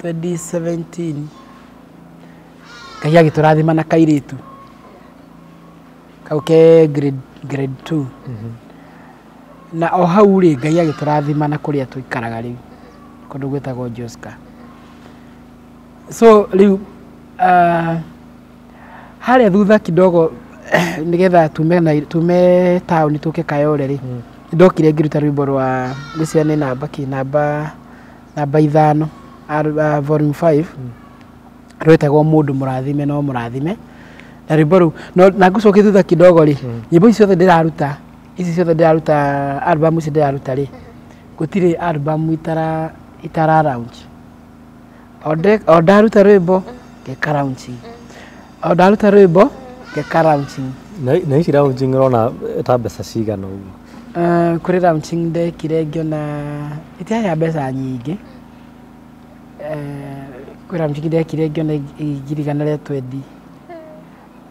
2017 Ngai agĩtũrathima na kairĩtu kau ke grade 2. Na o hau rĩ Ngai agĩtũrathima na kũrĩa tũikaraga rĩu kũndũ gwĩtagwo Joska. So rĩu harĩa thutha kidogo nĩgetha tume taũni tũke Kayole rĩ, ndokire ngĩruta rwĩmbo rwa ngwĩciria nĩ namba kĩ, namba 5 volume 5 rwĩtagwo Mũndũ Mũrathime no Mũrathime. Na rwĩmbo rũu na ngũcokia thutha kidogo rĩ, nyĩmbo ici ciothe ndĩraruta, ici ciothe ndĩraruta, album ici ndĩraruta rĩ, gũtirĩ album itara launch. O ndaruta rwĩmbo ngeka launching, o ndaruta rwĩmbo ngeka launching. Na ici launching ũrona ta mbeca cigana ũguo? Kũrĩ launching ndekire ngĩona itiarĩ mbeca nyingĩ. Kwĩ launching ndekire ngĩona 120,000,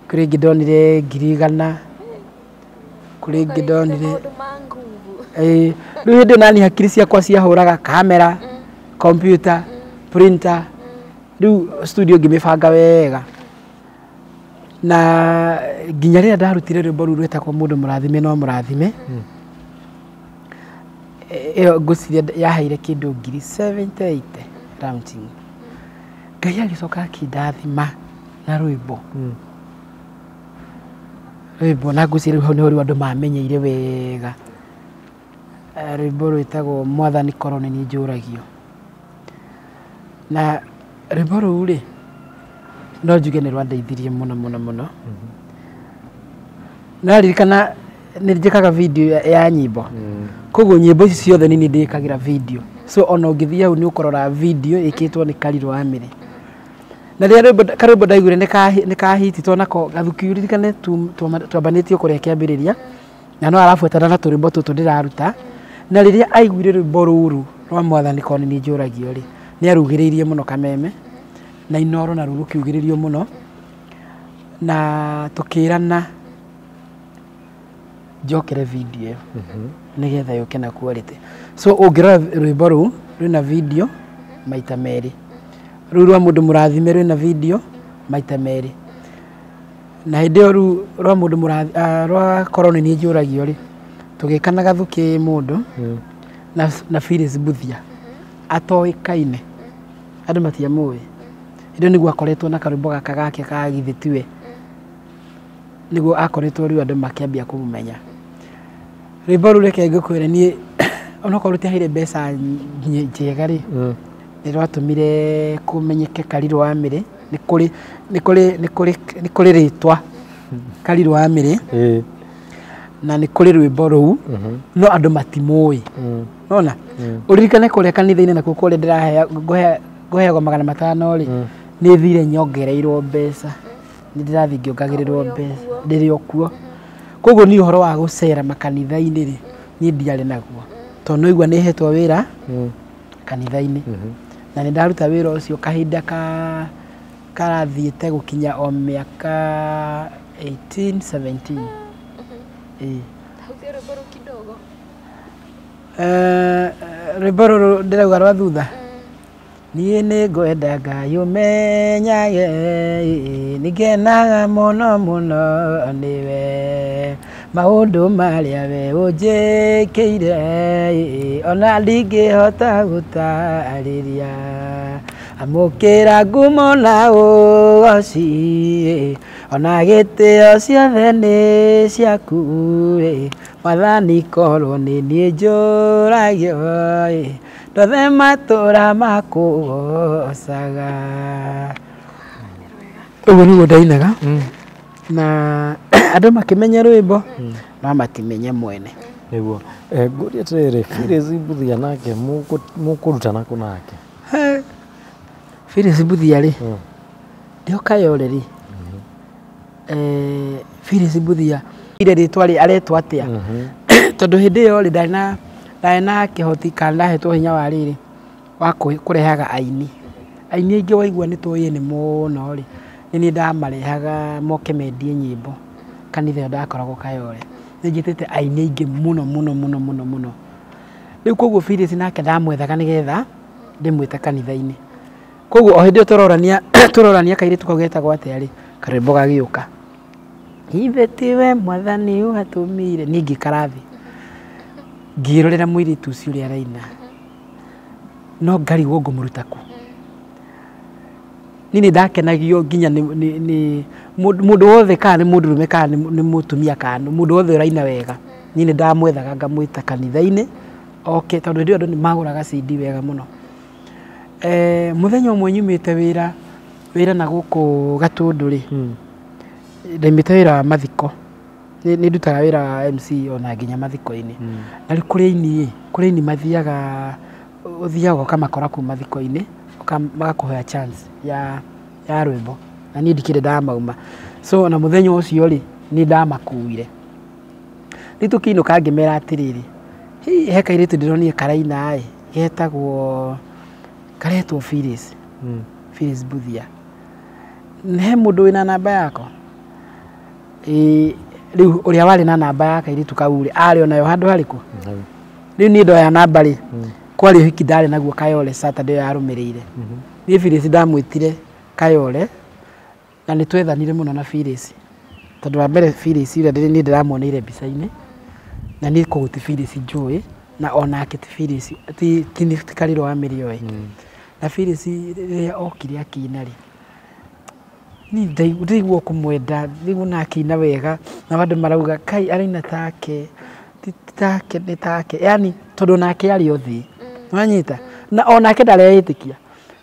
kũrĩ ĩngĩ ndonire 100,000, kũrĩ ĩngĩ ndonire rĩu hĩndĩ ĩyo nani hakiri ciakwa ciahũraga kamera, computer, printer, rĩu studio ngĩmĩbanga wega. Na nginya rĩrĩa ndarutire rwĩmbo rũu rwĩtagwo Mũndũ Mũrathime no Mũrathime, ĩyo ngwĩciria yaheire kĩndũ 70,000 launching. Ngai agĩcoka akĩndathima na rwĩmbo. Rwĩmbo na ngwĩciria rĩu hau nĩho rĩu andũ mamenyeire wega. Rwĩmbo rwĩtagwo Mwathani Korwo Nĩ Niĩ Njũragio. Na rwĩmbo rũu rĩ, no njuge nĩ rwandeithirie mũno mũno mũno. Naririkana nĩ njĩkaga video ya nyĩmbo, koguo nyĩmbo ici ciothe nĩ niĩ ndĩkagĩra video. So ona ũngĩthiĩ hau nĩ ũkũrora video ĩkĩtwo nĩ Karirũ wa Mĩrĩ. Na rĩrĩa karwĩmbo ndaiguire nĩ kahiti tondũ nako Gathuki ũririkane twambanĩtio kũrĩa kĩambĩrĩria, na no arabuatana na tũrwĩmbo tũtũ ndĩraruta. Na rĩrĩa aiguire rwĩmbo rũrũ rwa Mwathani Korwo Nĩ Niĩ Njũragio rĩ, nĩ arugĩrĩirie mũno kameme na Inoro naruo rũkiugĩrĩrio mũno, na tũkĩrana njokere video ĩyo nĩgetha yũke na quality. So ũngĩrora rwĩmbo rũu rwĩna video maita merĩ, rũu rwa Mũndũ Mũrathime rwĩna video maita merĩ, na hĩndĩ ĩyo rũu rwa Mũndũ rwa Korwo Nĩ Niĩ Njũragio rĩ, tũgĩka na Gathuki mũndũ na Phyllis Mbuthia atoĩkaine, andũ matiamũĩ. Hĩndĩ ĩyo nĩguo akoretwo na karwĩmbo gaka gake ka Githĩ Tiwe, nĩguo akoretwo rĩu andũ makĩambia kũmũmenya. Rwĩmbo rũu reke ngũkwĩre niĩ onokorwo rũtiaheire mbeca njega rĩ, nĩ rwatũmire kũmenyeke Karirũ wa Mĩrĩ. Nĩ kũrĩ rĩtwa Karirũ wa Mĩrĩ, na nĩ kũrĩ rwĩmbo rũu, no andũ matimũĩ. Nona ũririkane kũrĩa kanitha-inĩ nakuo kũrĩa ngũheagwo 500 rĩ, nĩ thire nyongereirwo mbeca, nĩ ndĩrathiĩ ngĩongagĩrĩrwo mbeca ndĩrĩ o kuo. Koguo niĩ ũhoro wa gũcera makanitha-inĩ rĩ, niĩ ndiarĩ naguo, tondũ no igua nĩ hetwo wĩra kanitha-inĩ, na nĩ ndaruta wĩra ũcio kahinda karathiĩte gũkinya o mĩaka 18 17. Tahutia rwĩmbo rũu kidogo. Rwĩmbo rũrũ ndĩrauga rwa thutha. Niĩ nĩ ngwenda Ngai ũmenyage, nĩngenaga mũno mũno nĩwe, maũndũ marĩa we ũnjĩkĩire, ona ndingĩhota gũtarĩria. Amũkĩra ngumo na ũgoci, ona gĩtĩo ciothe nĩ ciaku, Mwathani korwo nĩ niĩ njũragio, ndothe matũra makũgocaga. Ũguo nĩguo ndainaga, na andũ makĩmenya rwĩmbo no matimenye mwene. Nĩguo. Ngũrie atĩrĩrĩ, Phyllis Mbuthia nake mũkũrutana kũ nake? Phyllis Mbuthia rĩ, ndĩho Kayole rĩ, Phyllis Mbuthia ile rĩtwa rĩ aretwo atĩa? Tondũ hĩndĩ ĩyo rĩ ndarĩ na kĩhoti kana ndahetwo hinya wa rĩrĩ wa kũrehaga aini. Aini aingĩ waigua nĩ tũĩ nĩ mũno rĩ, nĩ niĩ ndamarehaga moke mendie nyĩmbo kanitha ĩyo ndakoragwo Kayole. Nĩ njĩtĩte aini aingĩ mũno mũno mũno mũno mũno. Rĩu koguo Phyllis nake ndamwethaga nĩgetha ndĩmwĩte kanitha-inĩ. Koguo o hĩndĩ ĩyo tũrorania kairĩtu kau getagwo atĩa rĩ, karwĩmbo gagĩũka. Ithe tiwe mwathani watũmire. Niĩ ngĩikara thĩ ngĩrorera mũirĩtu ũcio ũrĩa araina, no ngarigwo ngũmũruta kũ. Niĩ nĩ ndakenagio nginya nĩ mũndũ wothe, kana nĩ mũndũrũme kana nĩ mũtumia, kana mũndũ wothe ũraina wega, niĩ nĩ ndamwethaga ngamwĩta kanitha-inĩ oke, tondũ hĩndĩ ĩyo andũ nĩ magũraga CD wega mũno. Mũthenya ũmwe nyumĩte wĩra na gũkũ Gatũndũ rĩ, ndaimĩte wĩra wa mathiko. Nĩ ndutaga wĩra wa MC ona nginya mathiko-inĩ. Na rĩu kũrĩ aini mathiaga, ũthiaga ũkamakora kũu mathiko-inĩ, magakũhoya chance ya rwĩmbo, na niĩ ndikĩrĩ ndamauma. So na mũthenya ũcio rĩ, nĩ ndamakuire. Rĩu tũkĩinũka ngĩmera atĩrĩrĩ, he kairĩtu ndĩronire karaina ĩ, getagwo karetwo Phyllis, Phyllis Mbuthia. He mũndũ wĩna namba yakwa? Rĩu ũrĩa warĩ na namba ya kairĩtu kau rĩ, arĩ onayo handũ harĩkũ? Rĩu niĩ ndoya namba rĩ, kwarĩ ũhiki ndarĩ naguo Kayole Saturday ĩyo yarũmĩrĩire. Niĩ Phyllis ndamwĩtire Kayole, na nĩ twethanire mũno na Phyllis. Tondũ wa mbere Phyllis ũrĩa niĩ ndĩramuoneire mbica-inĩ, na niĩ koguo ti Phyllis njũĩ, na onake ti Phyllis, ti Karĩrũ wa Mĩrĩoĩ. Na Phyllis rĩrĩa okire akĩina rĩ, niĩ ndaigua kũmwenda, ndaigua ona akĩina wega, na andũ marauga kai araina take, ti take nĩ take, yani tondũ onake arĩ o thĩ, nĩwanyita? Na onake ndareĩtĩkia.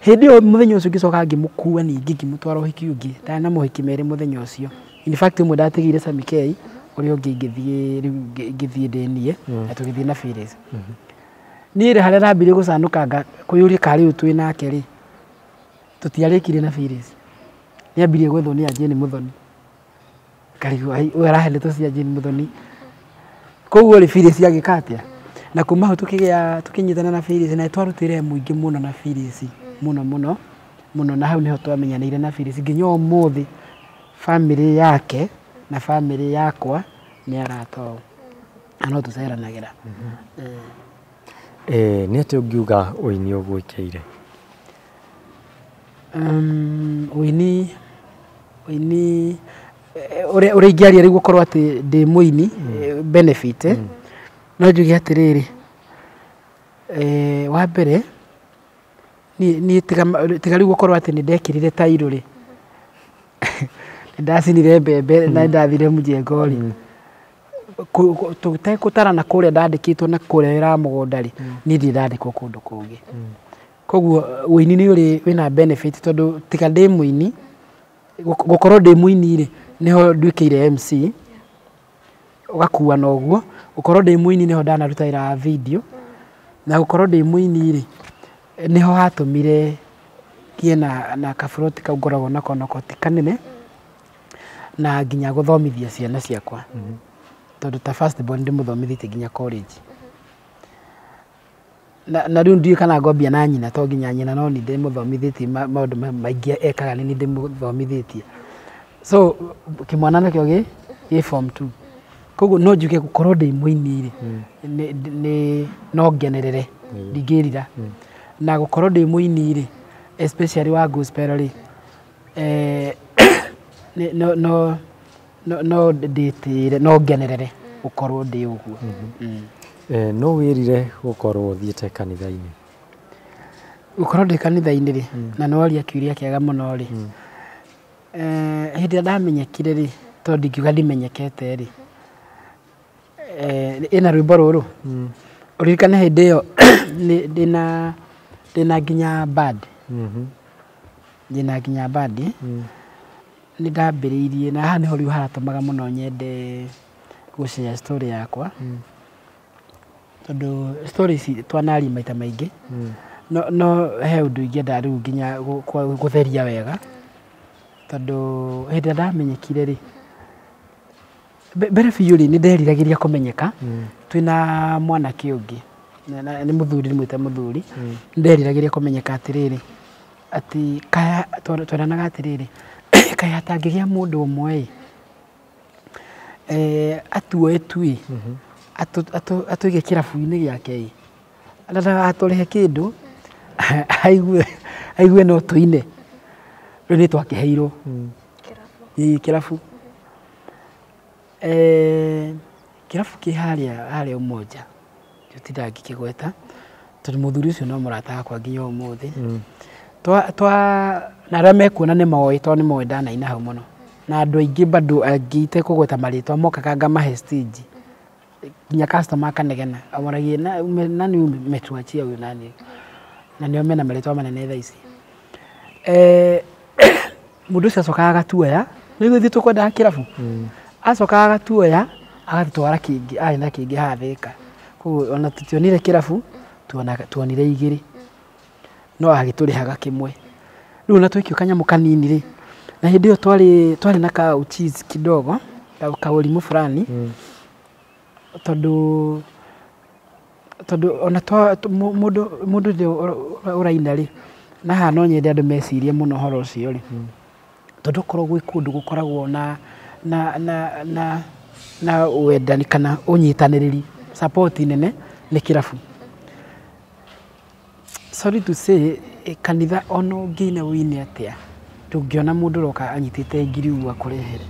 Hĩndĩ ĩyo mũthenya ũcio ngĩcoka ngĩmũkua ningĩ ngĩmũtwara ũhiki ũngĩ, ndarĩ na mohiki merĩ mũthenya ũcio. In fact ũmwe ndatigĩire Sammy K, ũrĩa ũngĩ ngĩthiĩ rĩu ngĩthiĩ ndĩ niĩ, na tũgĩthiĩ na Phyllis. Niĩ rĩ harĩa ndambirie gũcanũkanga kwĩyũria kana rĩu twĩ nake rĩ, tũtiarĩkirie na Phyllis. Nĩambirie gwethwo nĩ Jane Muthoni. Ngarigwo ũyũ arahe ndeto cia Jane Muthoni. Koguo rĩ Phyllis agĩka atĩa? Na kuma hau tũkĩgĩa tũkĩnyitana na Phyllis, na twarutire mũingĩ mũno na Phyllis, mũno mũno mũno, na hau nĩho twamenyanĩire na Phyllis nginya ũmũthĩ family yake na family yakwa nĩ arata ũũ, na no tũceranagĩra. Nĩ atĩa ũngiuga ũini ũgwĩkĩire? Ũini ũrĩa ingĩaria rĩu gũkorwo atĩ ndĩ mũini benefit, no njuge atĩrĩrĩ, wa mbere niĩ tiga rĩu gũkorwo atĩ nĩ ndekĩrire tairũ rĩ, nĩ ndacinire mbembe na nĩ ndathire mũjengo rĩ, tũtekũtarana kũrĩa ndandĩkĩtwo na kũrĩa wĩra wa mũgũnda rĩ, niĩ ndirĩ ndandĩkwo kũndũ kũngĩ. Koguo ũini nĩ ũrĩ wĩna benefit tondũ tiga ndĩ mũini, gũkorwo ndĩ mũini rĩ, nĩho nduĩkĩire MC, ũgakua na ũguo. Gũkorwo ndĩ mũini nĩho ndanaruta wĩra wa video, na gũkorwo ndĩ mũini rĩ, nĩho hatũmire ngĩe na kaburoti kau ngoragwo nako nako ti kanene, na nginya gũthomithia ciana ciakwa. Tondũ ta first born ndĩmũthomithĩtie nginya college. Na rĩu ndiũĩ kana ngwambia na nyina, to nginya nyina no nĩ ndĩmũthomithĩtie maũndũ maingĩ ekaga nĩ ndĩmũthomithĩtie. So kĩmwana nakĩo gĩ form 2. Koguo no njuge gũkorwo ndĩ mũini rĩ, nĩ no ngenerere, ndingĩrira. Na gũkorwo ndĩ mũini rĩ, especially wa gospel rĩ, no ndĩtĩĩre, no ngenerere gũkorwo ndĩ ũguo. No wĩrire gũkorwo ũthiĩte kanitha-inĩ? Gũkorwo ndĩ kanitha-inĩ rĩ, na nĩ waria kĩũria kĩega mũno rĩ, hĩndĩ ĩrĩa ndamenyekire rĩ, tondũ ndingiuga ndimenyekete rĩ, ĩna rwĩmbo rũrũ, ũririkane hĩndĩ ĩyo ndĩna nginya band, ndĩna nginya band, nĩ ndambĩrĩirie, na haha nĩho rĩu haratũmaga mũno nyende gũshare story yakwa, tondũ story ici twanaria maita maingĩ, No he ũndũ ingĩenda rĩu nginya gũtheria wega tondũ hĩndĩ ĩrĩa ndamenyekire rĩ, mbere biũ rĩ, nĩ nderiragĩria kũmenyeka. Twĩna mwanake ũngĩ nĩ mũthuri, nĩ mwĩte mũthuri, nĩ nderiragĩria kũmenyeka atĩrĩrĩ, atĩ kaya tweranaga atĩrĩrĩ, kaya atangĩgĩa mũndũ ũmwe ĩ, atuoe tu ĩ, atũige kĩrabu-inĩ gĩake ĩ, na ndagatũrĩhe kĩndũ, aigue no tũine. Rĩu nĩ twakĩheirwo ĩ kĩrabu, kĩrabu kĩ harĩa Umoja, nditindaga ngĩkĩgweta tondũ mũthuri ũcio no mũrata wakwa nginya ũmũthĩ. Na arĩa mekuona nĩ moĩ, tondũ nĩ moĩ ndanaina hau mũno, na andũ aingĩ bado angĩ itekũgweta marĩtwa mokaga ngamahe stage, nginya customer akanegena amoragie nani umetuachia huyu nani, na nĩo mena marĩtwa manene thaa ici. Mũndũ ũcio acokaga agatuoya, nĩguo ithuĩ tũkwendaga kĩrabu, acokaga agatuoya agatwara kĩngĩ, arĩ na kĩngĩ haha Thĩka. Koguo ona tũtionire kĩrabu, tuonire igĩrĩ, no agĩtũrĩhaga kĩmwe. Rĩu ona twaikio kanyamũ kanini rĩ, na hĩndĩ ĩyo twarĩ na ka uchizi kidogo, kaũrimũ fulani, tondũ ona mũndũ rĩrĩa ũraina rĩ, na haha no nyende andũ mecirie mũno ũhoro ũcio rĩ, tondũ okorwo gwĩ kũndũ gũkoragwo na wendani kana ũnyitanĩrĩri, support nene nĩ kĩrabu. Sorry to say, kanitha ona ũngĩina ũine atĩa, ndũngĩona mũndũ ũroka anyitĩte ngiri ũguo akũrehere.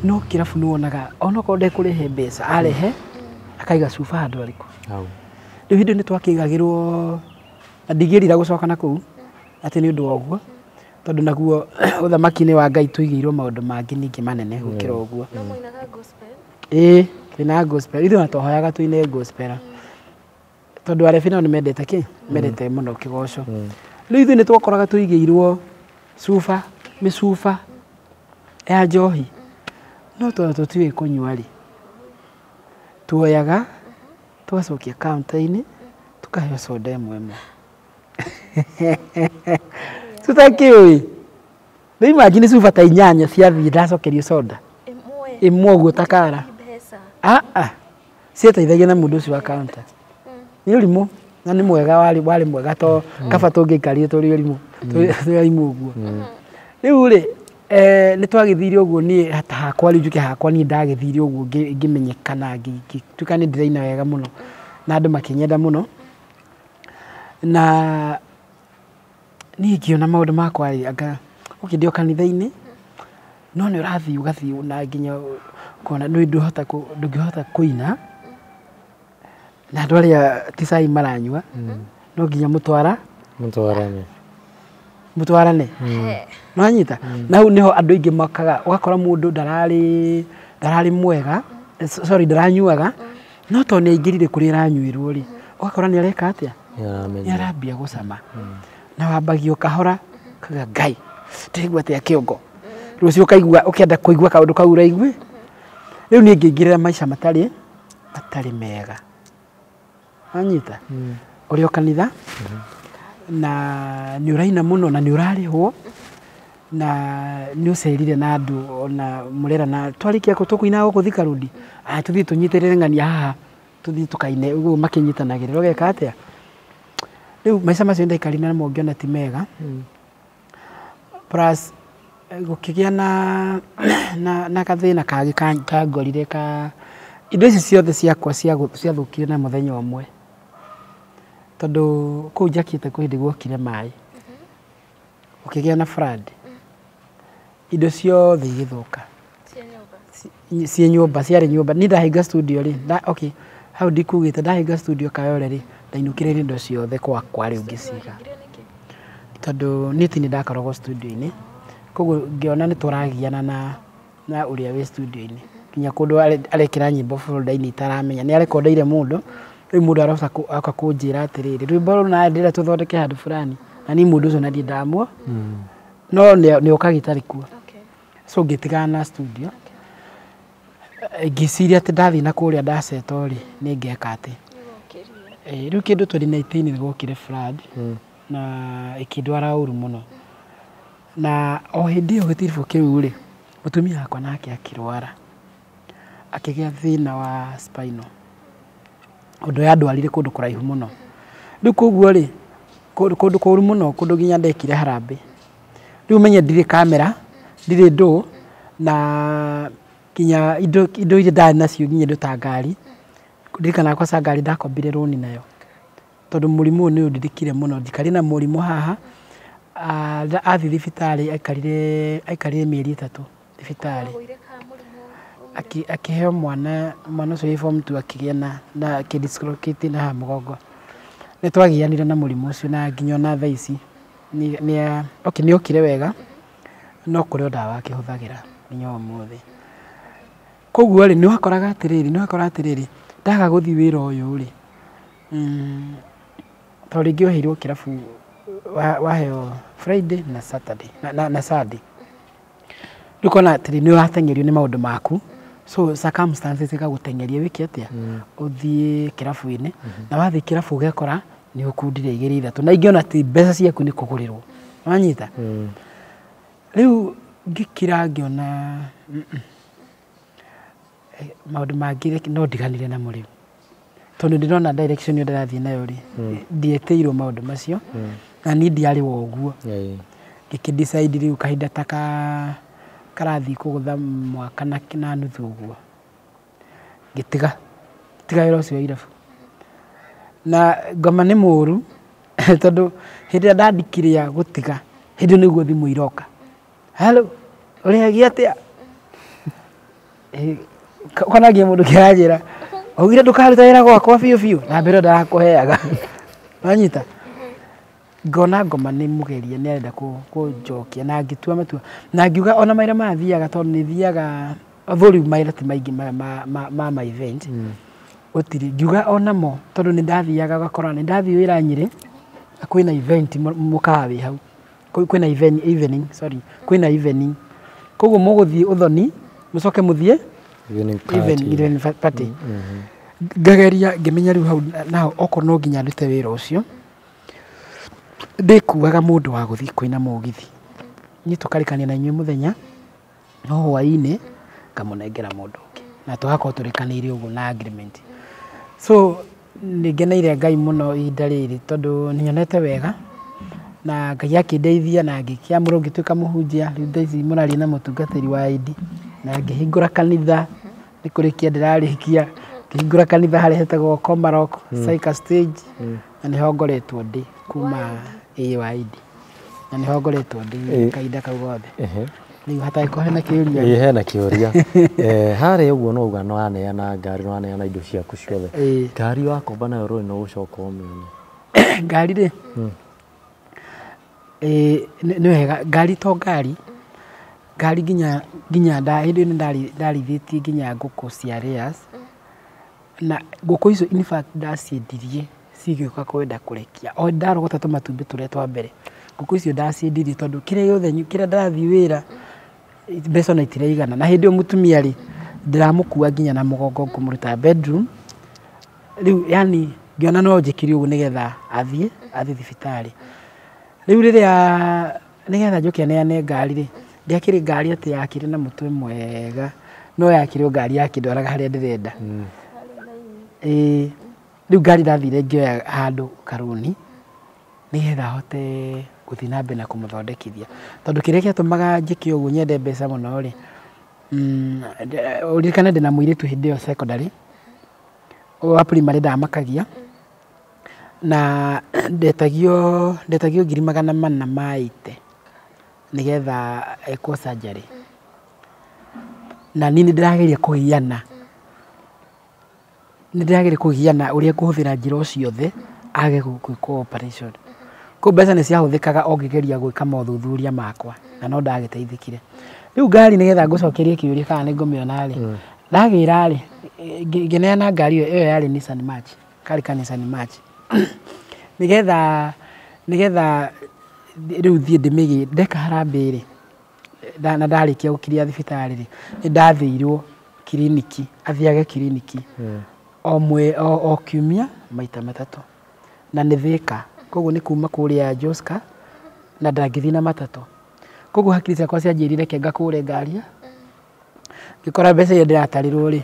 No kĩrabu nĩ wonaga onokorwo ndekũrehe mbeca, arehe akaiga cuba handũ arĩkũ. Rĩu hĩndĩ nĩ twakĩigagĩrwo, na ndingĩrira gũcoka na kũu atĩ nĩ ũndũ wa ũguo, tondũ naguo ũthamaki-inĩ wa Ngai tũigĩirwo maũndũ mangĩ ningĩ manene gũkĩra ũguo. No mũinaga gospel? Ĩĩ, twĩnaga gospel. Ithuĩ ona twahoyaga tũine gospel, tondũ arebi nao nĩ mendete kĩ? Mendete mũno kĩgoco. Rĩu ithuĩ nĩ twakoraga tũigĩirwo cuba, mĩcuba ya njohi, no tondũ tũtiũĩ kũnyua rĩ, tuoyaga tũgacokia counter-inĩ, tũkaheo soda ĩmwe ĩmwe. Tũtakĩũĩ. Rĩu imagine cuba ta 8 ciathiĩ ndacokerio soda ĩmwe ũguo ta kara. Cieteithagia na mũndũ ũcio wa counter. Nĩ ũrimũ na nĩ mwega, warĩ mwega to kaba tũngĩaikarire tũrĩ ũrimũ, tũrĩ arimũ ũguo. Rĩu rĩ, nĩ twagĩthire ũguo niĩ ta hakwa rĩu njuke hakwa niĩ ndagĩthire ũguo ngĩmenyekana, ngĩtuĩka nĩ ndĩraina wega mũno na andũ makĩnyenda mũno. Na niĩ ngĩona maũndũ makwa rĩ, anga okay ndĩ o kanitha-inĩ, no nĩ ũrathiĩ ũgathiĩ na nginya ũkona ndũngĩhota kũina, na andũ arĩa ti cai maranyua, no nginya mũtwarane. Nĩwanyita? Na hau nĩho andũ aingĩ mokaga, ũgakora mũndũ ndararĩ mwega, sorry, ndaranyuaga, no tondũ nĩ aingĩrire kũrĩa aranyuĩrwo rĩ, ũgakora nĩ areka atĩa? Nĩ arambia gũcama. Na wambagia ũkahora, ũkauga Ngai, ndĩraigua atĩa kĩongo? Rũciũ ũkaigua ũkĩenda kũigua kaũndũ kau ũraigue. Rĩu niĩ ngĩingĩrĩra maica matarĩ mega. Wanyita? Ũrĩ o kanitha, na nĩ ũraina mũno na nĩ ũrarĩhwo, na nĩ ũcerire na andũ ona mũrerana, twarĩkia tũkũina gũkũ Thika Road, tũthiĩ tũnyitĩrĩre ng'ania haha, tũthiĩ tũkaine ũguo makĩnyitanagĩrĩra, ũgeka atĩa? Rĩu maica macio ndaikarire namo ngĩona ti mega. Plus gũkĩgĩa na gathĩna kangĩ kangorire ka indo ici ciothe ciakwa ciathũkire na mũthenya ũmwe, tondũ kũu njakĩte kwĩ hĩndĩ guokire maĩ, gũkĩgĩa na flood, indo ciothe igĩthũka ciĩ nyũmba, ciarĩ nyũmba. Niĩ ndahinga studio rĩ, okay, hau ndikugĩte, ndahinga studio Kayole rĩ, ndainũkire indo ciothe gwakwa rĩu ngĩciga, tondũ niĩ ti nĩ ndakoragwo studio-inĩ, koguo ngĩona nĩ tũragiana na ũrĩa wĩ studio-inĩ, nginya kũndũ arekĩra nyĩmbo folder-inĩ itaramenya, nĩ arekondeire mũndũ, rĩu mũndũ aroka agoka kũnjĩra atĩrĩrĩ, rwĩmbo rũrũ na ndĩrenda tũthondeke handũ fulani, na niĩ mũndũ ũcio na ndirĩ ndamwo, no nĩ okaga itarĩ kuo. So ngĩtigana na studio, ngĩciria atĩ ndathiĩ na kũrĩa ndacetwo rĩ, nĩ ngeka atĩ Rĩu kĩndũ 2019 nĩ gwokire flood na ĩkĩndwara ũru mũno. Na o hĩndĩ ĩyo gĩtiribũ kĩu rĩ, mũtumia wakwa nake akĩrwara, akĩgĩa thĩna wa spinal, ũndũ yandwarire kũndũ kũraihu mũno. Rĩu koguo rĩ, kũndũ kũru mũno, kũndũ nginya ndekire harambĩ. Rĩu menye ndirĩ kamera, ndirĩ ndũ, na nginya indo iria ndarĩ nacio nginya indo ta ngari, ndirikanaga kwaca ngari ndakombire rũni nayo, tondũ mũrimũ ũyũ nĩ ũndirikire mũno. Njikarire na mũrimũ haha, athiĩ thibitarĩ aikarire mĩeri 3 thibitarĩ. Akĩheo mwana ũcio wĩ form 2 akĩgĩa na akĩdislocate na haha mũgongo. Nĩ twagianire na mũrimũ ũcio na nginya ona thaa ici nĩ okire wega, no kũrĩ o ndawa akĩhũthagĩra nginya ũmũthĩ. Koguo rĩ, nĩ wakoraga atĩrĩrĩ, ndaga gũthiĩ wĩra ũyũ rĩ, tondũ rĩngĩ waheirwo kĩrabu waheo Friday na Saturday na Sunday. Rĩu ũkona atĩrĩ nĩ ũrateng'erio nĩ maũndũ maku, so circumstances igagũteng'eria wĩke atĩa, ũthiĩ kĩrabu-inĩ, na wathiĩ kĩrabu ũgekora nĩ ũkundire 2 3, na ingĩ ona ti mbeca ciaku nĩ kũgũrĩrwo, wanyita. Rĩu ngĩkira ngĩona maũndũ mangĩ no ndiganire namo rĩu, tondũ ndĩrona direction ĩyo ndĩrathiĩ nayo rĩ, ndietĩirwo maũndũ macio, na niĩ ndiarĩ wa ũguo. Ngĩkĩ decide rĩu kahinda ta karathiĩ kũgũtha mwaka na nuthu ũguo, ngĩtiga wĩra ũcio wa irabu. Na ngoma nĩ mũru, tondũ hĩndĩ ĩrĩa ndandikiria gũtiga, hĩndĩ ĩyo nĩguo thimũ iroka, hello, ũrĩhagia atĩa? Ũkona nginya mũndũ kĩranjĩra, augire ndũkaruta wĩra gwakwa biũ biũ, na mbere ndakũheaga. Wanyita? Ngona ngoma nĩ mũgeria, nĩ arenda kũnjokia, na ngĩtua matua, na ngiuga ona mawĩra maya thiaga, tondũ nĩ thiaga, although rĩu mawĩra ti maingĩ ma event, gũtirĩ, ngiuga onamo tondũ nĩ ndathiaga ũgakora nĩ ndathiĩ wĩra Nyĩrĩ, na kwĩna event mũkawa wĩ hau, kwĩna evening, sorry, kwĩna evening, koguo mũgũthiĩ ũthoni, mũcoke mũthiĩ evening party. Ngageria ngĩmenya rĩu hau naho okorwo no nginya ndute wĩra ũcio, ndĩkuaga mũndũ wa gũthiĩ kwĩna mũgithi, niĩ tũkarĩkania na inyuĩ mũthenya, no hwaĩ-inĩ ngamũnengera mũndũ ũngĩ, na tũgakorwo tũrĩkanĩire ũguo na agreement. So nĩ ngeneire Ngai mũno ihinda rĩrĩ, tondũ nĩ nyonete wega, na Ngai akĩndeithia na ngĩkĩamũrwo ngĩtuĩka mũhunjia. Rĩu thaa ici mũraria na mũtungatĩri wa ID, na ngĩhingũra kanitha, nĩ kũrĩkia ndĩrarĩkia, ngĩhingũra kanitha harĩa hetagwo Komarok Cycle Stage, na nĩho ngoretwo ndĩ kuma wa ID, na nĩho ngoretwo ndĩ kahinda kau gothe. Rĩu hatarĩ hena kĩũria. Ĩĩ hena kĩũria. Harĩa ũguo no uga no waneana ngari, no waneana indo ciaku ciothe. Ngari wakomba nayo rũĩ no ũcoka ũmĩone. Ngari rĩ, nĩ wega, ngari to ngari, ngari nginya hĩndĩ ĩyo nĩ ndarĩithĩtie nginya ngũkũ cia layers, na ngũkũ icio in fact ndaciendirie cigĩũka kwenda kũrekia, o ndarogota tũmatumbĩ tũrĩa twa mbere, ngũkũ icio ndaciendirie tondũ kĩrĩa gĩothe kĩrĩa ndarathiĩ wĩra mbeca ona itiraigana. Na hĩndĩ ĩyo mũtumia rĩ, ndĩramũkua nginya na mũgongo ngũmũruta bedroom, rĩu yani ngĩona no njĩkire ũguo nĩgetha athiĩ thibitarĩ. Rĩu rĩrĩa nĩgetha njoke neane ngari rĩ, ndiakĩrĩ ngari atĩ yakĩrĩ na mũtwe mwega, no yakĩrĩ o ngari yakĩndwaraga harĩa ndĩrenda. Rĩu ngari ndathire ngĩoya handũ karũni nĩgetha hote gũthiĩ na mbere na kũmũthondekithia, tondũ kĩrĩa gĩatũmaga njĩke ũguo nyende mbeca mũno rĩ, ũririkane ndĩna mũirĩtu hĩndĩ ĩyo secondary, wa primary ndamakagia, na ndetagio 480,000 nĩgetha ekwo surgery, na niĩ nĩ ndĩrageria kũgiana, ũrĩa ngũhũthĩra njĩra o ciothe age gwĩkwo operation. Koguo mbeca nĩ ciahũthĩkaga o ngĩgeria gwĩka mothuthuria makwa, na no ndagĩteithĩkire. Rĩu ngari nĩgetha ngũcokerie kĩũria kana nĩ ngũmĩona rĩ, ndagĩra rĩ, ngĩneana ngari ĩyo yarĩ Nissan March, karĩ ka Nissan March, nĩgetha rĩu thiĩ ndĩmĩgĩre, ndeka harambee rĩ, na ndarĩkia gũkiria thibitarĩ rĩ, nĩ ndathĩirwo kiriniki, athiage kiriniki o kiumia maita matatũ na nĩ Thĩka koguo nĩ kuma kũrĩa Joska na ndangĩthiĩ na matatũ koguo hakiri ciakwa cianjĩrire reke ngakũre ngari ngĩkora mbeca iria ndĩratarĩrwo rĩ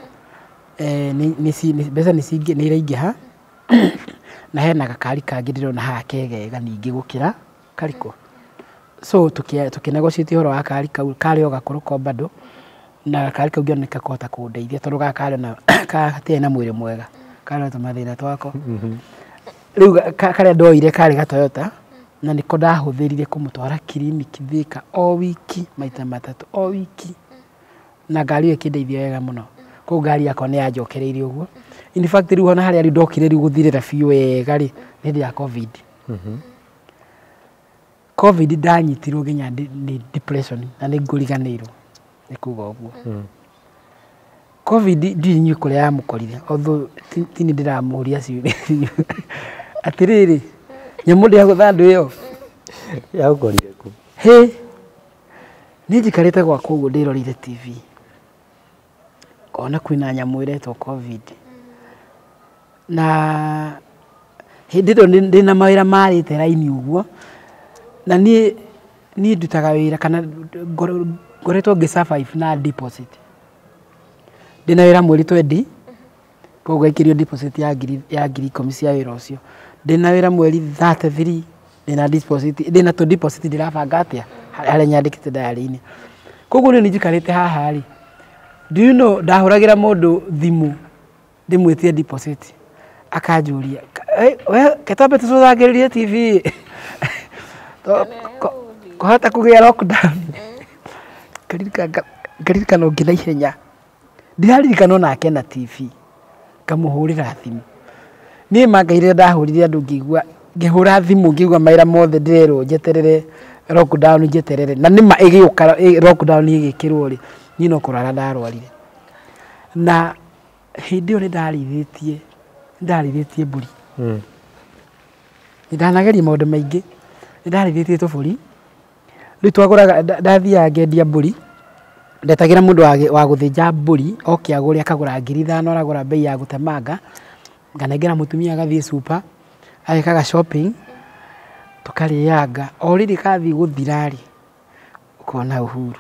mbeca nĩ iraingĩha na hena gakari kangĩ ndĩrona haha kegega ningĩ gũkĩra kariko so tũkĩnegotiate ũhoro wa kari kau karĩ o gakũrũ ko bado na gakari kau ngĩona nĩkakũhota kũndeithia tondũ gaka karĩ na gatiarĩ na mwĩrĩ mwega karĩ na tũmathĩna twako rĩu karĩa ndoire karĩ ga Toyota na nĩko ndahũthĩrire kũmũtwara kiriniki Thĩka o wiki maita matatũ o wiki na ngari ĩyo ĩkĩndeithia wega mũno koguo ngari yakwa nĩ yanjokereirie ũguo in fact rĩu ona harĩa rĩu ndokire rĩu gũthirĩra biũ wega rĩ nĩ hĩndĩ ya COVID. COVID ndanyitirwo nginya nĩ depression na nĩ ngũriganĩirwo nĩ kuga ũguo. COVID ndiũĩ inyuĩ kũrĩa yamũkorire although ti niĩ ndĩramũria ciũria atĩrĩrĩ nyamũ ndĩagũtha andũ ĩyo yagũkorire kũ? Hĩ niĩ njikarĩte gwakwa ũguo ndĩroreire TV ngona kwĩna nyamũ ĩretwo COVID na hĩndĩ ĩyo ndĩna mawĩra marĩte raini ũguo na niĩ ndutaga wĩra kana ngoretwo ngĩ survive na deposit ndĩna wĩra mweri 20 koguo ngaikĩrio deposit ya ngiri 10 cia wĩra ũcio ndĩna wĩra mweri 33 ndĩna deposit ndĩna tũ deposit ndĩrabanga atĩa harĩa nyandĩkĩte diary-inĩ koguo niĩ njikarĩte haha rĩ do you know ndahũragĩra mũndũ thimũ ndĩmwĩtie deposit akanjũria we ketwambe tũcũthangĩrĩrie TV kũhota kũgĩa lockdown ngaririkana ũngĩ na ihenya ndiraririkana onake na TV ngamũhũrĩra thimũ niĩ mangairĩra ndahũrire andũ ngĩigua ngĩhũra thimũ ngĩigua mawĩra mothe ndĩrerwo njeterere lockdown njeterere na nĩma ĩgĩũka lockdown ĩgĩkĩrwo rĩ niĩ no kũrwara ndarwarire na hĩndĩ ĩyo nĩ ndarĩithĩtie mbũri nĩ ndanageria maũndũ maingĩ nĩ ndarĩithĩtie tũbũri rĩu twagũraga ndathiaga ngendia mbũri ndetagĩra mũndũ wa gũthĩnja mbũri oke agũre akagũra 5,000 aragũra bei ya gũtemanga nganengera mũtumia agathiĩ super agekaga shopping tũkarĩanga o rĩrĩ kathiĩ gũthira rĩ ũkona Uhuru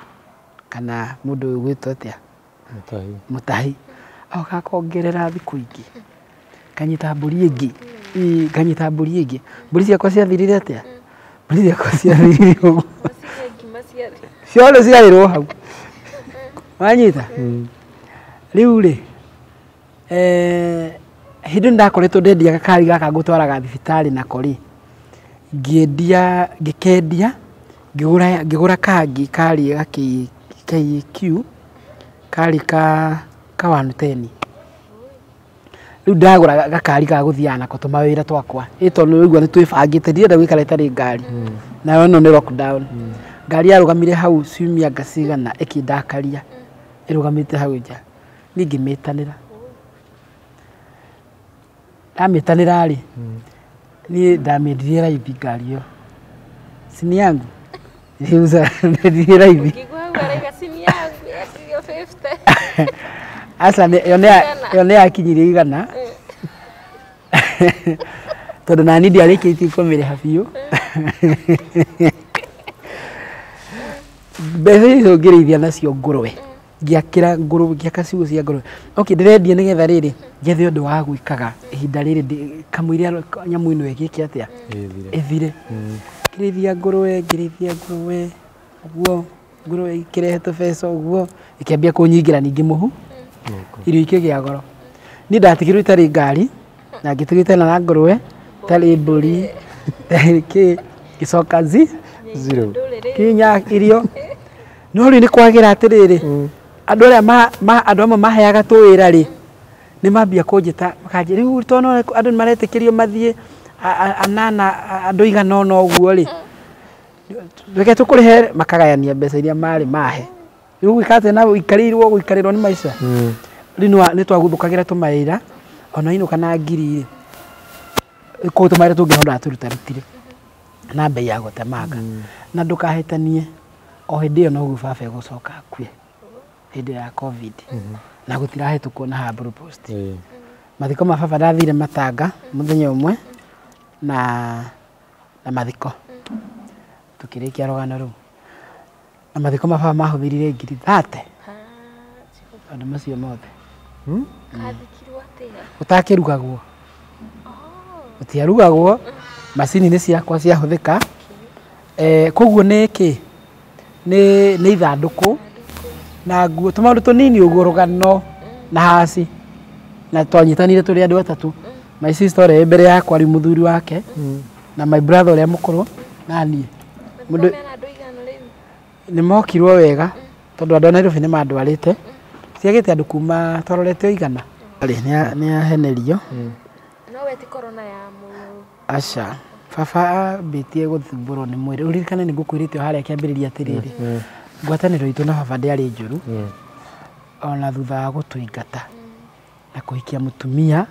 kana mũndũ ũyũ ũgwĩtwo atĩa Mũtahi agoka akongerera thikũ ingĩ kanyita mbũri ĩngĩ kanyita mbũri ĩngĩ mbũri ciakwa ciathirire atĩa mbũri ciakwa ciathirire ũguo ciothe ciarĩrwo hau wanyita rĩu rĩ hĩndĩ ndakoretwo ndendia gakari gaka ngũtwaraga thibitarĩ nako rĩ ngĩendia ngĩkendia ngĩgũra kangĩ karĩ ga KQ karĩ ka 110 rĩu ndagũra gakari ga gũthiaga nako tũmawĩra twakwa ĩ tondũ nĩũraigua nĩ twĩbangĩte ndirenda gũikara ĩtarĩ ngari nayo ĩno nĩ lockdown ngari yarũgamire hau ciumia anga cigana ĩkĩndakaria ĩrũgamĩte hau nja niĩ ngĩmĩtanĩra ndamĩtanĩra rĩ niĩ ndamĩendirie raithi ngari ĩyo sini yangu nĩendirie raithi aca ĩyo nĩ yakinyirie 100 tondũ nani ndiarĩkĩtie kũmĩrĩha biũ mbeca icio ngĩrĩithia nacio ngũrwe ngĩakĩra ngũrwe ngĩaka ciugũ cia ngũrwe okay ndĩrendia nĩgetha rĩrĩ njethe ũndũ wa gwĩkaga ihinda rĩrĩ kamũira nyamũ ĩno ĩgĩke atĩa ĩthire ngĩrĩithia ngũrwe ũguo ngũrwe ikĩrehe tũbeca ũguo ĩkĩambia kũnyingĩra ningĩ mũhu irio ikĩgĩa goro niĩ ndatigirwo itarĩ ngari na ngĩtigwo itarĩ na ngũrwe itarĩ mbũri itarĩ kĩ ngĩcoka zero kinya irio no rĩu nĩ kwagĩra atĩrĩrĩ andũ arĩa andũ amwe maheaga tũwĩra rĩ nĩ mambia kũnjĩta makanjĩra rĩu tondũ andũ nĩ maretĩkĩrio mathiĩ anana andũ igana ũna ũguo rĩ reke tũkũrĩhe makagayania mbeca iria marĩ mahe rĩu gwĩka atĩa na ũikarĩirwo gũikarĩrwo nĩ maica rĩu nĩ twaguthũkagĩra tũmawĩra ona inũka na ngiri rĩ kũu tũmawĩra tũngĩ no ndatũrutarutire na bei ya gũtemanga na ndũkahĩtanie o hĩndĩ ĩyo noguo baba egũcoka akue hĩndĩ ya COVID na gũtirahĩtũkwo na Humble Post Mathiko ma baba ndathire matanga muthenya umwe na mathiko. Tukirikia rugano ruu. Na mathiko ma baba mahuthirire ngiri 30. Andu macio mothe. Kathikirwo atia? Utakirugagwo. Utiarugagwo. Macini ni ciakwa ciahuthika. Koguo ni ki? Ni ithanduku na nguo tumaundu tunini uguo rugano na haci na twanyitanire turi andu atatu. My sister uri mbere yakwa ri muthuri wake na my brother uria mukuru na nie. Mundu ni mokirwo wega tondu andu a Nairobi ni mandwarite. Ciagite andu kuma twarorete igana. Ni ahenerio. No we ti corona ya mu. Aca. Baba ambitie guthumbũrwo nĩ mwĩrĩ. Ũririkane nĩ ngũkwĩrĩte o harĩa kĩambĩrĩria atĩrĩrĩ. Ngwatanĩro itũ na baba ndĩarĩ njũru. Ona thutha wa gũtũingata na kũhikia mũtumia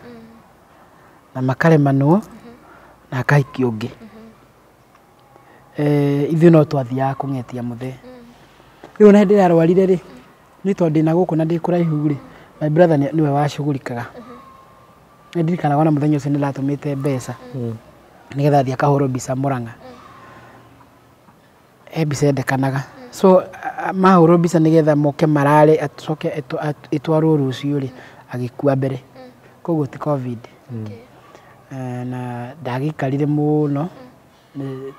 na makaremanwo na akahikia ũngĩ. Ithuĩ no twathiaga kũng'etia mũthee. Rĩu ona hĩndĩ ĩrĩa arwarire rĩ, nĩ tondũ ndĩna gũkũ na ndĩ kũraihu rĩ, my brother nĩwe wacugurikaga. Nĩ ndirikanaga ona mũthenya ũcio nĩ ndatũmĩte mbeca nigetha thiĩ akahũrwo mbica Murang'a. He mbica endekanaga. So mahũrwo mbica nigetha moke marare acoke ĩtwarwo rũciũ rĩ, agĩkua mbere. Koguo ti COVID. Na ndagĩikarire mũno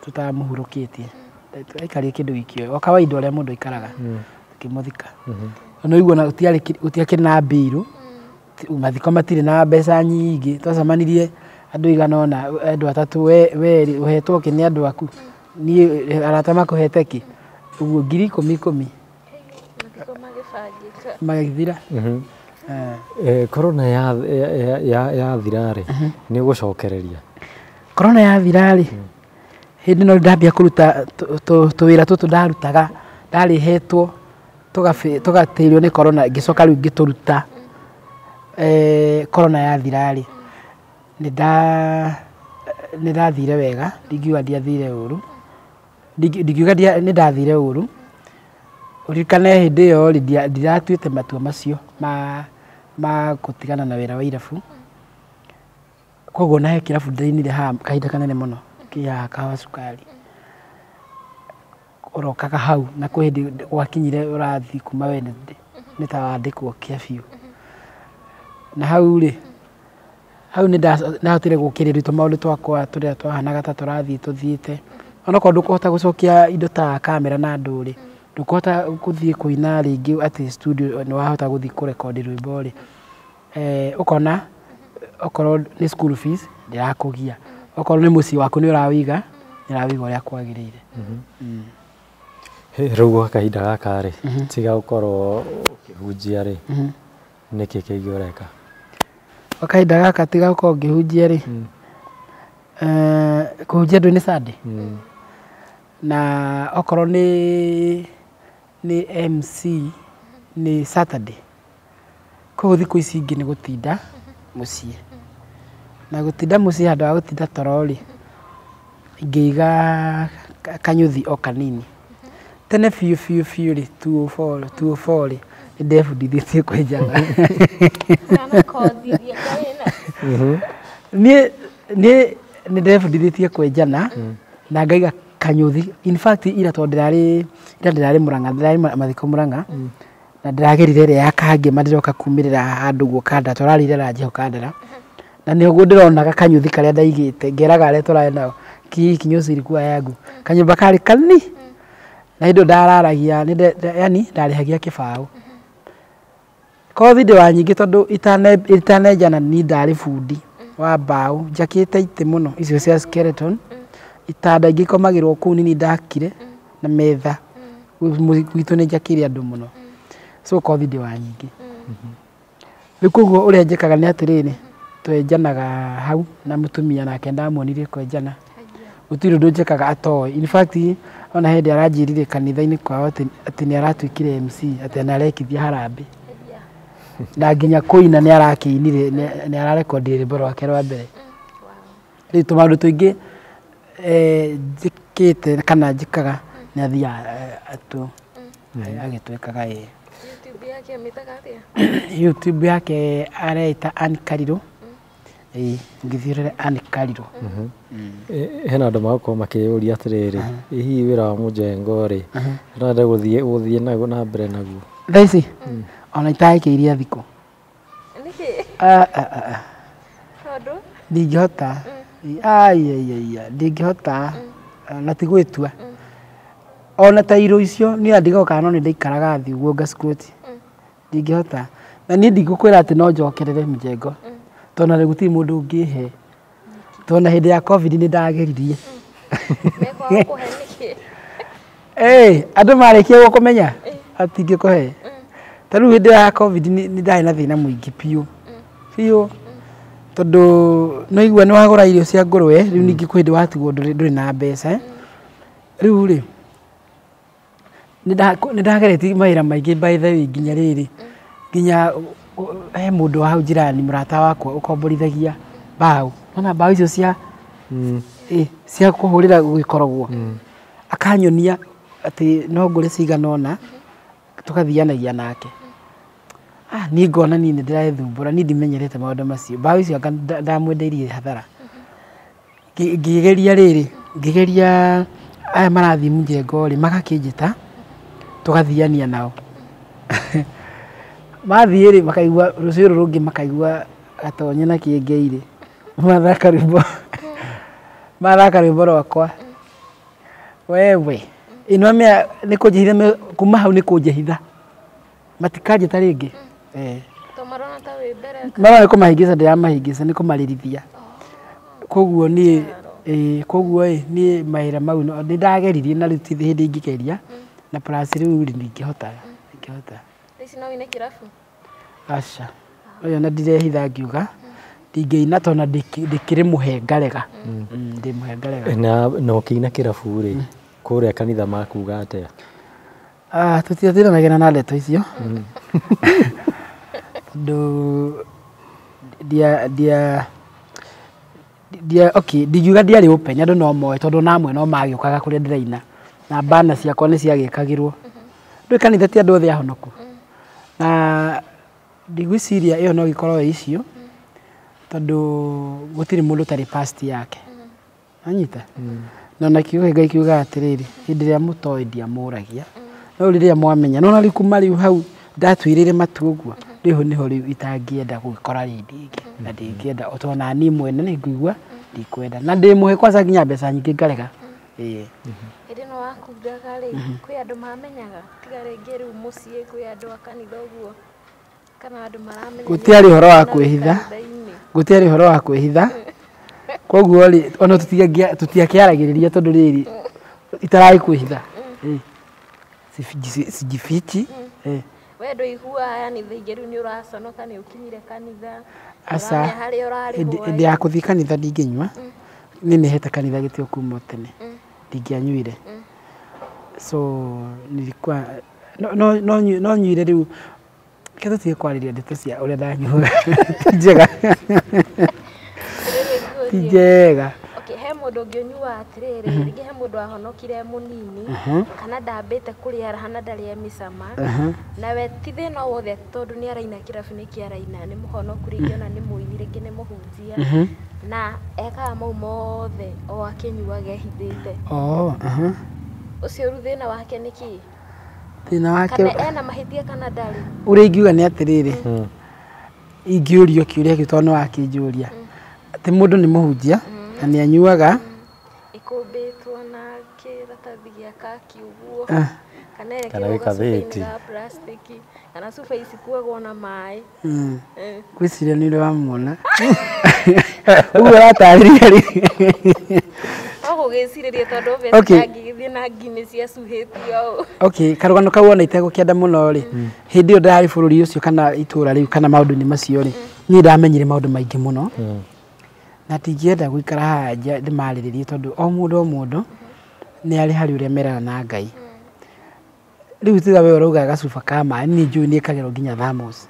tũtamũhurũkĩtie. Aikarire kĩndũ wiki ĩyo. O kawaida ũrĩa mũndũ aikaraga. Tũkĩmũthika. No ũigua gũtiakĩrĩ na mbirũ. Mathiko matirĩ na mbeca nyingĩ. Twacemanirie andu igana ona andu atatu we uhetwo ki ni andu aku ni arata makuhete ki uguo ngiri ikumi ikumi magithira. Corona ya thira ri ni gucokereria. Corona ya thira ri hindi no ndambia kuruta tuwira tutu ndarutaga ndarihetwo tugatirio ni corona ngicoka riu ngituruta. Corona ya thira ri nĩ ndathire wega, ndingiuga ndiathire ũru, ndingiuga nĩ ndathire ũru. Ũririkane hĩndĩ ĩyo rĩ, ndiratuĩte matua macio ma gũtigana na wĩra wa irabu. Koguo na he kĩrabu ndĩrainire haha kahinda kanene mũno kĩ haha Kahawa Cukari. Ũrokaga hau na kwĩ hĩndĩ gwakinyire ũrathiĩ kuma Wednesday nĩ ta wandĩkwo kĩa biũ. Na hau rĩ, hau nĩ ndahotire gũkĩrĩria tũmaũndũ twakwa tũrĩa twahanaga ta tũrathiĩ tũthiĩte. Onokorwo ndũkũhota gũcokia indo ta kamera na andũ rĩ, ndũkũhota gũthiĩ kũina rĩngĩ atĩ studio nĩ wahota gũthiĩ kũrekondi rwĩmbo rĩ, ũkona okorwo nĩ school fees ndĩrakũgia, okorwo nĩ mũciĩ waku nĩ ũrawiga, nĩ ũrawiga ũrĩa kwagĩrĩire. Rĩu gwa kahinda gaka rĩ, tiga gũkorwo ũkĩhunjia rĩ, nĩkĩ kĩngĩ ũreka? Kwa kahinda gaka tiga gũkorwo ngĩhunjia rĩ, kũhunjia ndũ nĩ Sunday. Na okorwo nĩ MC nĩ Saturday. Koguo thikũ ici ingĩ nĩ gũtinda mũciĩ. Na gũtinda mũciĩ handũ ha gũtinda toro rĩ, ingĩiga kanyũthi o kanini. Tene biũ biũ biũ rĩ, 204 rĩ, nĩ ndebundithĩtie kwenjana. Niĩ nĩ ndebundithĩtie kwenjana na ngaiga kanyũthi. In fact ira tondũ ndĩrarĩ Murang'a, ndĩrarĩ mathiko Murang'a na ndĩragerire ĩrĩa ya Kangema ndĩroka kumĩrĩra handũ ũguo Kandara, tũrarĩire ranji hau Kandara. Na nĩguo ndĩronaga kanyũthi karĩa ndaigĩte, ngeraga arĩa tũrarĩ nao, kinyũthi ilikuwa yangu. Kanyũmba karĩ kanini. Na hĩndĩ ĩyo ndararagia, yani ndarĩhagia kĩbaũ. Kothi ndĩ wa nyingĩ tondũ itanenjana ni ndarĩ bundi wa mbaũ, njakĩte itĩ mũno icio cia skeleton. Itanda ingĩ ikomagĩrwo kũu nini ndakire na metha. Gwitũ nĩ njakĩire andũ mũno. So kothi ndĩ wa nyingĩ. Rĩu koguo ũrĩa njĩkaga nĩ atĩrĩrĩ, twenjanaga hau na mũtumia nake ndamuonirie kwenjana. Gũtirĩ ũndũ njĩkaga atoĩ. In fact ona hĩndĩ aranjĩrire kanitha-inĩ kwao atĩ nĩ aratuĩkire MC, atĩ nĩ arekithia harambee. Na nginya kũina nĩ arakĩinire, nĩ ararekondire rwĩmbo rwake rwa mbere. Rĩu tũmaũndũ tũingĩ njĩkĩte kana njĩkaga nĩ athiaga agĩtwĩkaga ĩĩ. YouTube yake amĩtaga atĩa? YouTube yake areita Ann Karirũ. Ĩĩ, ũngĩthiĩ ũrore Ann Karirũ. Hena andũ magakorwo makĩyũria atĩrĩrĩ, ĩ hihi wĩra wa mũjengo rĩ, no ende gũthiĩ naguo na mbere naguo? Thaa ici ona itaikĩirie thikũ. Nĩkĩ? Tondũ? Ndingĩhota. Ai ai ai, ndingĩhota. Na ti gwĩtua. Ona ta irio icio niĩ andigaga kana no nĩ ndaikaraga thĩ ũguo nga squat. Ndingĩhota. Na niĩ ndigũkwĩra atĩ no njokerere mjengo. Tondũ na rĩu gũtirĩ mũndũ ũngĩhe. Tondũ na hĩndĩ ya COVID nĩ ndageririe. Mekwaga gũkũhe nĩkĩ? Andũ marĩkia gũkũmenya atingĩkũhe. Ta rĩu hĩndĩ ya COVID nĩ ndarĩ na thĩna mũingĩ biũ. Biũ. Tondũ no igua nĩ wagũra irio cia ngũrwe, rĩu ningĩ kwĩ hĩndĩ watigwo ndũrĩ na mbeca. Rĩu rĩ, nĩ ndageretie mawĩra maingĩ by the way nginya rĩrĩ. Nginya he mũndũ wa hau njirani mũrata wakwa ũkomborithagia mbaũ. Wona mbaũ icio cia cia kũhũrĩra gũgĩkorogwo. Akanyonia atĩ no ngũre cigana ũna, tũgathianagia nake. Niĩ ngona niĩ nĩ ndĩrethumbũra, niĩ ndimenyerete maũndũ macio. Mbaũ icio anga ndamwendeirie hathara. Ngĩgeria rĩrĩ, ngĩgeria aya marathiĩ mjengo rĩ, magakĩnjĩta, tũgathiania nao. Mathiĩ rĩ, makaigua rũciũ rũrũ rũngĩ makaigua Gatonye na Kĩengei rĩ, mathaka rwĩmbo. Mathaka rwĩmbo rwakwa. Wewe, ĩno mĩa nĩ kũnjĩhitha, kuma hau nĩ kũnjĩhitha. Matikanjĩta rĩngĩ. To marona ta wĩ mbere. Marona nĩ kũmahĩngĩca ndĩramahĩngĩca, nĩ kũmarĩrithia. Koguo niĩ, koguo ĩ, niĩ mawĩra mau nĩ ndageririe na rĩu ti hĩndĩ ingĩgeria. Na plus rĩu rĩ, ndingĩhota, ndingĩhota. Thaa ici no wĩine kĩrabu? Aca. Ũyũ na ndirehitha ngiuga, ndingĩina tondũ ndĩkĩrĩ mũhe ngarega. Ndĩ mũhe ngarega. Na ũkĩina kĩrabu rĩ, kũrĩa kanitha makuga atĩa? Tũtiatindanagĩra na ndeto icio. Tondũ okay, ndingiuga ndiarĩ open, andũ no moĩ tondũ ona amwe no magĩũkaga kũrĩa ndĩraina. Na bana ciakwa nĩ ciagĩkagĩrwo. Ndũĩ kanitha ti andũ othe ahonoku. Na ndigwĩciria ĩyo no ĩkorwo ĩ icio, tondũ gũtirĩ mũndũ ũtarĩ past yake. Wanyita? Na ona kiugo kĩa Ngai kiugaga atĩrĩrĩ, hĩndĩ ĩrĩa mũtoĩ ndiamũragia. No rĩrĩa mwamenya, nĩwona rĩu kuma rĩu hau ndatuĩrĩire matu ũguo, rĩu nĩho rĩu itangĩenda gũgĩkora rĩngĩ. Na ndingĩenda, tondũ ona niĩ mwene nĩ ngũigua ndikwenda. Na ndĩmũhe kwanza nginya mbeca nyingĩ ngarega. Ĩĩ. Hĩndĩ ĩno wakungaga rĩ, kwĩ andũ mamenyaga? Tiga rĩngĩ rĩu mũciĩ kwĩ andũ a kanitha ũguo, kana andũ maramenya Gũtiarĩ ũhoro wa kwĩhitha. kanitha-inĩ? Gũtiarĩ ũhoro wa kwĩhitha. Koguo rĩ, ona tũtiakĩaragĩrĩria tondũ rĩrĩ, itararĩ kwĩhitha. Sijifichi. We ndũiguaga yani thaa ingĩ rĩu nĩ ũraconoka nĩ ũkinyire kanitha. Aca. Ũramenya harĩa ũrarĩ Hĩndĩ ya kũthiĩ kanitha ndingĩnyua. Niĩ nĩhete kanitha gĩtĩo kuma tene. Ndingĩanyuire. So nilikuwa no nyuire rĩu. Reke tũtige kwarĩria ndeto cia ũrĩa ndanyuaga. Ti njega. Ti njega. Okay, he mũndũ ũngĩ ũnyuaga atĩrĩrĩ, rĩngĩ he mũndũ wahonokire mũnini, kana ndambĩte kũrĩa raha na ndarĩ mĩcama, nawe ti thĩna o wothe tondũ nĩ araina kĩrabu-inĩ kĩa araina, nĩ mũhonoku rĩngĩ ona nĩ mũini, rĩngĩ nĩ mũhunjia, na ekaga mau mothe o akĩnyuaga ehithĩte. Ũcio rĩu thĩna wake nĩ kĩ? Thĩna wake Kana ena mahĩtia kana ndarĩ? Ũrĩa ingiuga nĩ atĩrĩrĩ, ingĩũrio kĩũria kĩu tondũ nĩ wakĩnjũria, atĩ mũndũ nĩ mũhunjia na nĩ anyuaga. Ĩkũmbĩtwo na kĩratathi gĩa kaki ũguo, kana Kana ĩkĩrwo gacuba-inĩ gĩkathĩti. ga plastiki, kana cuba icikuagwo na maĩ. Ngwĩciria nĩ ũrĩ wamuona. Ũguo ũratarĩria rĩ. No gũgĩcirĩria tondũ obviously Okay. ndangĩgĩthiĩ na nginĩ ciacuhĩtio ũũ. Okay, karũgano kau ona itegũkĩenda mũno rĩ, hĩndĩ ĩyo ndarĩ bũrũri ũcio kana itũũra rĩu kana maũndũ-inĩ macio rĩ, niĩ ndamenyire maũndũ maingĩ mũno. Na ndingĩenda gũikara haha ndĩmarĩrĩrie tondũ o mũndũ o mũndũ nĩ arĩ harĩ ũrĩa merana na Ngai. Rĩu tiga we ũrauga gacuba ka maĩ, niĩ njũĩ nĩ ĩkagĩrwo nginya thermos.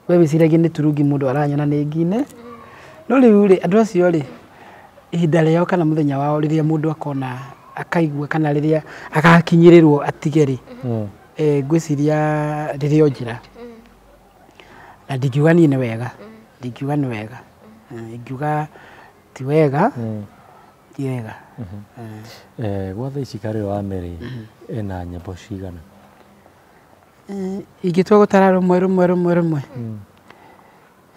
We wĩciragia nĩ turungi mũndũ aranyona nĩ ngine. No rĩu rĩ, andũ acio rĩ, ihinda rĩao kana mũthenya wao rĩrĩa mũndũ akona akaigua kana rĩrĩa agakinyĩrĩrwo atige rĩ, ngwĩciria rĩrĩ o njĩra. Na ndingiuga niĩ nĩ wega. Ndingiuga nĩ wega. Ingiuga ti wega, ti wega. Gwa thaa ici Karĩrũ wa Mary ena nyĩmbo cigana? Ingĩtua gũtara rũmwe rũmwe rũmwe rũmwe,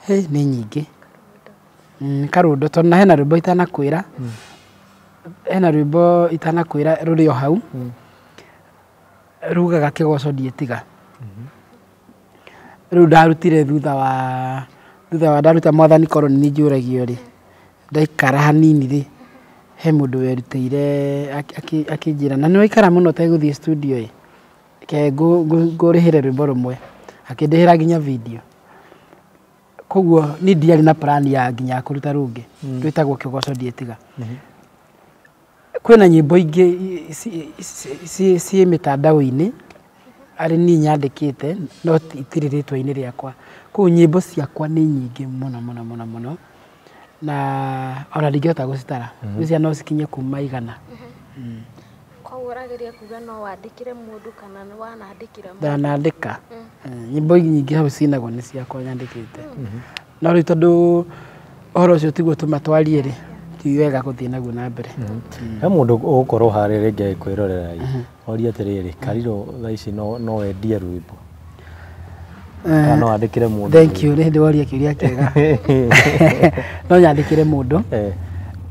hĩ, nĩ nyingĩ. Karũndo, tondũ na hena rwĩmbo itanakwĩra, hena rwĩmbo itanakwĩra rũrĩ o hau, rugaga kĩgoco ndiĩtiga. Rĩu ndarutire thutha wa ndaruta Mwathani korwo nĩ njũragio rĩ, ndaikara hanini rĩ, he mũndũ werutĩire akĩnjĩra na nĩ waikara mũno ũtegũthiĩ studio ĩ, ke ngũrĩhĩre rwĩmbo rũmwe, akĩndĩhĩra nginya video. Koguo niĩ ndiarĩ na plan ya nginya kũruta rũngĩ, rwĩtagwo kĩgoco ndiĩtiga. Kwĩna nyĩmbo ingĩ ciĩ mĩtandao-inĩ arĩ niĩ nyandĩkĩte no itirĩ rĩtwa-inĩ rĩakwa. Koguo nyĩmbo ciakwa nĩ nyingĩ mũno mũno mũno mũno, na ona ndingĩhota gũcitara. Ngwĩciria no cikinye kuma 100. Koguo ũrageria kuga no wandĩkĩre mũndũ kana nĩ wanandĩkĩra mũndũ? Ndanandĩka. Nyĩmbo nyingĩ hau cinagwo nĩ ciakwa nyandĩkĩte. No rĩu tondũ ũhoro ũcio tiguo tũmatwarie rĩ, ti wega gũthiĩ naguo na mbere. He mũndũ ũgũkorwo harĩa rĩngĩ agĩkwĩrorera ĩ, orie atĩrĩrĩ, Karirũ thaa ici no wendie rwĩmbo? Kana no wandĩkĩre mũndũ? Thank you, nĩ hĩndĩ woria kĩũria kĩega. No nyandĩkĩre mũndũ,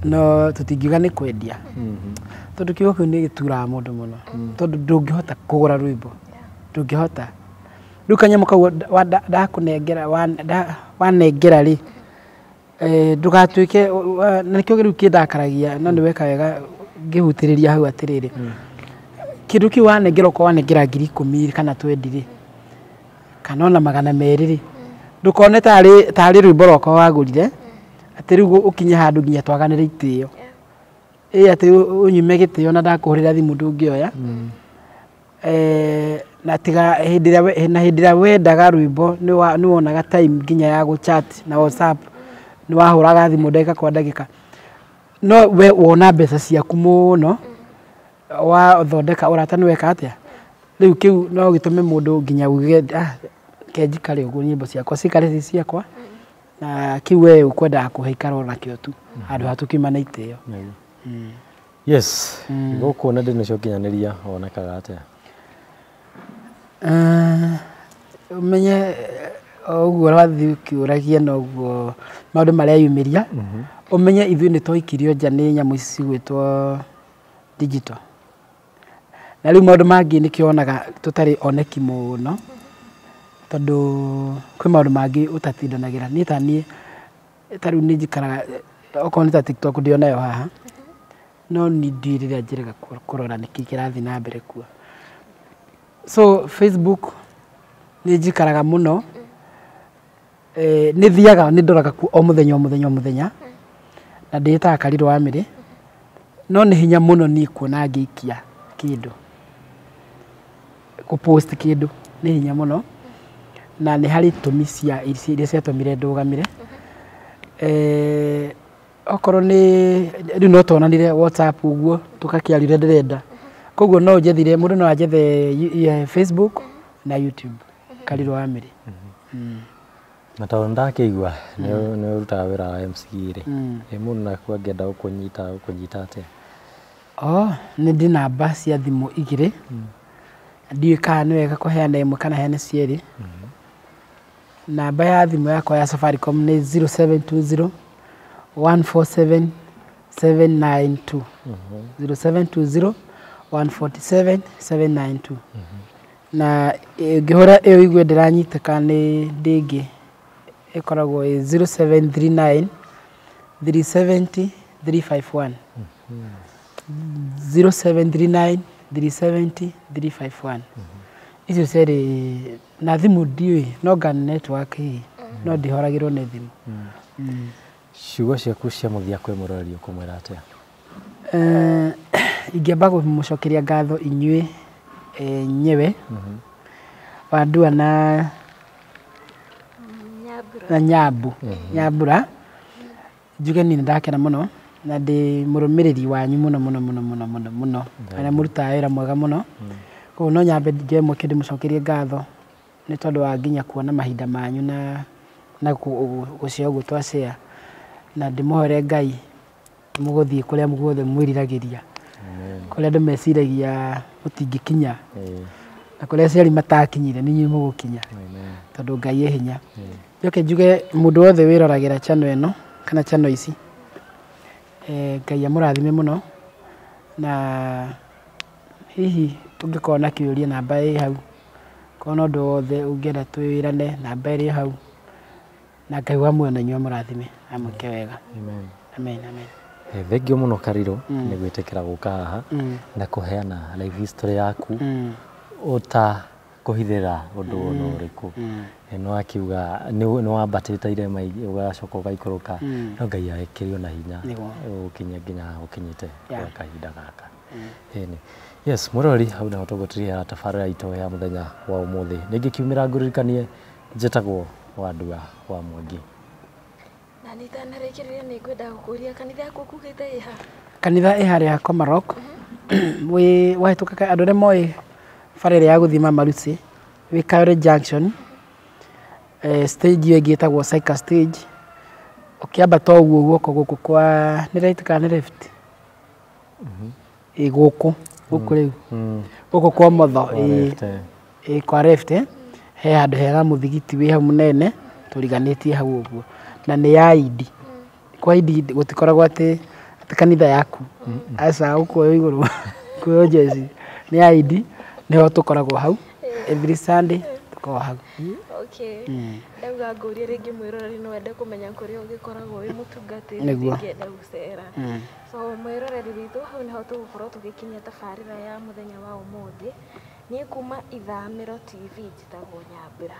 no tũtingiuga nĩ kwendia. Tondũ kiugo kĩu nĩ gĩturaga mũndũ mũno. Tondũ ndũngĩhota kũgũra rwĩmbo. Ndũngĩhota. Rĩu kanyamũ kau ndakũnengera, wanengera rĩ, ndũgatuĩke, na nĩkĩo rĩu kĩndakaragia, no nĩ weka wega ngĩhutĩrĩria hau atĩrĩrĩ. Kĩndũ kĩu wanengera, okorwo wanengera 10,000 kana 20 rĩ, kana ona 200 rĩ, ndũkone tarĩ rwĩmbo rwakwa wagũrire, atĩ rĩu ũkinye handũ nginya twaganĩre itĩo. Ĩ atĩ ũnyume gĩtĩo na ndakũhũrĩra thimũ ndũngĩoya. Na tiga hĩndĩ ĩrĩa na hĩndĩ ĩrĩa wendaga rwĩmbo nĩ wonaga time nginya ya gũ-chat na WhatsApp, nĩ wahũraga thimũ ndagĩka kwa ndagĩka. No we wona mbeca ciaku mũno, wathondeka ũrata nĩ weka atĩa? Rĩu kĩu no gĩtũme mũndũ nginya uge, ah, ke njikare ũguo nyĩmbo ciakwa cikare ci ciakwa, na kĩu we ũkwendaga kũhe ikara onakĩo tu, handũ ha tũkiuma na itĩo. Yes, gũkũ nenda-inĩ cia ũkinyanĩria wonekaga atĩa? Ũmenye o ũguo ũrathiĩ ũkĩũragia noguo maũndũ mareyumĩria. Ũmenye ithuĩ nĩ twaikirio nja nĩ nyamũ ici cigwĩtwo digital. Na rĩu maũndũ mangĩ nĩkĩo wonaga tũtarĩ oneki mũno, tondũ kwĩ maũndũ mangĩ ũtatindanagĩra. Niĩ ta niĩ, ta rĩu nĩ njikaraga, okorwo nĩ ta TikTok ndĩ onayo haha, no niĩ ndiũĩ rĩrĩa njĩrĩga kũrora nĩkĩ kĩrathiĩ na mbere kuo. So Facebook nĩ njikaraga mũno, nĩ thiaga nĩ ndoraga kuo o mũthenya o mũthenya o mũthenya, na ndĩĩtaga Karirũ wa Mary, no nĩ hinya mũno niĩ kuona ngĩikia kĩndũ, kũ-post kĩndũ nĩ hinya mũno, na nĩ harĩ itũmi cia iria ciatũmire ndũgamĩre. Okorwo nĩ rĩu no tuonanire WhatsApp ũguo tũgakĩaria ũrĩa ndĩrenda, koguo no ũnjethire, mũndũ no anjethe Facebook na YouTube Karirũ wa Mary. Na tondũ ndakĩigua nĩ ũrutaga wĩra wa MC rĩ, ĩ mũndũ nakuo angĩenda gũkũnyita ũkũnyita atĩa? Oh, nĩ ndĩ namba cia thimũ igĩrĩ, ndiũĩ kana nĩ wega kũheana ĩmwe kana heane cierĩ. Namba ya thimũ yakwa ya Safaricom nĩ 0720 147 792. 0720 147 792. Na ĩngĩhũra ĩyo igue ndĩranyitĩka nĩ ndĩngĩ, ĩkoragwo ĩ 0739 370 351. 0739 370 351. Icio cierĩ na thimũ ndiũĩ, no nga network hihi, no ndihoragĩrwo nĩ thimũ. Ciugo ciaku cia mũthia kwĩ mũroreri ũkũmwĩra atĩa? Ingĩamba kũmũcokeria ngatho inyuĩ nyewe, Wandua na Nyambu, Nyambura, njuge niĩ nĩ ndakena mũno na ndĩ mũrũmĩrĩri wanyu mũno mũno mũno mũno mũno mũno, na mũrutaga wĩra mwega mũno. Koguo no nyambe njoe mweke ndĩmũcokerie ngatho nĩ tondũ wa nginya kuona mahinda manyu na gũcea ũguo twacea. Na ndĩmũhoere Ngai mũgũthiĩ kũrĩa guothe mwĩriragĩria. Kũrĩa andũ meciragia mũtingĩkinya. Na kũrĩa aciari matakinyire nĩ inyuĩ mũgũkinya. Tondũ Ngai e hinya. Njoke njuge mũndũ wothe wĩroragĩra channel ĩno kana channel ici, Ngai amũrathime mũno. Na hihi ũngĩkorwo na kĩũria namba ĩ hau, korwo na ũndũ wothe ũngĩenda twĩrane namba ĩrĩ hau. Na Ngai wa muoyo na inyuĩ amũrathime, amwĩke wega. Amen. Amen, amen. Thengiũ mũno Karirũ nĩ gwĩtĩkĩra gũka haha na kũheana life history yaku ũta kũhithĩra ũndũ ona ũrĩkũ. Nĩ wakiuga nĩ wambatĩte irema ũgacoka ũgaikũrũka, no Ngai agĩkĩrio na hinya ũkinye nginya haha ũkinyĩte gwa kahinda gaka. Ĩni. Yes, mũrori hau naho tũgũtirĩra tabarĩra itũ ya mũthenya wa ũmũthĩ. Ningĩ kiumĩra ngũririkanie njĩtagwo Wandua wa Mwangi. Na nĩ itanarĩkĩrĩria nĩ ngwenda gũkũria kanitha yaku ũkugĩte ĩ ha? Kanitha ĩ harĩa Komarok. Wĩ wahĩtũka andũ arĩa moĩ bara ĩrĩa ya gũthiĩ Mama Lucy, wĩ Kayore Junction, stage ĩyo ĩngĩ ĩtagwo Cycle stage, ũkĩambata ũguo guoko gũkũ kwa nĩ right kana nĩ left? Ĩ gũkũ, gũkũ rĩu. Gũkũ kwa ũmotho, ĩ kwa left, he handũ hena mũthigiti wĩ hau mũnene, tũriganĩtie hau ũguo. Na nĩ ya Idi. Kwa Idi gũtikoragwo atĩ kanitha yaku. Aca ũkuoywo igũrũ, kuoywo jeci. Nĩ ya Idi, nĩho tũkoragwo hau. Every Sunday tũkoragwo hau. Okay. Ndauga ngũrie rĩngĩ mwĩroreri no ende kũmenya kũrĩa ũgĩkoragwo wĩ mũtungatĩri rĩngĩ enda gũcera. So mwĩroreri witũ hau nĩho tũgũkorwo tũgĩkinyia tabarĩra ya mũthenya wa ũmũthĩ. Niĩ kuma Ithamĩro TV njĩtagwo Nyambĩra.